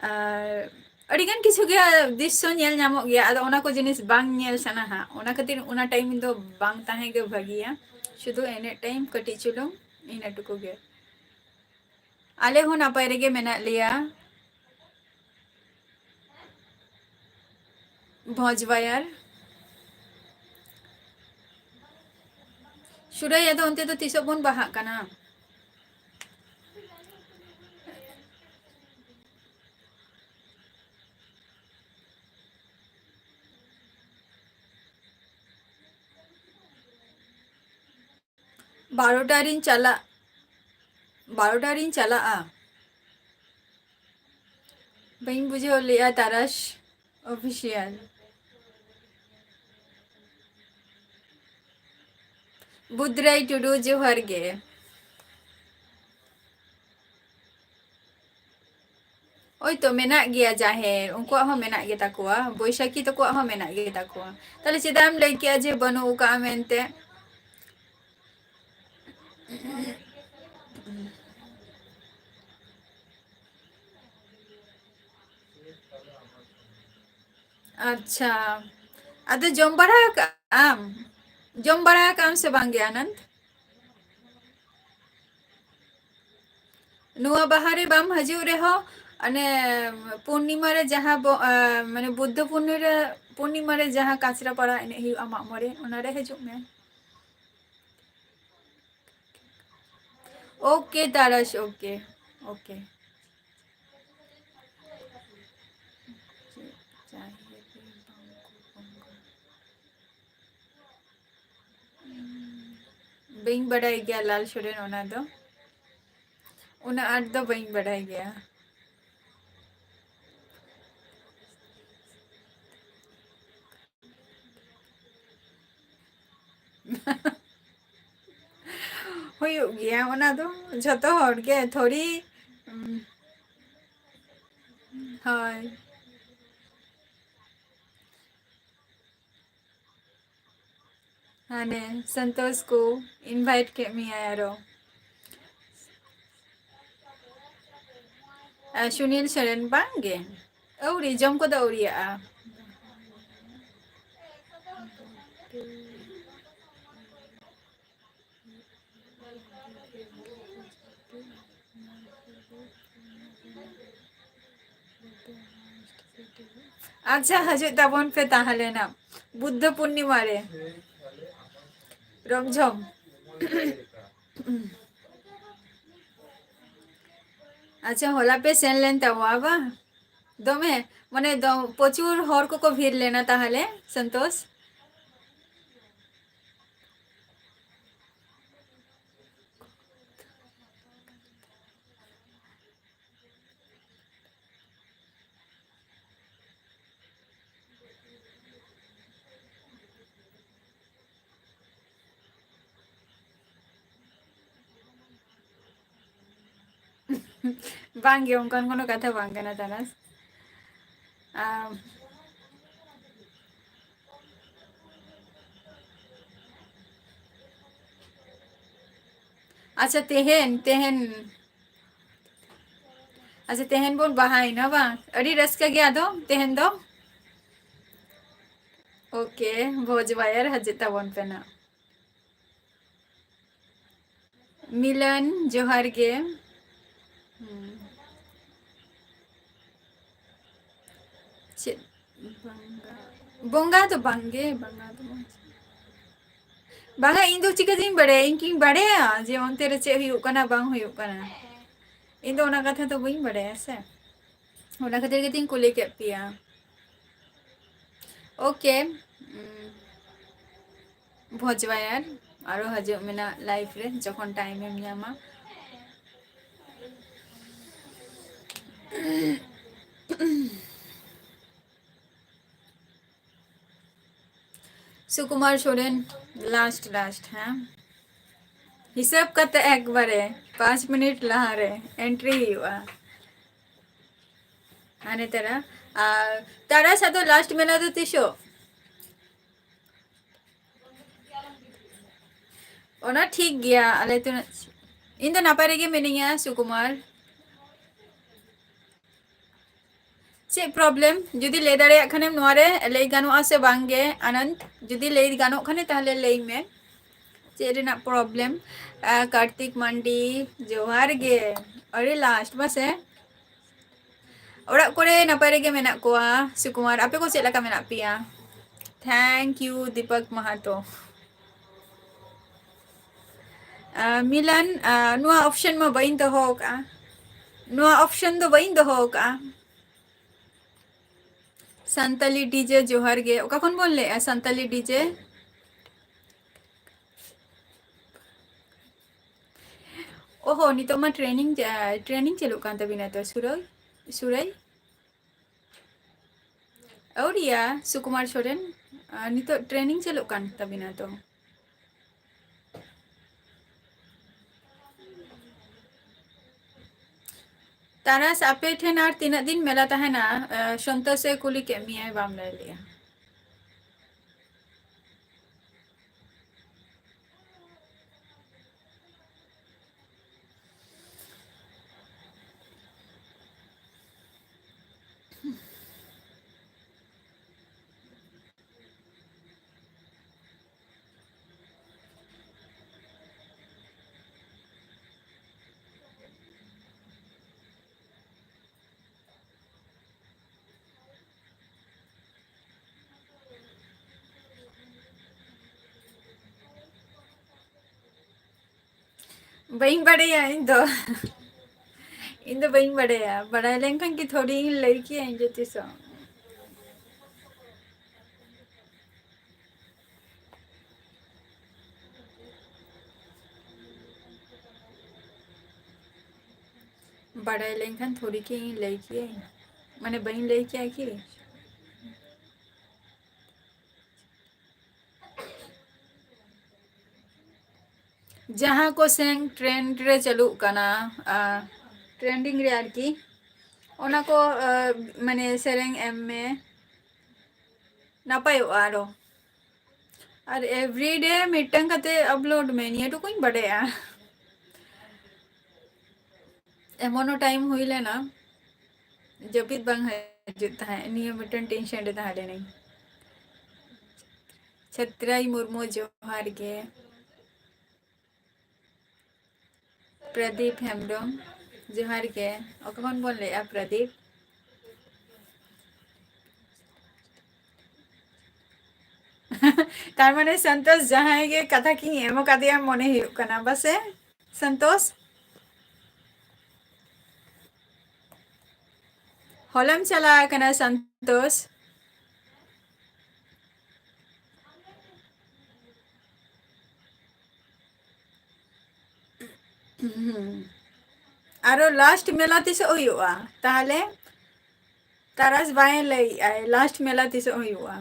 ᱟᱨ ᱟᱹᱰᱤᱜᱟᱱ ᱠᱤᱪᱷᱩ ᱜᱮ ᱫᱨᱤᱥᱥᱚ ᱧᱮᱞ ᱧᱟᱢᱚᱜ ᱜᱮᱭᱟ, ᱟᱫᱚ ᱚᱱᱟ ᱠᱚ ᱡᱤᱱᱤᱥ ᱵᱟᱝ ᱧᱮᱞ ᱥᱟᱱᱟ ᱦᱟᱸᱜ, ᱚᱱᱟ ᱠᱷᱟᱹᱛᱤᱨ ᱚᱱᱟ time ᱫᱚ ᱵᱟᱝ ᱛᱟᱦᱮᱸ ᱜᱮ ᱵᱷᱟᱹᱜᱤᱭᱟ᱾ ᱥᱩᱫᱷᱩ ᱮᱱᱮᱡ time ᱠᱟᱹᱴᱤᱡ ᱪᱩᱞᱩᱝ, ᱤᱱᱟᱹ ᱴᱩᱠᱩ ᱜᱮ᱾ ᱟᱞᱮ ᱦᱚᱸ ᱱᱟᱯᱟᱭ ᱨᱮᱜᱮ ᱢᱮᱱᱟᱜ ᱞᱮᱭᱟ᱾ ᱵᱷᱚᱸᱡᱽ ᱵᱟᱭᱟᱨ᱾ ᱥᱩᱨᱟᱹᱭᱟ ᱫᱚ ᱚᱱᱛᱮ ᱫᱚ ᱛᱤᱥᱚᱜ ᱵᱚᱱ ᱵᱟᱦᱟᱜ ᱠᱟᱱᱟ? ᱵᱟᱨᱚᱴᱟ ᱨᱤᱧ ᱪᱟᱞᱟᱜ, ᱵᱟᱨᱚᱴᱟ ᱨᱤᱧ ᱪᱟᱞᱟᱜᱼᱟ᱾ ᱵᱟᱹᱧ ᱵᱩᱡᱷᱟᱹᱣ ᱞᱮᱜᱼᱟ, ᱛᱟᱨᱟᱥ ᱚᱯᱷᱤᱥᱤᱭᱟᱞ᱾ ᱵᱩᱫᱽᱨᱟᱹᱭ ᱴᱩᱰᱩ, ᱡᱚᱦᱟᱨ ᱜᱮ᱾ ᱳᱭ ᱛᱚ, ᱢᱮᱱᱟᱜ ᱜᱮᱭᱟ ᱡᱟᱦᱮᱨ, ᱩᱱᱠᱩᱣᱟᱜ ᱦᱚᱸ ᱢᱮᱱᱟᱜ ᱜᱮᱛᱟ ᱠᱚᱣᱟ, ᱵᱳᱭᱥᱟᱠᱷᱤ ᱛᱟᱠᱚᱣᱟᱜ ᱦᱚᱸ ᱢᱮᱱᱟᱜ ᱜᱮᱛᱟ ᱠᱚᱣᱟ᱾ ᱛᱟᱦᱞᱮ ᱪᱮᱫᱟᱜ ᱮᱢ ᱞᱟᱹᱭ ᱠᱮᱜᱼᱟ ᱡᱮ ᱵᱟᱹᱱᱩᱜ ᱟᱠᱟᱜᱼᱟ ᱢᱮᱱᱛᱮ? ᱟᱪᱪᱷᱟ, ᱟᱫᱚ ᱡᱚᱢ ᱵᱟᱲᱟ ᱟᱠᱟᱜ ᱟᱢ? ᱡᱚᱢ ᱵᱟᱲᱟ ᱟᱠᱟᱜ ᱟᱢ ᱥᱮ ᱵᱟᱝ ᱜᱮ, ᱟᱱᱟᱱᱫ? ᱱᱚᱣᱟ ᱵᱟᱦᱟ ᱨᱮ ᱵᱟᱢ ᱦᱤᱡᱩᱜ ᱨᱮᱦᱚᱸ, ᱚᱱᱮ ᱯᱩᱨᱱᱤᱢᱟ ᱨᱮ ᱡᱟᱦᱟᱸ ᱵᱚ-, ᱟ, ᱢᱟᱱᱮ ᱵᱩᱫᱽᱫᱷᱚ ᱯᱩᱨᱱᱤᱢᱟ ᱨᱮ, ᱯᱩᱨᱱᱤᱢᱟ ᱨᱮ ᱡᱟᱦᱟᱸ ᱠᱟᱪᱨᱟ ᱯᱟᱲᱟ ᱮᱱᱮᱡ ᱦᱩᱭᱩᱜᱼᱟ ᱢᱟᱜ ᱢᱚᱬᱮ, ᱚᱱᱟ ᱨᱮ ᱦᱤᱡᱩᱜ ᱢᱮ᱾ OK ᱛᱟᱨᱟᱥ, OK, OK᱾ ᱵᱟᱹᱧ ᱵᱟᱰᱟᱭ ᱜᱮᱭᱟ ᱞᱟᱞ ᱥᱚᱨᱮᱱ, ᱚᱱᱟ ᱫᱚ ᱩᱱᱟᱹᱜ ᱟᱸᱴ ᱫᱚ ᱵᱟᱹᱧ ᱵᱟᱰᱟᱭ ᱜᱮᱭᱟ᱾ ᱦᱩᱭᱩᱜ ᱜᱮᱭᱟ ᱚᱱᱟ ᱫᱚ, ᱡᱷᱚᱛᱚ ᱦᱚᱲ ᱜᱮ ᱛᱷᱚᱲᱤ, ᱩᱢ, ᱦᱳᱭ᱾ ᱦᱟᱱᱮ ᱥᱚᱱᱛᱳᱥ ᱠᱚ invite ᱠᱮᱫ ᱢᱮᱭᱟᱭ ᱟᱨᱚ᱾ ᱟᱨ ᱥᱩᱱᱤᱞ ᱥᱚᱨᱮᱱ ᱵᱟᱝ ᱜᱮ, ᱟᱹᱣᱨᱤ, ᱡᱚᱢ ᱠᱚᱫᱚ ᱟᱹᱣᱨᱤᱭᱟᱜᱼᱟ᱾ ᱟᱪᱪᱷᱟ, ᱦᱤᱡᱩᱜ ᱛᱟᱵᱚᱱ ᱯᱮ ᱛᱟᱦᱚᱞᱮ ᱱᱟᱜ ᱵᱩᱫᱽᱫᱷᱚ ᱯᱩᱨᱱᱤᱢᱟ ᱨᱮ᱾ ᱨᱚᱢᱡᱷᱚᱢ᱾ ᱟᱪᱪᱷᱟ, ᱦᱚᱞᱟ ᱯᱮ ᱥᱮᱱ ᱞᱮᱱ ᱛᱟᱵᱚᱣᱟ ᱵᱟᱝ? ᱫᱚᱢᱮ, ᱢᱟᱱᱮ, ᱫᱚ-, ᱯᱨᱚᱪᱩᱨ ᱦᱚᱲ ᱠᱚᱠᱚ ᱵᱷᱤᱲ ᱞᱮᱱᱟ ᱛᱟᱦᱚᱞᱮ, ᱥᱚᱱᱛᱳᱥ? ᱵᱟᱝ ᱜᱮ, ᱚᱱᱠᱟᱱ ᱠᱳᱱᱳ ᱠᱟᱛᱷᱟ ᱵᱟᱝ ᱠᱟᱱᱟ, ᱛᱟᱱᱟᱥ᱾ ᱟᱢ, ᱟᱪᱪᱷᱟ, ᱛᱮᱦᱮᱧ, ᱛᱮᱦᱮᱧ, ᱟᱪᱪᱷᱟ, ᱛᱮᱦᱮᱧ ᱵᱚᱱ ᱵᱟᱦᱟᱭᱮᱱᱟ ᱵᱟᱝ? ᱟᱹᱰᱤ ᱨᱟᱹᱥᱠᱟᱹ ᱜᱮ ᱟᱫᱚ ᱛᱮᱦᱮᱧ ᱫᱚ᱾ OK, ᱵᱷᱚᱡᱽ ᱵᱟᱭᱟᱨ ᱦᱤᱡᱩᱜ ᱛᱟᱵᱚᱱ ᱯᱮ ᱱᱟᱜ᱾ ᱢᱤᱞᱚᱱ, ᱡᱚᱦᱟᱨ ᱜᱮ᱾ ᱦᱩᱸ᱾ ᱪᱮᱫ ᱵᱚᱸᱜᱟ? ᱵᱚᱸᱜᱟ ᱫᱚ ᱵᱟᱝ ᱜᱮ, ᱵᱚᱸᱜᱟ ᱫᱚ ᱵᱟᱝ᱾ ᱵᱟᱝᱟ, ᱤᱧ ᱫᱚ ᱪᱤᱠᱟᱹᱛᱤᱧ ᱵᱟᱲᱟᱭᱟ? ᱤᱧ ᱠᱤᱧ ᱵᱟᱲᱟᱭᱟ ᱡᱮ ᱚᱱᱛᱮ ᱨᱮ ᱪᱮᱫ ᱦᱩᱭᱩᱜ ᱠᱟᱱᱟ, ᱵᱟᱝ ᱦᱩᱭᱩᱜ ᱠᱟᱱᱟ? ᱤᱧ ᱫᱚ ᱚᱱᱟ ᱠᱟᱛᱷᱟ ᱫᱚ ᱵᱟᱹᱧ ᱵᱟᱲᱟᱭᱟ ᱥᱮ, ᱚᱱᱟ ᱠᱷᱟᱹᱛᱤᱨ ᱜᱮᱛᱚᱧ ᱠᱩᱞᱤ ᱠᱮᱫ ᱯᱮᱭᱟ᱾ OK, ᱩᱸ, ᱵᱷᱚᱡᱽ ᱵᱟᱭᱟᱨ ᱟᱨᱚ ᱦᱤᱡᱩᱜ ᱢᱮᱱᱟᱜ live ᱨᱮ, ᱡᱚᱠᱷᱚᱱ time ᱮᱢ ᱧᱟᱢᱟ᱾ ᱥᱩᱠᱩᱢᱟᱨ ᱥᱚᱨᱮᱱ, last, last, ᱦᱮᱸ? ᱦᱤᱥᱟᱹᱵ ᱠᱟᱛᱮ ᱮᱠᱵᱟᱨᱮ ᱯᱟᱸᱪ ᱢᱤᱱᱤᱴ ᱞᱟᱦᱟᱨᱮ entry ᱦᱩᱭᱩᱜᱼᱟ᱾ ᱦᱟᱱᱮ ᱛᱟᱨᱟ, ᱟᱨ ᱛᱟᱨᱟ ᱥᱟᱶ ᱫᱚ last ᱢᱮᱞᱟ ᱫᱚ ᱛᱤᱥᱚᱜ? ᱚᱱᱟ ᱴᱷᱤᱠ ᱜᱮᱭᱟ, ᱟᱞᱮ ᱛᱤᱱᱟᱹᱜ, ᱤᱧ ᱫᱚ ᱱᱟᱯᱟᱭ ᱨᱮᱜᱮ ᱢᱤᱱᱟᱹᱧᱟ ᱥᱩᱠᱩᱢᱟᱨ᱾ ᱪᱮᱫ problem? ᱡᱩᱫᱤ ᱞᱟᱹᱭ ᱫᱟᱲᱮᱭᱟᱜ ᱠᱷᱟᱱᱮᱢ ᱱᱚᱣᱟ ᱨᱮ, ᱞᱟᱹᱭ ᱜᱟᱱᱚᱜᱼᱟ ᱥᱮ ᱵᱟᱝ ᱜᱮ ᱟᱱᱟᱱᱫ? ᱡᱩᱫᱤ ᱞᱟᱹᱭ ᱜᱟᱱᱚᱜ ᱠᱷᱟᱱᱮ ᱛᱟᱦᱞᱮ ᱞᱟᱹᱭ ᱢᱮ᱾ ᱪᱮᱫ ᱨᱮᱱᱟᱜ problem? ᱟᱨ ᱠᱟᱨᱛᱤᱠ ᱢᱟᱱᱰᱤ, ᱡᱚᱦᱟᱨ ᱜᱮ, ᱟᱹᱰᱤ last ᱢᱟᱥᱮ᱾ ᱚᱲᱟᱜ ᱠᱚᱨᱮ ᱱᱟᱯᱟᱭ ᱨᱮᱜᱮ ᱢᱮᱱᱟᱜ ᱠᱚᱣᱟ ᱥᱩᱠᱩᱢᱟᱨ, ᱟᱯᱮ ᱠᱚ ᱪᱮᱫ ᱞᱮᱠᱟ ᱢᱮᱱᱟᱜ ᱯᱮᱭᱟ? Thank you ᱫᱤᱯᱚᱠ ᱢᱟᱦᱟᱛᱚ᱾ ᱟᱸ, ᱢᱤᱞᱟᱱ, ᱟᱸ, ᱱᱚᱣᱟ option ᱢᱟ ᱵᱟᱹᱧ ᱫᱚᱦᱚ ᱟᱠᱟᱫᱼᱟ᱾ ᱱᱚᱣᱟ option ᱫᱚ ᱵᱟᱹᱧ ᱫᱚᱦᱚ ᱟᱠᱟᱫᱼᱟ᱾ ᱥᱟᱱᱛᱟᱞᱤ DJ ᱡᱚᱦᱟᱨ ᱜᱮ᱾ ᱚᱠᱟ ᱠᱷᱚᱱ ᱵᱚᱱ ᱞᱟᱹᱭᱮᱫᱼᱟ ᱥᱟᱱᱛᱟᱞᱤ DJ? ᱚᱦᱚ, ᱱᱤᱛᱚᱜ ᱢᱟ training ᱪᱟ-, training ᱪᱟᱹᱞᱩᱜ ᱠᱟᱱ ᱛᱟᱵᱤᱱᱟ ᱛᱚ, ᱥᱩᱨᱟᱹᱭ? ᱥᱩᱨᱟᱹᱭ? ᱟᱹᱣᱨᱤᱭᱟ, ᱥᱩᱠᱩᱢᱟᱨ ᱥᱚᱨᱮᱱ, ᱟᱨ ᱱᱤᱛᱚᱜ training ᱪᱟᱹᱞᱩᱜ ᱠᱟᱱ ᱛᱟᱵᱤᱱᱟ ᱛᱚ? ᱛᱟᱨᱟᱥ, ᱟᱯᱮ ᱴᱷᱮᱱ ᱟᱨ ᱛᱤᱱᱟᱹᱜ ᱫᱤᱱ ᱢᱮᱞᱟ ᱛᱟᱦᱮᱱᱟ? ᱟᱸ, ᱥᱚᱱᱛᱳᱥ ᱮ ᱠᱩᱞᱤ ᱠᱮᱫ ᱢᱮᱭᱟᱭ, ᱵᱟᱢ ᱞᱟᱹᱭ ᱞᱮᱜᱼᱟ᱾ ᱵᱟᱹᱧ ᱵᱟᱲᱟᱭᱟ ᱤᱧ ᱫᱚ᱾ ᱤᱧ ᱫᱚ ᱵᱟᱹᱧ ᱵᱟᱲᱟᱭᱟ᱾ ᱵᱟᱲᱟᱭ ᱞᱮᱱᱠᱷᱟᱱ ᱠᱤ ᱛᱷᱚᱲᱤ ᱤᱧ ᱞᱟᱹᱭ ᱠᱮᱭᱟ ᱤᱧ ᱫᱚ ᱛᱤᱥ ᱦᱚᱸ᱾ ᱵᱟᱲᱟᱭ ᱞᱮᱱᱠᱷᱟᱱ ᱛᱷᱚᱲᱤ ᱠᱤ ᱤᱧ ᱞᱟᱹᱭ ᱠᱮᱭᱟᱹᱧ? ᱢᱟᱱᱮ, ᱵᱟᱹᱧ ᱞᱟᱹᱭ ᱠᱮᱭᱟ ᱠᱤ? ᱡᱟᱦᱟᱸ ᱠᱚ ᱥᱮᱨᱮᱧ trend ᱨᱮ ᱪᱟᱹᱞᱩᱜ ᱠᱟᱱᱟ, ᱟᱨ trending ᱨᱮ ᱟᱨᱠᱤ, ᱚᱱᱟ ᱠᱚ, ᱟᱨ, ᱢᱟᱱᱮ, ᱥᱮᱨᱮᱧ ᱮᱢ ᱢᱮ, ᱱᱟᱯᱟᱭᱚᱜᱼᱟ ᱟᱨᱚ᱾ ᱟᱨ everyday ᱢᱤᱫᱴᱟᱝ ᱠᱟᱛᱮ upload ᱢᱮ, ᱱᱤᱭᱟᱹ ᱴᱩᱠᱩᱧ ᱵᱟᱰᱟᱭᱟ᱾ ᱮᱢᱚᱱᱚ time ᱦᱩᱭ ᱞᱮᱱᱟ, ᱡᱟᱹᱯᱤᱫ ᱵᱟᱝ ᱦᱤᱡᱩᱜ ᱛᱟᱦᱮᱸᱫ, ᱱᱤᱭᱟᱹ ᱢᱤᱫᱴᱟᱝ tension ᱨᱮ ᱛᱟᱦᱮᱸ ᱞᱮᱱᱟᱹᱧ᱾ ᱪᱷᱟᱛᱨᱟᱭ ᱢᱩᱨᱢᱩ, ᱡᱚᱦᱟᱨ ᱜᱮ᱾ ᱯᱨᱚᱫᱤᱯ ᱦᱮᱢᱵᱨᱚᱢ, ᱡᱚᱦᱟᱨ ᱜᱮ᱾ ᱚᱠᱟ ᱠᱷᱚᱱ ᱵᱚᱱ ᱞᱟᱹᱭᱮᱜᱼᱟ, ᱯᱨᱚᱫᱤᱯ? ᱛᱟᱨ ᱢᱟᱱᱮ ᱥᱚᱱᱛᱳᱥ ᱡᱟᱦᱟᱸᱭ ᱜᱮ ᱠᱟᱛᱷᱟ ᱠᱤᱧ ᱮᱢ ᱟᱠᱟᱫᱮᱭᱟ ᱢᱚᱱᱮ ᱦᱩᱭᱩᱜ ᱠᱟᱱᱟ, ᱵᱟᱥᱮ? ᱥᱚᱱᱛᱳᱥ, ᱦᱚᱞᱮᱢ ᱪᱟᱞᱟᱣ ᱟᱠᱟᱱᱟ ᱥᱚᱱᱛᱳᱥ? ᱦᱩᱸ᱾ ᱟᱨᱚ last ᱢᱮᱞᱟ ᱛᱤᱥᱚᱜ ᱦᱩᱭᱩᱜᱼᱟ ᱛᱟᱦᱞᱮ? ᱛᱟᱨᱟᱥ ᱵᱟᱭ ᱞᱟᱹᱭᱮᱜᱼᱟᱭ, last ᱢᱮᱞᱟ ᱛᱤᱥᱚᱜ ᱦᱩᱭᱩᱜᱼᱟ?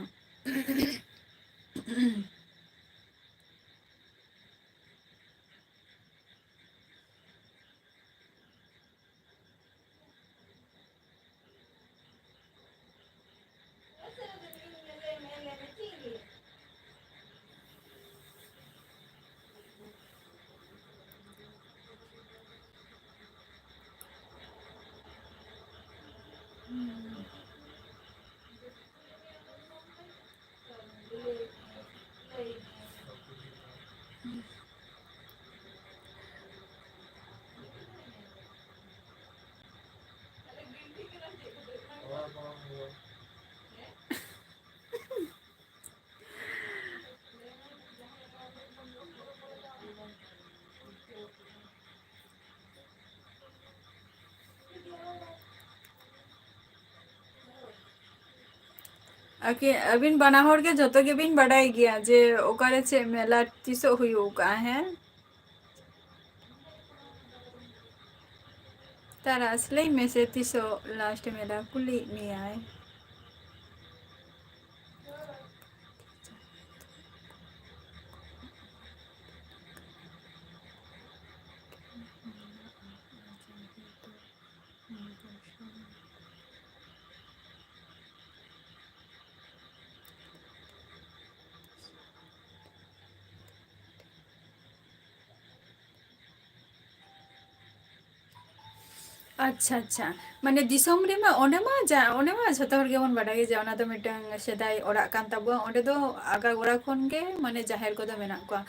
ᱟᱹᱠᱤ-, ᱟᱹᱵᱤᱱ ᱵᱟᱱᱟ ᱦᱚᱲ ᱜᱮ ᱡᱚᱛᱚ ᱜᱮᱵᱤᱱ ᱵᱟᱰᱟᱭ ᱜᱮᱭᱟ ᱡᱮ ᱚᱠᱟᱨᱮ ᱪᱮᱫ ᱢᱮᱞᱟ ᱛᱤᱥᱚᱜ ᱦᱩᱭᱩᱜ ᱠᱟᱱᱟ, ᱦᱮᱸ? ᱛᱟᱨᱟᱥ, ᱞᱟᱹᱭ ᱢᱮᱥᱮ, ᱛᱤᱥᱚᱜ last ᱢᱮᱞᱟ? ᱠᱩᱞᱤᱭᱮᱫ ᱢᱮᱭᱟᱭ᱾ ᱟᱪᱪᱷᱟ, ᱟᱪᱪᱷᱟ᱾ ᱢᱟᱱᱮ ᱫᱤᱥᱚᱢ ᱨᱮᱢᱟ, ᱚᱸᱰᱮ ᱢᱟ ᱡᱟ-, ᱚᱸᱰᱮ ᱢᱟ ᱡᱷᱚᱛᱚ ᱦᱚᱲ ᱜᱮᱵᱚᱱ ᱵᱟᱰᱟᱭ ᱜᱮᱭᱟ ᱡᱮ ᱚᱱᱟ ᱫᱚ ᱢᱤᱫᱴᱟᱝ ᱥᱮᱫᱟᱭ ᱚᱲᱟᱜ ᱠᱟᱱ ᱛᱟᱵᱚᱣᱟ᱾ ᱚᱸᱰᱮ ᱫᱚ ᱟᱜᱟᱜᱳᱲᱟ ᱠᱷᱚᱱ ᱜᱮ ᱢᱟᱱᱮ ᱡᱟᱦᱮᱨ ᱠᱚᱫᱚ ᱢᱮᱱᱟᱜ ᱠᱚᱣᱟ᱾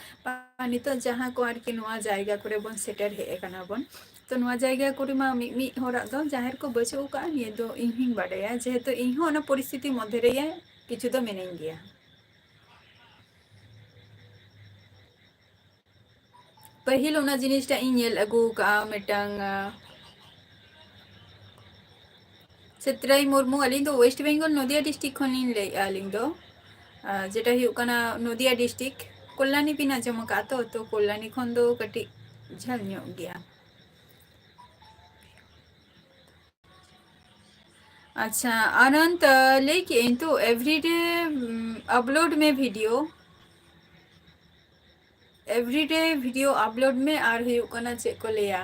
ᱱᱤᱛᱚᱜ ᱡᱟᱦᱟᱸ ᱠᱚ ᱟᱨᱠᱤ ᱱᱚᱣᱟ ᱡᱟᱭᱜᱟ ᱠᱚᱨᱮ ᱵᱚᱱ ᱥᱮᱴᱮᱨ ᱦᱮᱡ ᱟᱠᱟᱱᱟ ᱵᱚᱱ, ᱛᱚ ᱱᱚᱣᱟ ᱡᱟᱭᱜᱟ ᱠᱚᱨᱮ ᱢᱟ ᱢᱤᱫ ᱢᱤᱫ ᱦᱚᱲᱟᱜ ᱫᱚ ᱡᱟᱦᱮᱨ ᱠᱚ ᱵᱟᱹᱪᱩᱜ ᱟᱠᱟᱫᱼᱟ, ᱱᱤᱭᱟᱹ ᱫᱚ ᱤᱧ ᱦᱚᱧ ᱵᱟᱰᱟᱭᱟ, ᱡᱮᱦᱮᱛᱩ ᱤᱧ ᱦᱚᱸ ᱚᱱᱟ ᱯᱚᱨᱤᱥᱛᱷᱤᱛᱤ ᱢᱚᱫᱽᱫᱷᱮ ᱨᱮᱜᱮ ᱠᱤᱪᱷᱩ ᱫᱚ ᱢᱤᱱᱟᱹᱧ ᱜᱮᱭᱟ᱾ ᱯᱟᱹᱦᱤᱞ ᱚᱱᱟ ᱡᱤᱱᱤᱥᱴᱟᱜ ᱤᱧ ᱧᱮᱞ ᱟᱹᱜᱩ ᱟᱠᱟᱫᱼᱟ ᱢᱤᱫᱴᱟᱝ, ᱟᱸ, ᱪᱤᱛᱨᱟᱭ ᱢᱩᱨᱢᱩ, ᱟᱹᱞᱤᱧ ᱫᱚ ᱳᱭᱮᱥᱴ ᱵᱮᱝᱜᱚᱞ ᱱᱚᱫᱤᱭᱟ ᱰᱤᱥᱴᱨᱤᱠᱴ ᱠᱷᱚᱱᱞᱤᱧ ᱞᱟᱹᱭᱮᱫᱼᱟ ᱟᱹᱞᱤᱧ ᱫᱚ᱾ ᱟᱸ, ᱡᱮᱴᱟ ᱦᱩᱭᱩᱜ ᱠᱟᱱᱟ ᱱᱚᱫᱤᱭᱟ ᱰᱤᱥᱴᱨᱤᱠᱴ, ᱠᱚᱞᱞᱟᱱᱤ ᱵᱤᱱ ᱟᱸᱡᱚᱢ ᱟᱠᱟᱫᱼᱟ ᱛᱚ? ᱛᱚ ᱠᱚᱞᱞᱟᱱᱤ ᱠᱷᱚᱱ ᱫᱚ ᱠᱟᱹᱴᱤᱡ ᱡᱷᱟᱹᱞ ᱧᱚᱜ ᱜᱮᱭᱟ᱾ ᱟᱪᱪᱷᱟ, ᱟᱱᱚᱱᱛ, ᱞᱟᱹᱭ ᱠᱮᱜ ᱟᱹᱧ ᱛᱚ, everyday, ᱩᱢ, upload ᱢᱮ video᱾ Everyday video upload ᱢᱮ, ᱟᱨ ᱦᱩᱭᱩᱜ ᱠᱟᱱᱟ ᱪᱮᱫ ᱠᱚ ᱞᱟᱹᱭᱟ,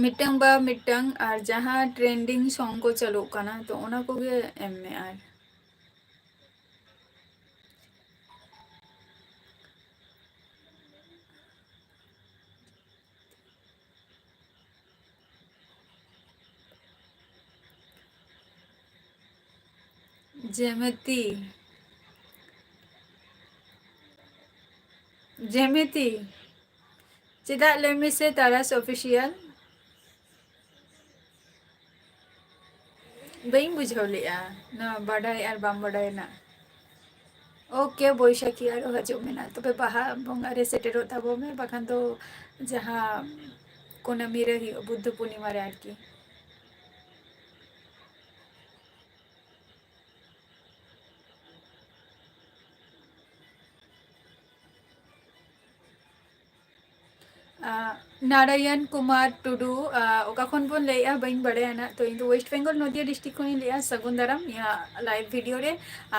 ᱢᱤᱫᱴᱟᱝ ᱵᱟ ᱢᱤᱫᱴᱟᱝ, ᱟᱨ ᱡᱟᱦᱟᱸ trending song ᱠᱚ ᱪᱟᱹᱞᱩᱜ ᱠᱟᱱᱟ, ᱛᱚ ᱚᱱᱟ ᱠᱚᱜᱮ ᱮᱢ ᱢᱮ᱾ ᱟᱨ ᱡᱮᱢᱮᱛᱤ, ᱡᱮᱢᱮᱛᱤ, ᱪᱮᱫᱟᱜ ᱞᱟᱹᱭ ᱢᱮᱥᱮ ᱛᱟᱨᱟᱥ ᱚᱯᱷᱤᱥᱤᱭᱟᱞ? ᱵᱟᱹᱧ ᱵᱩᱡᱷᱟᱹᱣ ᱞᱮᱜᱼᱟ ᱱᱚᱣᱟ ᱵᱟᱰᱟᱭ ᱟᱨ ᱵᱟᱝ ᱵᱟᱰᱟᱭ ᱨᱮᱱᱟᱜ᱾ OK, ᱵᱳᱭᱥᱟᱠᱷᱤ ᱟᱨᱚ ᱦᱤᱡᱩᱜ ᱢᱮᱱᱟᱜ, ᱛᱚᱵᱮ ᱵᱟᱦᱟ ᱵᱚᱸᱜᱟ ᱨᱮ ᱥᱮᱴᱮᱨᱚᱜ ᱛᱟᱵᱚᱱ ᱢᱮ, ᱵᱟᱠᱷᱟᱱ ᱫᱚ ᱡᱟᱦᱟᱸ ᱠᱩᱱᱟᱹᱢᱤ ᱨᱮ ᱦᱩᱭᱩᱜᱼᱟ, ᱵᱩᱫᱽᱫᱷᱚ ᱯᱩᱨᱱᱤᱢᱟ ᱨᱮ ᱟᱨᱠᱤ᱾ ᱟᱸ, ᱱᱟᱨᱟᱭᱚᱱ ᱠᱩᱢᱟᱨ ᱴᱩᱰᱩ, ᱟᱸ, ᱚᱠᱟ ᱠᱷᱚᱱ ᱵᱚᱱ ᱞᱟᱹᱭᱮᱜᱼᱟ ᱵᱟᱹᱧ ᱵᱟᱲᱟᱭᱟ ᱱᱟᱜ᱾ ᱛᱚ, ᱤᱧ ᱫᱚ ᱳᱭᱮᱥᱴ ᱵᱮᱝᱜᱚᱞ ᱱᱚᱫᱤᱭᱟ ᱰᱤᱥᱴᱨᱤᱠᱴ ᱠᱷᱚᱱᱤᱧ ᱞᱟᱹᱭᱮᱜᱼᱟ᱾ ᱥᱟᱹᱜᱩᱱ ᱫᱟᱨᱟᱢ ᱤᱧᱟᱹᱜ live video ᱨᱮ᱾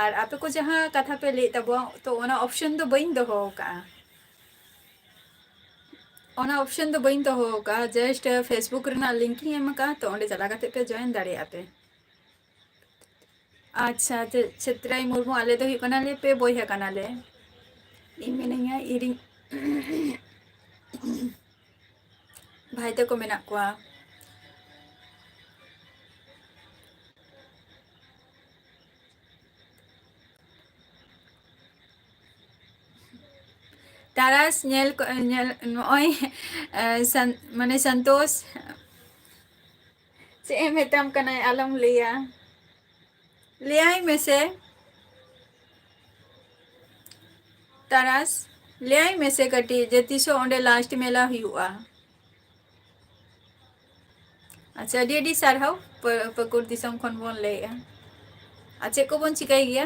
ᱟᱨ ᱟᱯᱮ ᱠᱚ ᱡᱟᱦᱟᱸ ᱠᱟᱛᱷᱟ ᱯᱮ ᱞᱟᱹᱭᱮᱫ ᱛᱟᱵᱚᱣᱟ, ᱛᱚ, ᱚᱱᱟ option ᱫᱚ ᱵᱟᱹᱧ ᱫᱚᱦᱚ ᱟᱠᱟᱫᱼᱟ᱾ ᱚᱱᱟ option ᱫᱚ ᱵᱟᱹᱧ ᱫᱚᱦᱚ ᱟᱠᱟᱫᱼᱟ, just, ᱟᱸ, Facebook ᱨᱮᱱᱟᱜ link ᱤᱧ ᱮᱢ ᱟᱠᱟᱫᱼᱟ, ᱛᱚ, ᱚᱸᱰᱮ ᱪᱟᱞᱟᱣ ᱠᱟᱛᱮ ᱯᱮ join ᱫᱟᱲᱮᱭᱟᱜᱼᱟ ᱯᱮ᱾ ᱟᱪᱪᱷᱟ, ᱪᱮ-, ᱪᱷᱮᱛᱨᱟᱭ ᱢᱩᱨᱢᱩ, ᱟᱞᱮ ᱫᱚ ᱦᱩᱭᱩᱜ ᱠᱟᱱᱟᱞᱮ ᱯᱮ ᱵᱚᱭᱦᱟ ᱠᱟᱱᱟᱞᱮ᱾ ᱤᱧ ᱢᱤᱱᱟᱹᱧᱟ, ᱤᱧ ᱨᱤᱧ ᱵᱷᱟᱭ ᱛᱟᱠᱚ ᱢᱮᱱᱟᱜ ᱠᱚᱣᱟ᱾ ᱛᱟᱨᱟᱥ ᱧᱮᱞ ᱠᱚ, ᱧᱮᱞ, ᱱᱚᱜᱼᱚᱭ, ᱮ, ᱥᱟᱱ-, ᱢᱟᱱᱮ ᱥᱚᱱᱛᱳᱥ, ᱪᱮᱫ ᱮ ᱢᱮᱛᱟᱢ ᱠᱟᱱᱟᱭ ᱟᱞᱚᱢ ᱞᱟᱹᱭᱟ᱾ ᱞᱟᱹᱭᱟᱭ ᱢᱮᱥᱮ᱾ ᱛᱟᱨᱟᱥ, ᱞᱟᱹᱭᱟᱭ ᱢᱮᱥᱮ ᱠᱟᱹᱴᱤᱡ ᱡᱮ ᱛᱤᱥᱚᱜ ᱚᱸᱰᱮ last ᱢᱮᱞᱟ ᱦᱩᱭᱩᱜᱼᱟ᱾ ᱟᱪᱪᱷᱟ, ᱟᱹᱰᱤ ᱟᱹᱰᱤ ᱥᱟᱨᱦᱟᱣ, ᱯᱟ-, ᱯᱟᱹᱠᱩᱲ ᱫᱤᱥᱚᱢ ᱠᱷᱚᱱ ᱵᱚᱱ ᱞᱟᱹᱭᱮᱜᱼᱟ᱾ ᱟᱨ ᱪᱮᱫ ᱠᱚᱵᱚᱱ ᱪᱤᱠᱟᱹᱭ ᱜᱮᱭᱟ?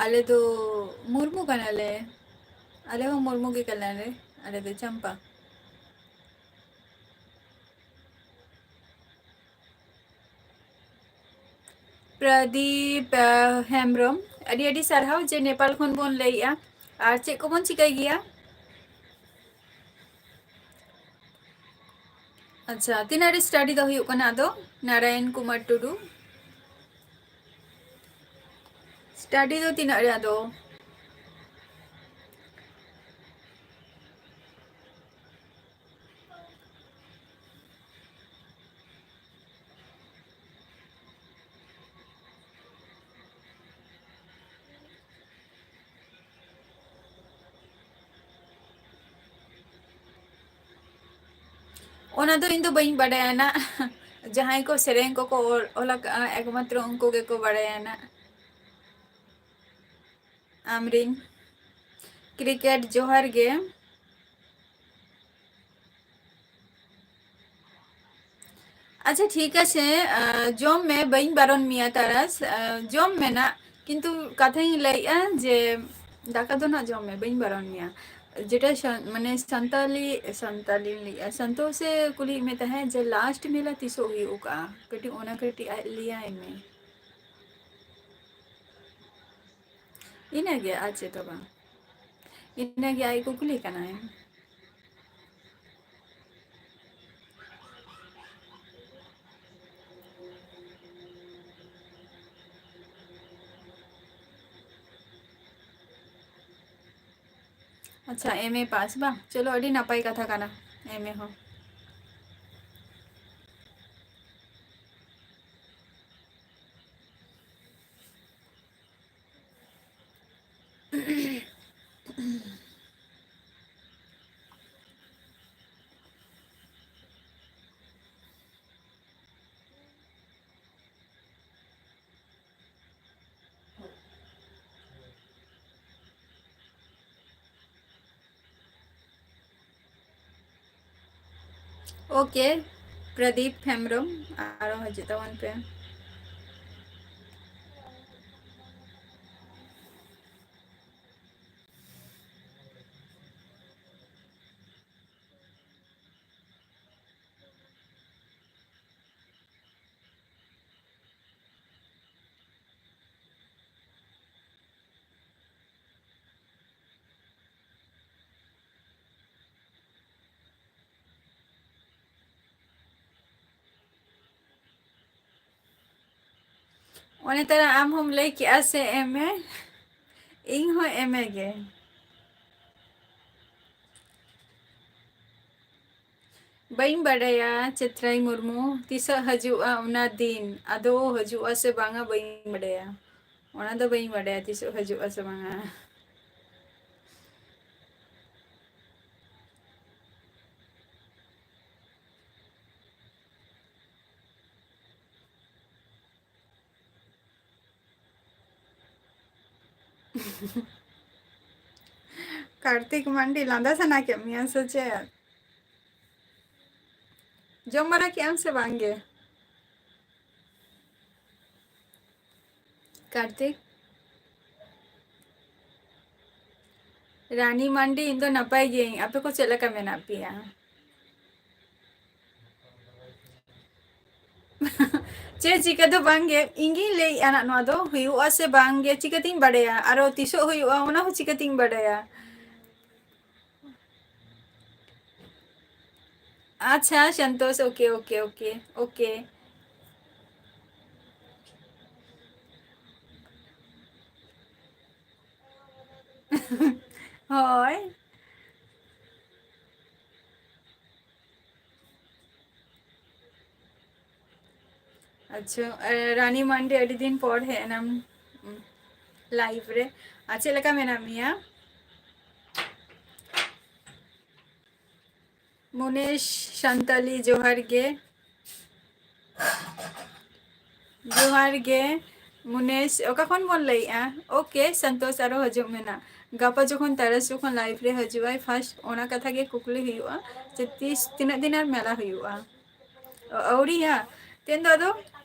ᱟᱞᱮ ᱫᱚ ᱢᱩᱨᱢᱩ ᱠᱟᱱᱟᱞᱮ᱾ ᱟᱞᱮ ᱦᱚᱸ ᱢᱩᱨᱢᱩ ᱜᱮ ᱠᱟᱱᱟᱞᱮ᱾ ᱟᱞᱮ ᱫᱚ ᱪᱟᱢᱯᱟ᱾ ᱯᱨᱚᱫᱤᱯ, ᱟ, ᱦᱮᱢᱵᱨᱚᱢ, ᱟᱹᱰᱤ ᱟᱹᱰᱤ ᱥᱟᱨᱦᱟᱣ ᱡᱮ ᱱᱮᱯᱟᱞ ᱠᱷᱚᱱ ᱵᱚᱱ ᱞᱟᱹᱭᱮᱜᱼᱟ᱾ ᱟᱨ ᱪᱮᱫ ᱠᱚᱵᱚᱱ ᱪᱤᱠᱟᱹᱭ ᱜᱮᱭᱟ? ᱟᱪᱪᱷᱟ, ᱛᱤᱱᱟᱹᱜ ᱨᱮ study ᱫᱚ ᱦᱩᱭᱩᱜ ᱠᱟᱱᱟ ᱟᱫᱚ? ᱱᱟᱨᱟᱭᱚᱱ ᱠᱩᱢᱟᱨ ᱴᱩᱰᱩ᱾ Study ᱫᱚ ᱛᱤᱱᱟᱹᱜ ᱨᱮ ᱟᱫᱚ? ᱚᱱᱟ ᱫᱚ ᱤᱧ ᱫᱚ ᱵᱟᱹᱧ ᱵᱟᱰᱟᱭᱟ ᱱᱟᱜ᱾ ᱡᱟᱦᱟᱸᱭ ᱠᱚ ᱥᱮᱨᱮᱧ ᱠᱚᱠᱚ ᱚᱞ, ᱚᱞ ᱟᱠᱟᱜᱼᱟ, ᱮᱠᱢᱟᱛᱨᱚ ᱩᱱᱠᱩ ᱜᱮᱠᱚ ᱵᱟᱰᱟᱭᱟ ᱱᱟᱜ᱾ ᱟᱢᱨᱤᱱ ᱠᱨᱤᱠᱮᱴ ᱡᱚᱦᱟᱨ ᱜᱮ᱾ ᱟᱪᱪᱷᱟ, ᱴᱷᱤᱠ ᱟᱪᱷᱮ, ᱟᱸ, ᱡᱚᱢ ᱢᱮ, ᱵᱟᱹᱧ ᱵᱟᱨᱚᱱ ᱢᱮᱭᱟ ᱛᱟᱨᱟᱥ, ᱟᱸ, ᱡᱚᱢ ᱢᱮ ᱱᱟᱜ, ᱠᱤᱱᱛᱩ ᱠᱟᱛᱷᱟᱧ ᱞᱟᱹᱭᱮᱜᱼᱟ ᱡᱮ ᱫᱟᱠᱟ ᱫᱚ ᱱᱟᱜ ᱡᱚᱢ ᱢᱮ, ᱵᱟᱹᱧ ᱵᱟᱨᱚᱱ ᱢᱮᱭᱟ᱾ ᱡᱮᱴᱟ ᱥᱟᱱ-, ᱢᱟᱱᱮ ᱥᱟᱱᱛᱟᱞᱤ, ᱥᱟᱱᱛᱟᱞᱤᱧ ᱞᱟᱹᱭᱮᱜᱼᱟ, ᱥᱟᱱᱛᱳ ᱥᱮ ᱠᱩᱞᱤᱭᱮᱫ ᱢᱮ ᱛᱟᱦᱮᱸᱫ ᱡᱮ last ᱢᱮᱞᱟ ᱛᱤᱥᱚᱜ ᱦᱩᱭᱩᱜ ᱠᱟᱜᱼᱟ? ᱠᱟᱹᱴᱤᱡ ᱚᱱᱟ ᱠᱟᱹᱴᱤᱡ ᱟᱡ ᱞᱟᱹᱭᱟᱭ ᱢᱮ᱾ ᱤᱱᱟᱹᱜᱮ, ᱟᱨ ᱪᱮᱫ ᱦᱚᱸ ᱵᱟᱝ᱾ ᱤᱱᱟᱹᱜᱮ ᱟᱡ ᱠᱩᱠᱞᱤ ᱠᱟᱱᱟᱭ᱾ ᱟᱪᱪᱷᱟ, M A pass ᱵᱟᱝ? ᱪᱚᱞᱚ, ᱟᱹᱰᱤ ᱱᱟᱯᱟᱭ ᱠᱟᱛᱷᱟ ᱠᱟᱱᱟ, M A ᱦᱚᱸ᱾ OK, ᱯᱨᱚᱫᱤᱯ ᱦᱮᱢᱵᱨᱚᱢ, ᱟᱨᱚ ᱦᱤᱡᱩᱜ ᱛᱟᱵᱚᱱ ᱯᱮ᱾ ᱚᱱᱮ ᱛᱟᱨᱟ ᱟᱢ ᱦᱚᱸᱢ ᱞᱟᱹᱭ ᱠᱮᱜᱼᱟ ᱥᱮ M A? ᱤᱧ ᱦᱚᱸ M A ᱜᱮ᱾ ᱵᱟᱹᱧ ᱵᱟᱰᱟᱭᱟ ᱪᱤᱛᱨᱟᱭ ᱢᱩᱨᱢᱩ, ᱛᱤᱥᱚᱜ ᱦᱤᱡᱩᱜᱼᱟ ᱚᱱᱟ ᱫᱤᱱ? ᱟᱫᱚ ᱦᱤᱡᱩᱜᱼᱟ ᱥᱮ ᱵᱟᱝᱟ ᱵᱟᱹᱧ ᱵᱟᱰᱟᱭᱟ, ᱚᱱᱟ ᱫᱚ ᱵᱟᱹᱧ ᱵᱟᱰᱟᱭᱟ ᱛᱤᱥᱚᱜ ᱦᱤᱡᱩᱜᱼᱟ ᱥᱮ ᱵᱟᱝᱟ᱾ ᱠᱟᱨᱛᱤᱠ ᱢᱟᱱᱰᱤ, ᱞᱟᱸᱫᱟ ᱥᱟᱱᱟ ᱠᱮᱫ ᱢᱮᱭᱟ ᱥᱮ ᱪᱮᱫ? ᱡᱚᱢ ᱵᱟᱲᱟ ᱠᱮᱜ ᱟᱢ ᱥᱮ ᱵᱟᱝ ᱜᱮ? ᱠᱟᱨᱛᱤᱠ, ᱨᱟᱱᱤ ᱢᱟᱱᱰᱤ, ᱤᱧ ᱫᱚ ᱱᱟᱯᱟᱭ ᱜᱤᱭᱟᱹᱧ, ᱟᱯᱮ ᱠᱚ ᱪᱮᱫ ᱞᱮᱠᱟ ᱢᱮᱱᱟᱜ ᱯᱮᱭᱟ? ᱪᱮᱫ ᱪᱤᱠᱟᱹ ᱫᱚ ᱵᱟᱝ ᱜᱮ, ᱤᱧ ᱜᱤᱧ ᱞᱟᱹᱭᱮᱫᱼᱟ ᱱᱟᱜ, ᱱᱚᱣᱟ ᱫᱚ ᱦᱩᱭᱩᱜᱼᱟ ᱥᱮ ᱵᱟᱝ ᱜᱮ ᱪᱤᱠᱟᱹᱛᱤᱧ ᱵᱟᱰᱟᱭᱟ, ᱟᱨᱚ ᱛᱤᱥᱚᱜ ᱦᱩᱭᱩᱜᱼᱟ ᱚᱱᱟ ᱦᱚᱸ ᱪᱤᱠᱟᱹᱛᱤᱧ ᱵᱟᱰᱟᱭᱟ᱾ ᱟᱪᱪᱷᱟ Santosh, okay, okay, okay, okay. ᱦᱳᱭ᱾ ᱟᱪᱪᱷᱟ, ᱮ, ᱨᱟᱱᱤ ᱢᱟᱱᱰᱤ, ᱟᱹᱰᱤ ᱫᱤᱱ ᱯᱚᱨ ᱦᱮᱡ ᱮᱱᱟᱢ, ᱩᱸ, live ᱨᱮ᱾ ᱟᱨ ᱪᱮᱫ ᱞᱮᱠᱟ ᱢᱮᱱᱟᱜ ᱢᱮᱭᱟ? ᱢᱩᱱᱮᱥ ᱥᱟᱱᱛᱟᱞᱤ, ᱡᱚᱦᱟᱨ ᱜᱮ᱾ ᱡᱚᱦᱟᱨ ᱜᱮ ᱢᱩᱱᱮᱥ, ᱚᱠᱟ ᱠᱷᱚᱱ ᱵᱚᱱ ᱞᱟᱹᱭᱮᱜᱼᱟ? Okay, ᱥᱚᱱᱛᱳᱥ, ᱟᱨᱚ ᱦᱤᱡᱩᱜ ᱢᱮ ᱱᱟᱜ᱾ ᱜᱟᱯᱟ ᱡᱚᱠᱷᱚᱱ ᱛᱟᱨᱟᱥ ᱡᱚᱠᱷᱚᱱ live ᱨᱮ ᱦᱤᱡᱩᱜ ᱟᱭ first, ᱚᱱᱟ ᱠᱟᱛᱷᱟ ᱜᱮ ᱠᱩᱠᱞᱤ ᱦᱩᱭᱩᱜᱼᱟ ᱡᱮ ᱛᱤᱥ, ᱛᱤᱱᱟᱹᱜ ᱫᱤᱱ ᱟᱨ ᱢᱮᱞᱟ ᱦᱩᱭᱩᱜᱼᱟ? ᱚ, ᱟᱹᱣᱨᱤᱭᱟ? ᱛᱮᱦᱮᱧ ᱫᱚ ᱟᱫᱚ,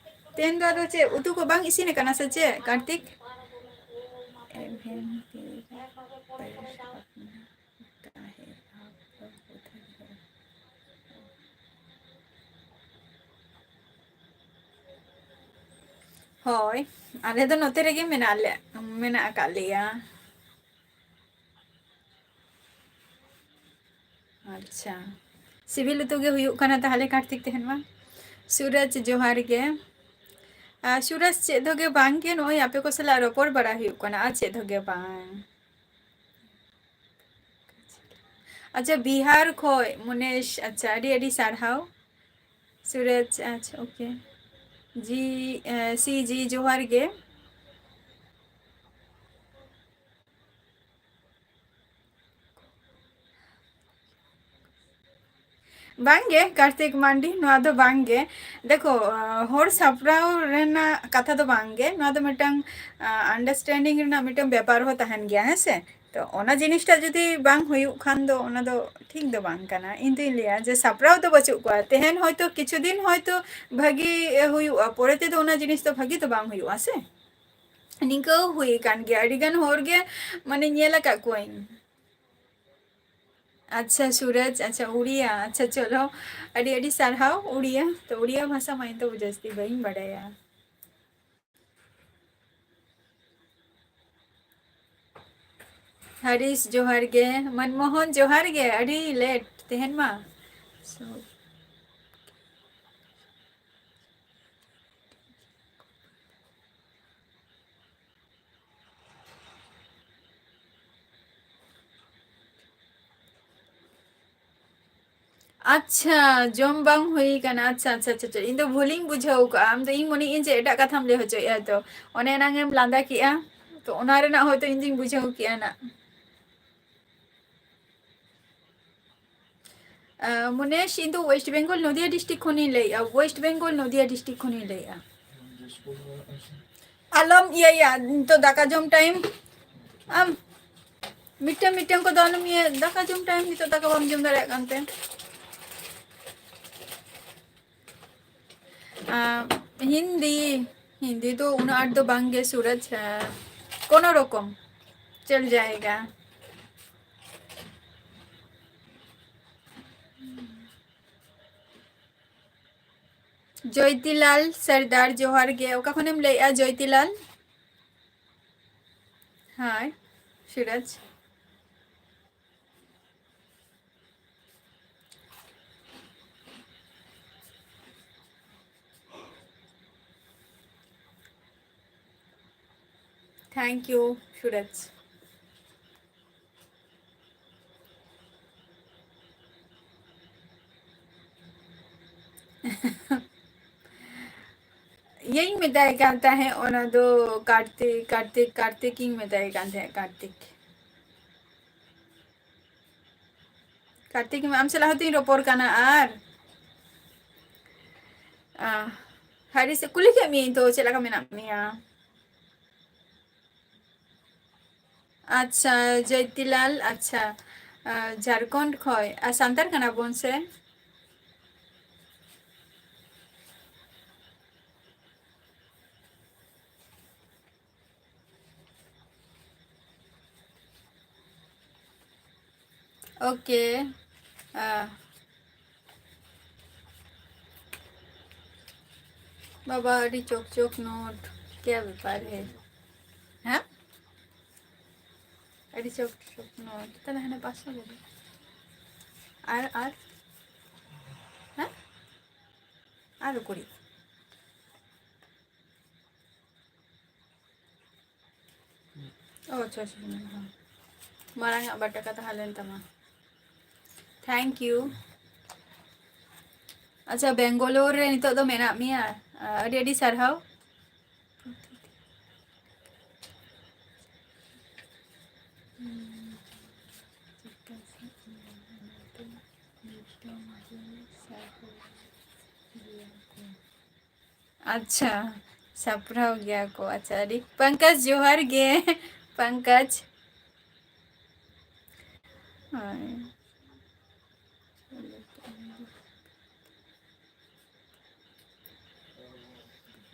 ᱛᱮᱦᱮᱧ ᱫᱚ ᱟᱫᱚ ᱪᱮᱫ ᱩᱛᱩ ᱠᱚ ᱵᱟᱝ ᱤᱥᱤᱱ ᱟᱠᱟᱱᱟ ᱥᱮ ᱪᱮᱫ, ᱠᱟᱨᱛᱤᱠ? ᱦᱳᱭ, ᱟᱞᱮ ᱫᱚ ᱱᱚᱛᱮ ᱨᱮᱜᱮ ᱢᱮᱱᱟᱜ ᱞᱮ, ᱢᱮᱱᱟᱜ ᱟᱠᱟᱫ ᱞᱮᱭᱟ᱾ ᱟᱪᱪᱷᱟ, ᱥᱤᱵᱤᱞ ᱩᱛᱩ ᱜᱮ ᱦᱩᱭᱩᱜ ᱠᱟᱱᱟ ᱛᱟᱦᱞᱮ ᱠᱟᱨᱛᱤᱠ ᱛᱮᱦᱮᱧ ᱢᱟ᱾ ᱥᱩᱨᱚᱡᱽ, ᱡᱚᱦᱟᱨ ᱜᱮ᱾ ᱟᱨ ᱥᱩᱨᱚᱡᱽ, ᱪᱮᱫ ᱦᱚᱸ ᱜᱮ ᱵᱟᱝ ᱜᱮ, ᱱᱚᱜᱼᱚᱭ ᱟᱯᱮ ᱠᱚ ᱥᱟᱞᱟᱜ ᱨᱚᱯᱚᱲ ᱵᱟᱲᱟ ᱦᱩᱭᱩᱜ ᱠᱟᱱᱟ, ᱟᱨ ᱪᱮᱫ ᱦᱚᱸ ᱜᱮ ᱵᱟᱝ᱾ ᱟᱪᱪᱷᱟ, ᱵᱤᱦᱟᱨ ᱠᱷᱚᱡ ᱢᱩᱱᱮᱥ, ᱟᱪᱪᱷᱟ, ᱟᱹᱰᱤ ᱟᱹᱰᱤ ᱥᱟᱨᱦᱟᱣ᱾ ᱥᱩᱨᱚᱡᱽ, ᱟᱪᱪᱷᱟ, okay᱾ ᱡᱤ, ᱮ, ᱥᱤ ᱡᱤ, ᱡᱚᱦᱟᱨ ᱜᱮ᱾ ᱵᱟᱝᱜᱮ ᱠᱟᱨᱛᱤᱠ ᱢᱟᱱᱰᱤ, ᱱᱚᱣᱟ ᱫᱚ ᱵᱟᱝᱜᱮ᱾ ᱫᱮᱠᱷᱚ, ᱟᱸ, ᱦᱚᱲ ᱥᱟᱯᱲᱟᱣ ᱨᱮᱱᱟᱜ ᱠᱟᱛᱷᱟ ᱫᱚ ᱵᱟᱝᱜᱮ, ᱱᱚᱣᱟ ᱫᱚ ᱢᱤᱫᱴᱟᱝ, ᱟᱸ, understanding ᱨᱮᱱᱟᱜ ᱢᱤᱫᱴᱟᱝ ᱵᱮᱯᱟᱨ ᱦᱚᱸ ᱛᱟᱦᱮᱱ ᱜᱮᱭᱟ, ᱦᱮᱸ ᱥᱮ? ᱛᱚ, ᱚᱱᱟ ᱡᱤᱱᱤᱥᱴᱟ ᱡᱩᱫᱤ ᱵᱟᱝ ᱦᱩᱭᱩᱜ ᱠᱷᱟᱱ ᱫᱚ ᱚᱱᱟ ᱫᱚ ᱴᱷᱤᱠ ᱫᱚ ᱵᱟᱝ ᱠᱟᱱᱟ᱾ ᱤᱧ ᱫᱩᱧ ᱞᱟᱹᱭᱟ ᱡᱮ ᱥᱟᱯᱲᱟᱣ ᱫᱚ ᱵᱟᱹᱪᱩᱜ ᱠᱚᱣᱟ, ᱛᱮᱦᱮᱧ ᱦᱚᱭᱛᱳ ᱠᱤᱪᱷᱩ ᱫᱤᱱ ᱦᱚᱭᱛᱳ ᱵᱷᱟᱹᱜᱤ ᱦᱩᱭᱩᱜᱼᱟ, ᱯᱚᱨᱮ ᱛᱮᱫᱚ ᱚᱱᱟ ᱡᱤᱱᱤᱥ ᱫᱚ ᱵᱷᱟᱹᱜᱤ ᱫᱚ ᱵᱟᱝ ᱦᱩᱭᱩᱜᱼᱟ ᱥᱮ᱾ ᱱᱤᱝᱠᱟᱹ ᱦᱩᱭ ᱟᱠᱟᱱ ᱜᱮᱭᱟ, ᱟᱹᱰᱤ ᱜᱟᱱ ᱦᱚᱲ ᱜᱮ, ᱢᱟᱱᱮ, ᱧᱮᱞ ᱟᱠᱟᱫ ᱠᱚᱣᱟᱧ᱾ ᱟᱪᱪᱷᱟ, ᱥᱩᱨᱚᱡᱽ, ᱟᱪᱪᱷᱟ, ᱩᱲᱤᱭᱟ, ᱟᱪᱪᱷᱟ, ᱪᱚᱞᱚ, ᱟᱹᱰᱤ ᱟᱹᱰᱤ ᱥᱟᱨᱦᱟᱣ᱾ ᱩᱲᱤᱭᱟ, ᱛᱚ ᱩᱲᱤᱭᱟ ᱵᱷᱟᱥᱟ ᱢᱟ ᱤᱧ ᱫᱚ ᱡᱟᱹᱥᱛᱤ ᱵᱟᱹᱧ ᱵᱟᱰᱟᱭᱟ᱾ ᱦᱟᱨᱤᱥ, ᱡᱚᱦᱟᱨ ᱜᱮ᱾ ᱢᱚᱱᱢᱳᱦᱚᱱ, ᱡᱚᱦᱟᱨ ᱜᱮ, ᱟᱹᱰᱤ late ᱛᱮᱦᱮᱧ ᱢᱟ᱾ So, ᱟᱪᱪᱷᱟ, ᱡᱚᱢ ᱵᱟᱝ ᱦᱩᱭ ᱠᱟᱱᱟ᱾ ᱟᱪᱪᱷᱟ, ᱟᱪᱪᱷᱟ, ᱟᱪᱪᱷᱟ, ᱟᱪᱪᱷᱟ᱾ ᱤᱧ ᱫᱚ ᱵᱷᱩᱞᱤᱧ ᱵᱩᱡᱷᱟᱹᱣ ᱠᱟᱜᱼᱟ᱾ ᱟᱢ ᱫᱚ, ᱤᱧ ᱢᱚᱱᱮᱭᱮᱫᱼᱟᱹᱧ ᱡᱮ ᱮᱴᱟᱜ ᱠᱟᱛᱷᱟᱢ ᱞᱟᱹᱭ ᱦᱚᱪᱚᱭᱮᱫᱼᱟ ᱛᱚ᱾ ᱚᱱᱮ ᱮᱱᱟᱝ ᱮᱢ ᱞᱟᱸᱫᱟ ᱠᱮᱜᱼᱟ, ᱛᱚ ᱚᱱᱟ ᱨᱮᱱᱟᱜ ᱦᱚᱭᱛᱳ ᱤᱧ ᱫᱩᱧ ᱵᱩᱡᱷᱟᱹᱣ ᱠᱮᱜᱼᱟ ᱱᱟᱜ᱾ ᱟᱸ, ᱢᱚᱱᱮᱥ, ᱤᱧ ᱫᱚ West Bengal ᱱᱚᱫᱤᱭᱟ district ᱠᱷᱚᱱᱤᱧ ᱞᱟᱹᱭᱮᱫᱼᱟ, West Bengal ᱱᱚᱫᱤᱭᱟ district ᱠᱷᱚᱱᱤᱧ ᱞᱟᱹᱭᱮᱫᱼᱟ᱾ ᱟᱞᱚᱢ ᱤᱭᱟᱹᱭᱟ, ᱱᱤᱛᱚᱜ ᱫᱟᱠᱟ ᱡᱚᱢ time᱾ ᱟᱢ ᱢᱤᱫᱴᱟᱝ ᱢᱤᱫᱴᱟᱝ ᱠᱚᱫᱚ ᱟᱞᱚᱢ ᱤᱭᱟᱹ, ᱫᱟᱠᱟ ᱡᱚᱢ time ᱱᱤᱛᱚᱜ ᱫᱟᱠᱟ ᱵᱟᱢ ᱡᱚᱢ ᱫᱟᱲᱮᱭᱟᱜ ᱠᱟᱱᱛᱮ᱾ ᱟᱸ, ᱦᱤᱱᱫᱤ, ᱦᱤᱱᱫᱤ ᱫᱚ ᱩᱱᱟᱹᱜ ᱟᱸᱴ ᱫᱚ ᱵᱟᱝ ᱜᱮ ᱥᱩᱨᱚᱡᱽ, ᱟᱸ, ᱠᱳᱱᱳ ᱨᱚᱠᱚᱢ ᱪᱚᱞ ᱡᱟᱭᱮᱜᱟ᱾ ᱡᱚᱭᱛᱤᱞᱟᱞ ᱥᱚᱨᱫᱟᱨ, ᱡᱚᱦᱟᱨ ᱜᱮ᱾ ᱚᱠᱟ ᱠᱷᱚᱱᱮᱢ ᱞᱟᱹᱭᱮᱜᱼᱟ ᱡᱚᱭᱛᱤᱞᱟᱞ? ᱦᱳᱭ, ᱥᱩᱨᱚᱡᱽ᱾ Thank you, ᱥᱩᱨᱚᱡᱽ᱾ ᱤᱭᱟᱹᱧ ᱢᱮᱛᱟᱭ ᱠᱟᱱ ᱛᱟᱦᱮᱸᱫ, ᱚᱱᱟ ᱫᱚ ᱠᱟᱨᱛᱤᱠ, ᱠᱟᱨᱛᱤᱠ, ᱠᱟᱨᱛᱤᱠ ᱤᱧ ᱢᱮᱛᱟᱭ ᱠᱟᱱ ᱛᱟᱦᱮᱸᱫ, ᱠᱟᱨᱛᱤᱠ᱾ ᱠᱟᱨᱛᱤᱠ, ᱟᱢ ᱥᱟᱞᱟᱜ ᱦᱚᱸᱛᱚᱧ ᱨᱚᱯᱚᱲ ᱠᱟᱱᱟ᱾ ᱟᱨ, ᱟ, ᱦᱟᱨᱤᱥ, ᱠᱩᱞᱤ ᱠᱮᱫ ᱢᱤᱭᱟᱹᱧ ᱛᱚ, ᱪᱮᱫ ᱞᱮᱠᱟ ᱢᱮᱱᱟᱜ ᱢᱮᱭᱟ? ᱟᱪᱪᱷᱟ, ᱡᱚᱭᱛᱤᱞᱟᱞ, ᱟᱪᱪᱷᱟ, ᱟ, ᱡᱷᱟᱲᱠᱷᱚᱸᱰ ᱠᱷᱚᱡ᱾ ᱟᱨ ᱥᱟᱱᱛᱟᱲ ᱠᱟᱱᱟ ᱵᱚᱱ ᱥᱮ? ᱳᱠᱮ᱾ ᱟᱦ, ᱵᱟᱵᱟ, ᱟᱹᱰᱤ ᱪᱚᱠ ᱪᱚᱠ ᱱᱳᱴ, ᱠᱮᱭᱟ ᱵᱮᱯᱟᱨ ᱦᱮ? ᱦᱮᱸ? ᱟᱹᱰᱤ ᱪᱚᱠ ᱪᱚᱠ ᱱᱳᱴ᱾ ᱛᱟᱦᱞᱮ ᱦᱟᱱᱮ ᱯᱟᱸᱪᱥᱚ ᱜᱮ᱾ ᱟᱨ, ᱟᱨ? ᱦᱮᱸ? ᱟᱨ ᱩᱠᱩᱨᱤᱡ? ᱚ, ᱟᱪᱪᱷᱟ, ᱟᱪᱪᱷᱟ, ᱦᱮᱸ, ᱦᱮᱸ᱾ ᱢᱟᱨᱟᱝ ᱟᱜ ᱵᱟᱨ ᱴᱟᱠᱟ ᱛᱟᱦᱮᱸ ᱞᱮᱱ ᱛᱟᱢᱟ᱾ Thank you. ᱟᱪᱪᱷᱟ, ᱵᱮᱝᱜᱟᱞᱳᱨ ᱨᱮ ᱱᱤᱛᱚᱜ ᱫᱚ ᱢᱮᱱᱟᱜ ᱢᱮᱭᱟ? ᱟᱹᱰᱤ ᱟᱹᱰᱤ ᱥᱟᱨᱦᱟᱣ᱾ ᱟᱪᱪᱷᱟ, ᱥᱟᱯᱲᱟᱣ ᱜᱮᱭᱟ ᱠᱚ᱾ ᱟᱪᱪᱷᱟ, ᱟᱹᱰᱤ, ᱯᱚᱝᱠᱚᱡᱽ, ᱡᱚᱦᱟᱨ ᱜᱮ, ᱯᱚᱝᱠᱚᱡᱽ᱾ ᱦᱳᱭ᱾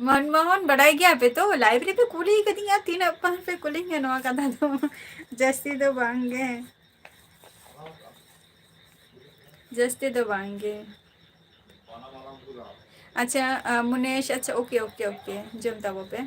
ᱢᱚᱱᱢᱳᱦᱚᱱ, ᱵᱟᱰᱟᱭ ᱜᱮᱭᱟ ᱯᱮ ᱛᱚ, live ᱨᱮᱯᱮ ᱠᱩᱞᱤ ᱠᱟᱫᱤᱧᱟ, ᱛᱤᱱᱟᱹᱜ ᱵᱟᱨ ᱯᱮ ᱠᱩᱞᱤᱧᱟ ᱱᱚᱣᱟ ᱠᱟᱛᱷᱟ ᱫᱚ᱾ ᱡᱟᱹᱥᱛᱤ ᱫᱚ ᱵᱟᱝ ᱜᱮ, ᱡᱟᱹᱥᱛᱤ ᱫᱚ ᱵᱟᱝ ᱜᱮ᱾ ᱟᱪᱪᱷᱟ, ᱟ, ᱢᱩᱱᱮᱥ, ᱟᱪᱪᱷᱟ, ᱳᱠᱮ, ᱳᱠᱮ, ᱳᱠᱮ, ᱡᱚᱢ ᱛᱟᱵᱚ ᱯᱮ᱾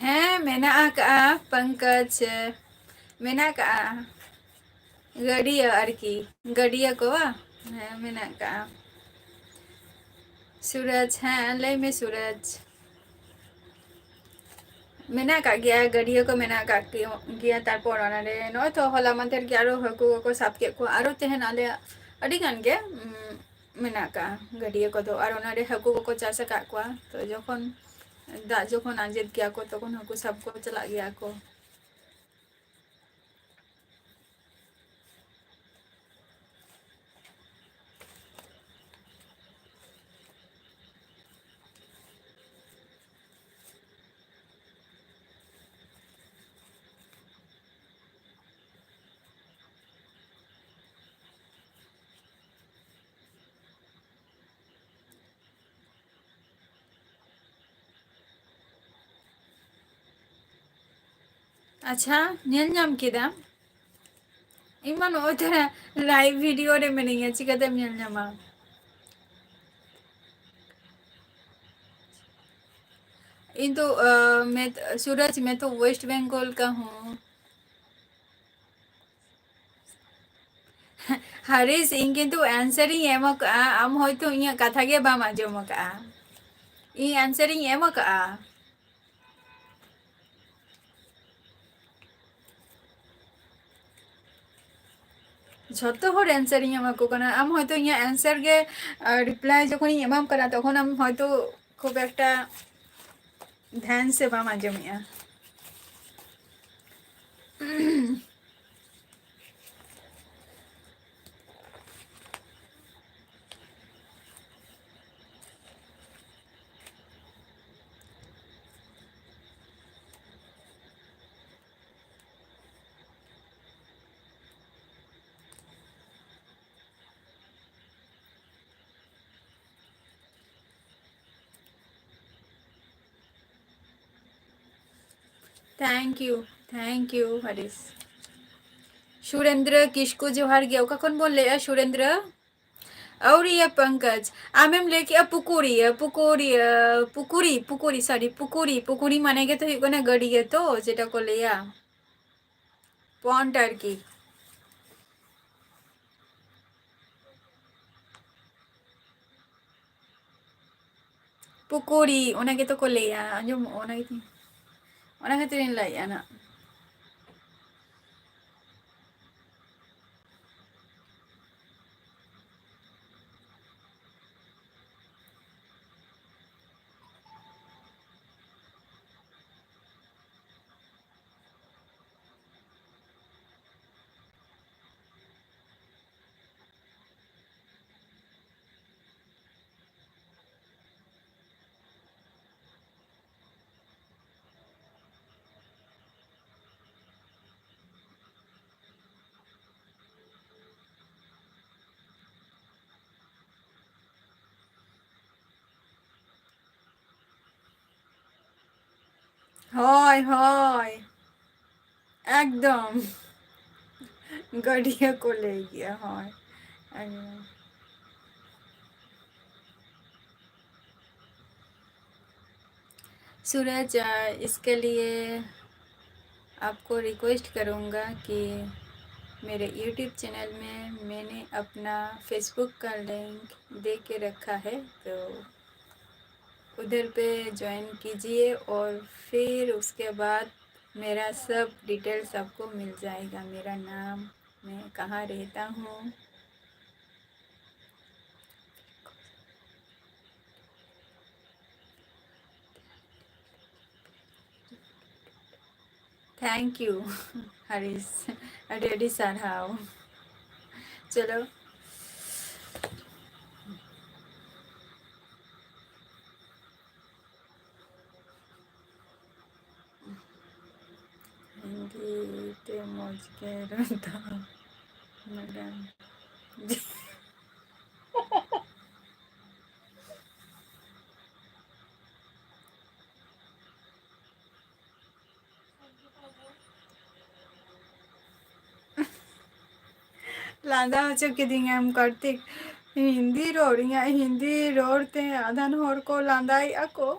ᱦᱮᱸ, ᱢᱮᱱᱟᱜ ᱟᱠᱟᱜᱼᱟ ᱯᱚᱝᱠᱚᱡᱽ, ᱢᱮᱱᱟᱜ ᱟᱠᱟᱜᱼᱟ᱾ ᱜᱟᱹᱰᱭᱟᱹ ᱟᱨᱠᱤ, ᱜᱟᱹᱰᱭᱟᱹ ᱠᱚ ᱵᱟᱝ? ᱦᱮᱸ, ᱢᱮᱱᱟᱜ ᱟᱠᱟᱜᱼᱟ᱾ ᱥᱩᱨᱚᱡᱽ, ᱦᱮᱸ, ᱞᱟᱹᱭ ᱢᱮ ᱥᱩᱨᱚᱡᱽ᱾ ᱢᱮᱱᱟᱜ ᱟᱠᱟᱫ ᱜᱮᱭᱟ, ᱜᱟᱹᱰᱭᱟᱹ ᱠᱚ ᱢᱮᱱᱟᱜ ᱟᱠᱟᱫ ᱜᱮ-, ᱜᱮᱭᱟ᱾ ᱛᱟᱨᱯᱚᱨ ᱚᱱᱟᱨᱮ ᱱᱚᱜᱼᱚᱭ ᱛᱚ ᱦᱚᱞᱟ ᱢᱟᱫᱷᱮᱨ ᱜᱮ ᱟᱨᱚ ᱦᱟᱹᱠᱩ ᱠᱚᱠᱚ ᱥᱟᱵ ᱠᱮᱫ ᱠᱚᱣᱟ᱾ ᱟᱨᱚ ᱛᱟᱦᱮᱱ ᱟᱞᱮᱭᱟᱜ ᱟᱹᱰᱤ ᱜᱟᱱ ᱜᱮ, ᱩᱸ, ᱢᱮᱱᱟᱜ ᱟᱠᱟᱫᱼᱟ ᱜᱟᱹᱰᱭᱟᱹ ᱠᱚᱫᱚ᱾ ᱟᱨ ᱚᱱᱟᱨᱮ ᱦᱟᱹᱠᱩ ᱠᱚᱠᱚ ᱪᱟᱥ ᱟᱠᱟᱫ ᱠᱚᱣᱟ᱾ ᱛᱚ ᱡᱚᱠᱷᱚᱱ ᱫᱟᱜ ᱡᱚᱠᱷᱚᱱ ᱟᱸᱡᱮᱫ ᱜᱮᱭᱟ ᱠᱚ, ᱛᱚᱠᱷᱚᱱ ᱦᱟᱹᱠᱩ ᱥᱟᱵ ᱠᱚ ᱪᱟᱞᱟᱜ ᱜᱮᱭᱟ ᱠᱚ᱾ ᱟᱪᱪᱷᱟ, ᱧᱮᱞ ᱧᱟᱢ ᱠᱮᱫᱟᱢ? ᱤᱧ ᱢᱟ ᱱᱚᱜᱼᱚᱭ ᱛᱚᱨᱟ live video ᱨᱮ ᱢᱤᱱᱟᱹᱧᱟ, ᱪᱤᱠᱟᱹᱛᱮᱢ ᱧᱮᱞ ᱧᱟᱢᱟ? ᱤᱧ ᱫᱚ, ᱟᱸ, ᱢᱮᱛ-, ᱥᱩᱨᱚᱡᱽ, ᱢᱮ ᱛᱚ West Bengal ᱠᱟ ᱦᱩᱸ᱾ ᱦᱟᱨᱤᱥ, ᱤᱧ ᱠᱤᱱᱛᱩ answer ᱤᱧ ᱮᱢ ᱟᱠᱟᱫᱼᱟ, ᱟᱢ ᱦᱚᱭᱛᱳ ᱤᱧᱟᱹᱜ ᱠᱟᱛᱷᱟ ᱜᱮ ᱵᱟᱢ ᱟᱸᱡᱚᱢ ᱟᱠᱟᱫᱼᱟ᱾ ᱤᱧ answer ᱤᱧ ᱮᱢ ᱟᱠᱟᱫᱼᱟ᱾ ᱡᱷᱚᱛᱚ ᱦᱚᱲ answer ᱤᱧ ᱮᱢᱟ ᱠᱚ ᱠᱟᱱᱟ᱾ ᱟᱢ ᱦᱚᱭᱛᱳ ᱤᱧᱟᱹᱜ answer ᱜᱮ, ᱟᱨ reply ᱡᱚᱠᱷᱚᱱᱤᱧ ᱮᱢᱟᱢ ᱠᱟᱱᱟ, ᱛᱚᱠᱷᱚᱱ ᱟᱢ ᱦᱚᱭᱛᱳ ᱠᱷᱩᱵ ᱮᱠᱴᱟ ᱫᱷᱮᱭᱟᱱ ᱥᱮ ᱵᱟᱢ ᱟᱸᱡᱚᱢᱮᱜᱼᱟ᱾ Thank you, thank you, ᱦᱟᱨᱤᱥ᱾ Surendra ᱠᱤᱥᱠᱩ, ᱡᱚᱦᱟᱨ ᱜᱮ᱾ ᱚᱠᱟ ᱠᱷᱚᱱ ᱵᱚᱱ ᱞᱟᱹᱭᱮᱜᱼᱟ, ᱥᱩᱨᱮᱱᱫᱨᱚ? ᱟᱹᱣᱨᱤᱭᱟ, ᱯᱚᱝᱠᱚᱡᱽ᱾ ᱟᱢᱮᱢ ᱞᱟᱹᱭ ᱠᱮᱜᱼᱟ ᱯᱩᱠᱩᱨᱤᱭᱟᱹ, ᱯᱩᱠᱩᱨᱤᱭᱟᱹ, ᱯᱩᱠᱩᱨᱤ, ᱯᱩᱠᱩᱨᱤ, sorry, ᱯᱩᱠᱩᱨᱤ᱾ ᱯᱩᱠᱩᱨᱤ ᱢᱟᱱᱮ ᱜᱮᱛᱚ ᱦᱩᱭᱩᱜ ᱠᱟᱱᱟ ᱜᱟᱹᱰᱭᱟᱹ ᱛᱚ, ᱡᱮᱴᱟ ᱠᱚ ᱞᱟᱹᱭᱟ᱾ Pond ᱟᱨᱠᱤ᱾ ᱯᱩᱠᱩᱨᱤ, ᱚᱱᱟ ᱜᱮᱛᱚ ᱠᱚ ᱞᱟᱹᱭᱟ, ᱟᱸᱡᱚᱢᱚᱜᱼᱟ, ᱚᱱᱟ ᱜᱮᱛᱚ᱾ ᱚᱱᱟ ᱠᱷᱟᱹᱛᱤᱨᱤᱧ ᱞᱟᱹᱭᱮᱫᱼᱟ ᱱᱟᱜ᱾ ᱦᱳᱭ, ᱦᱳᱭ, ᱮᱠᱫᱚᱢ᱾ ᱜᱟᱹᱰᱭᱟᱹ ᱠᱚ ᱞᱟᱹᱭ ᱜᱮᱭᱟ, ᱦᱳᱭ, ᱮᱠᱫᱚᱢ᱾ सूरज, अ, इसके लिए आपको रिक्वेस्ट करूँगा कि मेरे यूट्यूब चैनल में मैंने अपना फेसबुक का लिंक दे के रखा है, तो उधर पे ज्वाइन कीजिए और फिर उसके बाद मेरा सब डिटेल्स आपको मिल जाएगा, मेरा नाम, मैं कहाँ रहता हूँ। Thank you, ᱦᱟᱨᱤᱥ, ᱟᱹᱰᱤ ᱟᱹᱰᱤ ᱥᱟᱨᱦᱟᱣ᱾ ᱪᱚᱞᱚ᱾ ᱦᱤᱱᱫᱤ ᱛᱮ ᱢᱚᱡᱽ ᱜᱮ ᱨᱚᱲ ᱫᱚ, ᱢᱮᱰᱟᱢ᱾ ᱞᱟᱸᱫᱟ ᱦᱚᱪᱚ ᱠᱤᱫᱤᱧᱟᱢ ᱠᱟᱨᱛᱤᱠ, ᱦᱤᱱᱫᱤ ᱨᱚᱲ, ᱤᱧᱟᱹᱜ ᱦᱤᱱᱫᱤ ᱨᱚᱲ ᱛᱮ ᱟᱫᱷᱟᱱ ᱦᱚᱲ ᱠᱚ ᱞᱟᱸᱫᱟᱭᱮᱫᱼᱟ ᱠᱚ᱾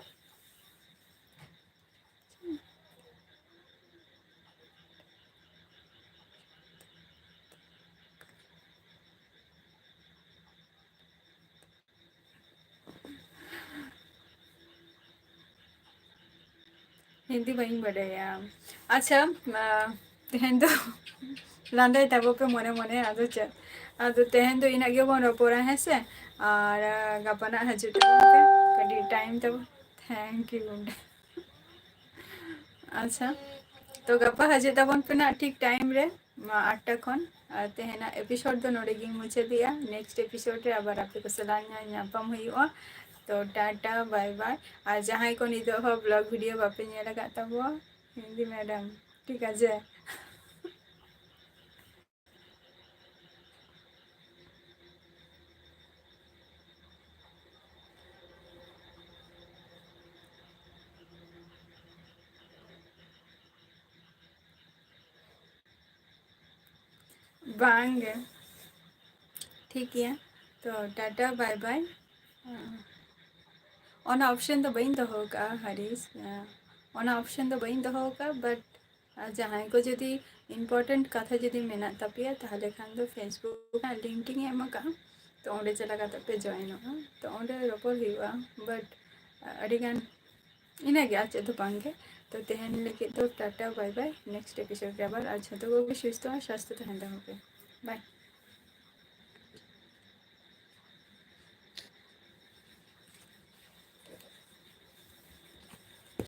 ᱦᱤᱱᱫᱤ ᱵᱟᱹᱧ ᱵᱟᱰᱟᱭᱟ᱾ ᱟᱪᱪᱷᱟ, ᱛᱮᱦᱮᱧ ᱫᱚ ᱞᱟᱸᱫᱟᱭ ᱛᱟᱵᱚ ᱯᱮ ᱢᱚᱱᱮ ᱢᱚᱱᱮ, ᱟᱫᱚ ᱪᱮᱫ? ᱟᱫᱚ ᱛᱮᱦᱮᱧ ᱫᱚ ᱤᱱᱟᱹᱜ ᱜᱮᱵᱚᱱ ᱨᱚᱯᱚᱲᱟ, ᱦᱮᱸ ᱥᱮ? ᱟᱨ ᱜᱟᱯᱟ ᱱᱟᱜ ᱦᱤᱡᱩᱜ ᱛᱟᱵᱚᱱ ᱯᱮ, ᱠᱟᱹᱴᱤᱡ time ᱛᱟᱵᱚ᱾ Thank you, ᱜᱩᱰᱮ᱾ ᱟᱪᱪᱷᱟ, ᱛᱚ ᱜᱟᱯᱟ ᱦᱤᱡᱩᱜ ᱛᱟᱵᱚᱱ ᱯᱮ ᱱᱟᱜ ᱴᱷᱤᱠ time ᱨᱮ, ᱟᱴ ᱴᱟ ᱠᱷᱚᱱ᱾ ᱟᱨ ᱛᱮᱦᱮᱧᱟᱜ episode ᱫᱚ ᱱᱚᱰᱮ ᱜᱤᱧ ᱢᱩᱪᱟᱹᱫᱮᱜᱼᱟ᱾ Next episode ᱨᱮ ᱟᱵᱟᱨ ᱟᱯᱮ ᱠᱚ ᱥᱟᱞᱟᱜ ᱧᱟ-, ᱧᱟᱯᱟᱢ ᱦᱩᱭᱩᱜᱼᱟ᱾ ᱛᱚ ᱴᱟᱴᱟ, bye bye᱾ ᱟᱨ ᱡᱟᱦᱟᱸᱭ ᱠᱚ ᱱᱤᱛᱚᱜ ᱦᱚᱸ vlog video ᱵᱟᱯᱮ ᱧᱮᱞ ᱟᱠᱟᱫ ᱛᱟᱵᱚᱣᱟ, ᱦᱤᱱᱫᱤ madam, ᱴᱷᱤᱠ ᱟᱪᱷᱮ? ᱵᱟᱝ ᱜᱮ᱾ ᱴᱷᱤᱠ ᱜᱮᱭᱟ, ᱛᱚ ᱴᱟᱴᱟ, bye bye᱾ ᱚᱱᱟ option ᱫᱚ ᱵᱟᱹᱧ ᱫᱚᱦᱚ ᱟᱠᱟᱫᱼᱟ ᱦᱟᱨᱤᱥ, ᱚᱱᱟ option ᱫᱚ ᱵᱟᱹᱧ ᱫᱚᱦᱚ ᱟᱠᱟᱫᱼᱟ, but ᱟᱨ ᱡᱟᱦᱟᱸᱭ ᱠᱚ ᱡᱩᱫᱤ important ᱠᱟᱛᱷᱟ ᱡᱩᱫᱤ ᱢᱮᱱᱟᱜ ᱛᱟᱯᱮᱭᱟ, ᱛᱟᱦᱚᱞᱮ ᱠᱷᱟᱱ ᱫᱚ Facebook ᱨᱮᱱᱟᱜ link ᱤᱧ ᱮᱢ ᱟᱠᱟᱫᱼᱟ, ᱛᱚ ᱚᱸᱰᱮ ᱪᱟᱞᱟᱣ ᱠᱟᱛᱮ ᱯᱮ joinᱚᱜᱼᱟ, ᱛᱚ ᱚᱸᱰᱮ ᱨᱚᱯᱚᱲ ᱦᱩᱭᱩᱜᱼᱟ᱾ But ᱟᱹᱰᱤᱜᱟᱱ ᱤᱱᱟᱹᱜᱮ, ᱟᱨ ᱪᱮᱫ ᱫᱚ ᱵᱟᱝᱜᱮ᱾ ᱛᱚ ᱛᱮᱦᱮᱧ ᱞᱟᱹᱜᱤᱫ ᱫᱚ Tata, bye bye, next episode ᱨᱮ ᱟᱵᱟᱨ᱾ ᱟᱨ ᱡᱷᱚᱛᱚ ᱠᱚᱜᱮ ᱥᱩᱥᱛᱷᱚ ᱟᱨ ᱥᱟᱥᱛᱷᱚ ᱛᱟᱦᱮᱱ ᱛᱟᱵᱚᱱ ᱯᱮ᱾ Bye᱾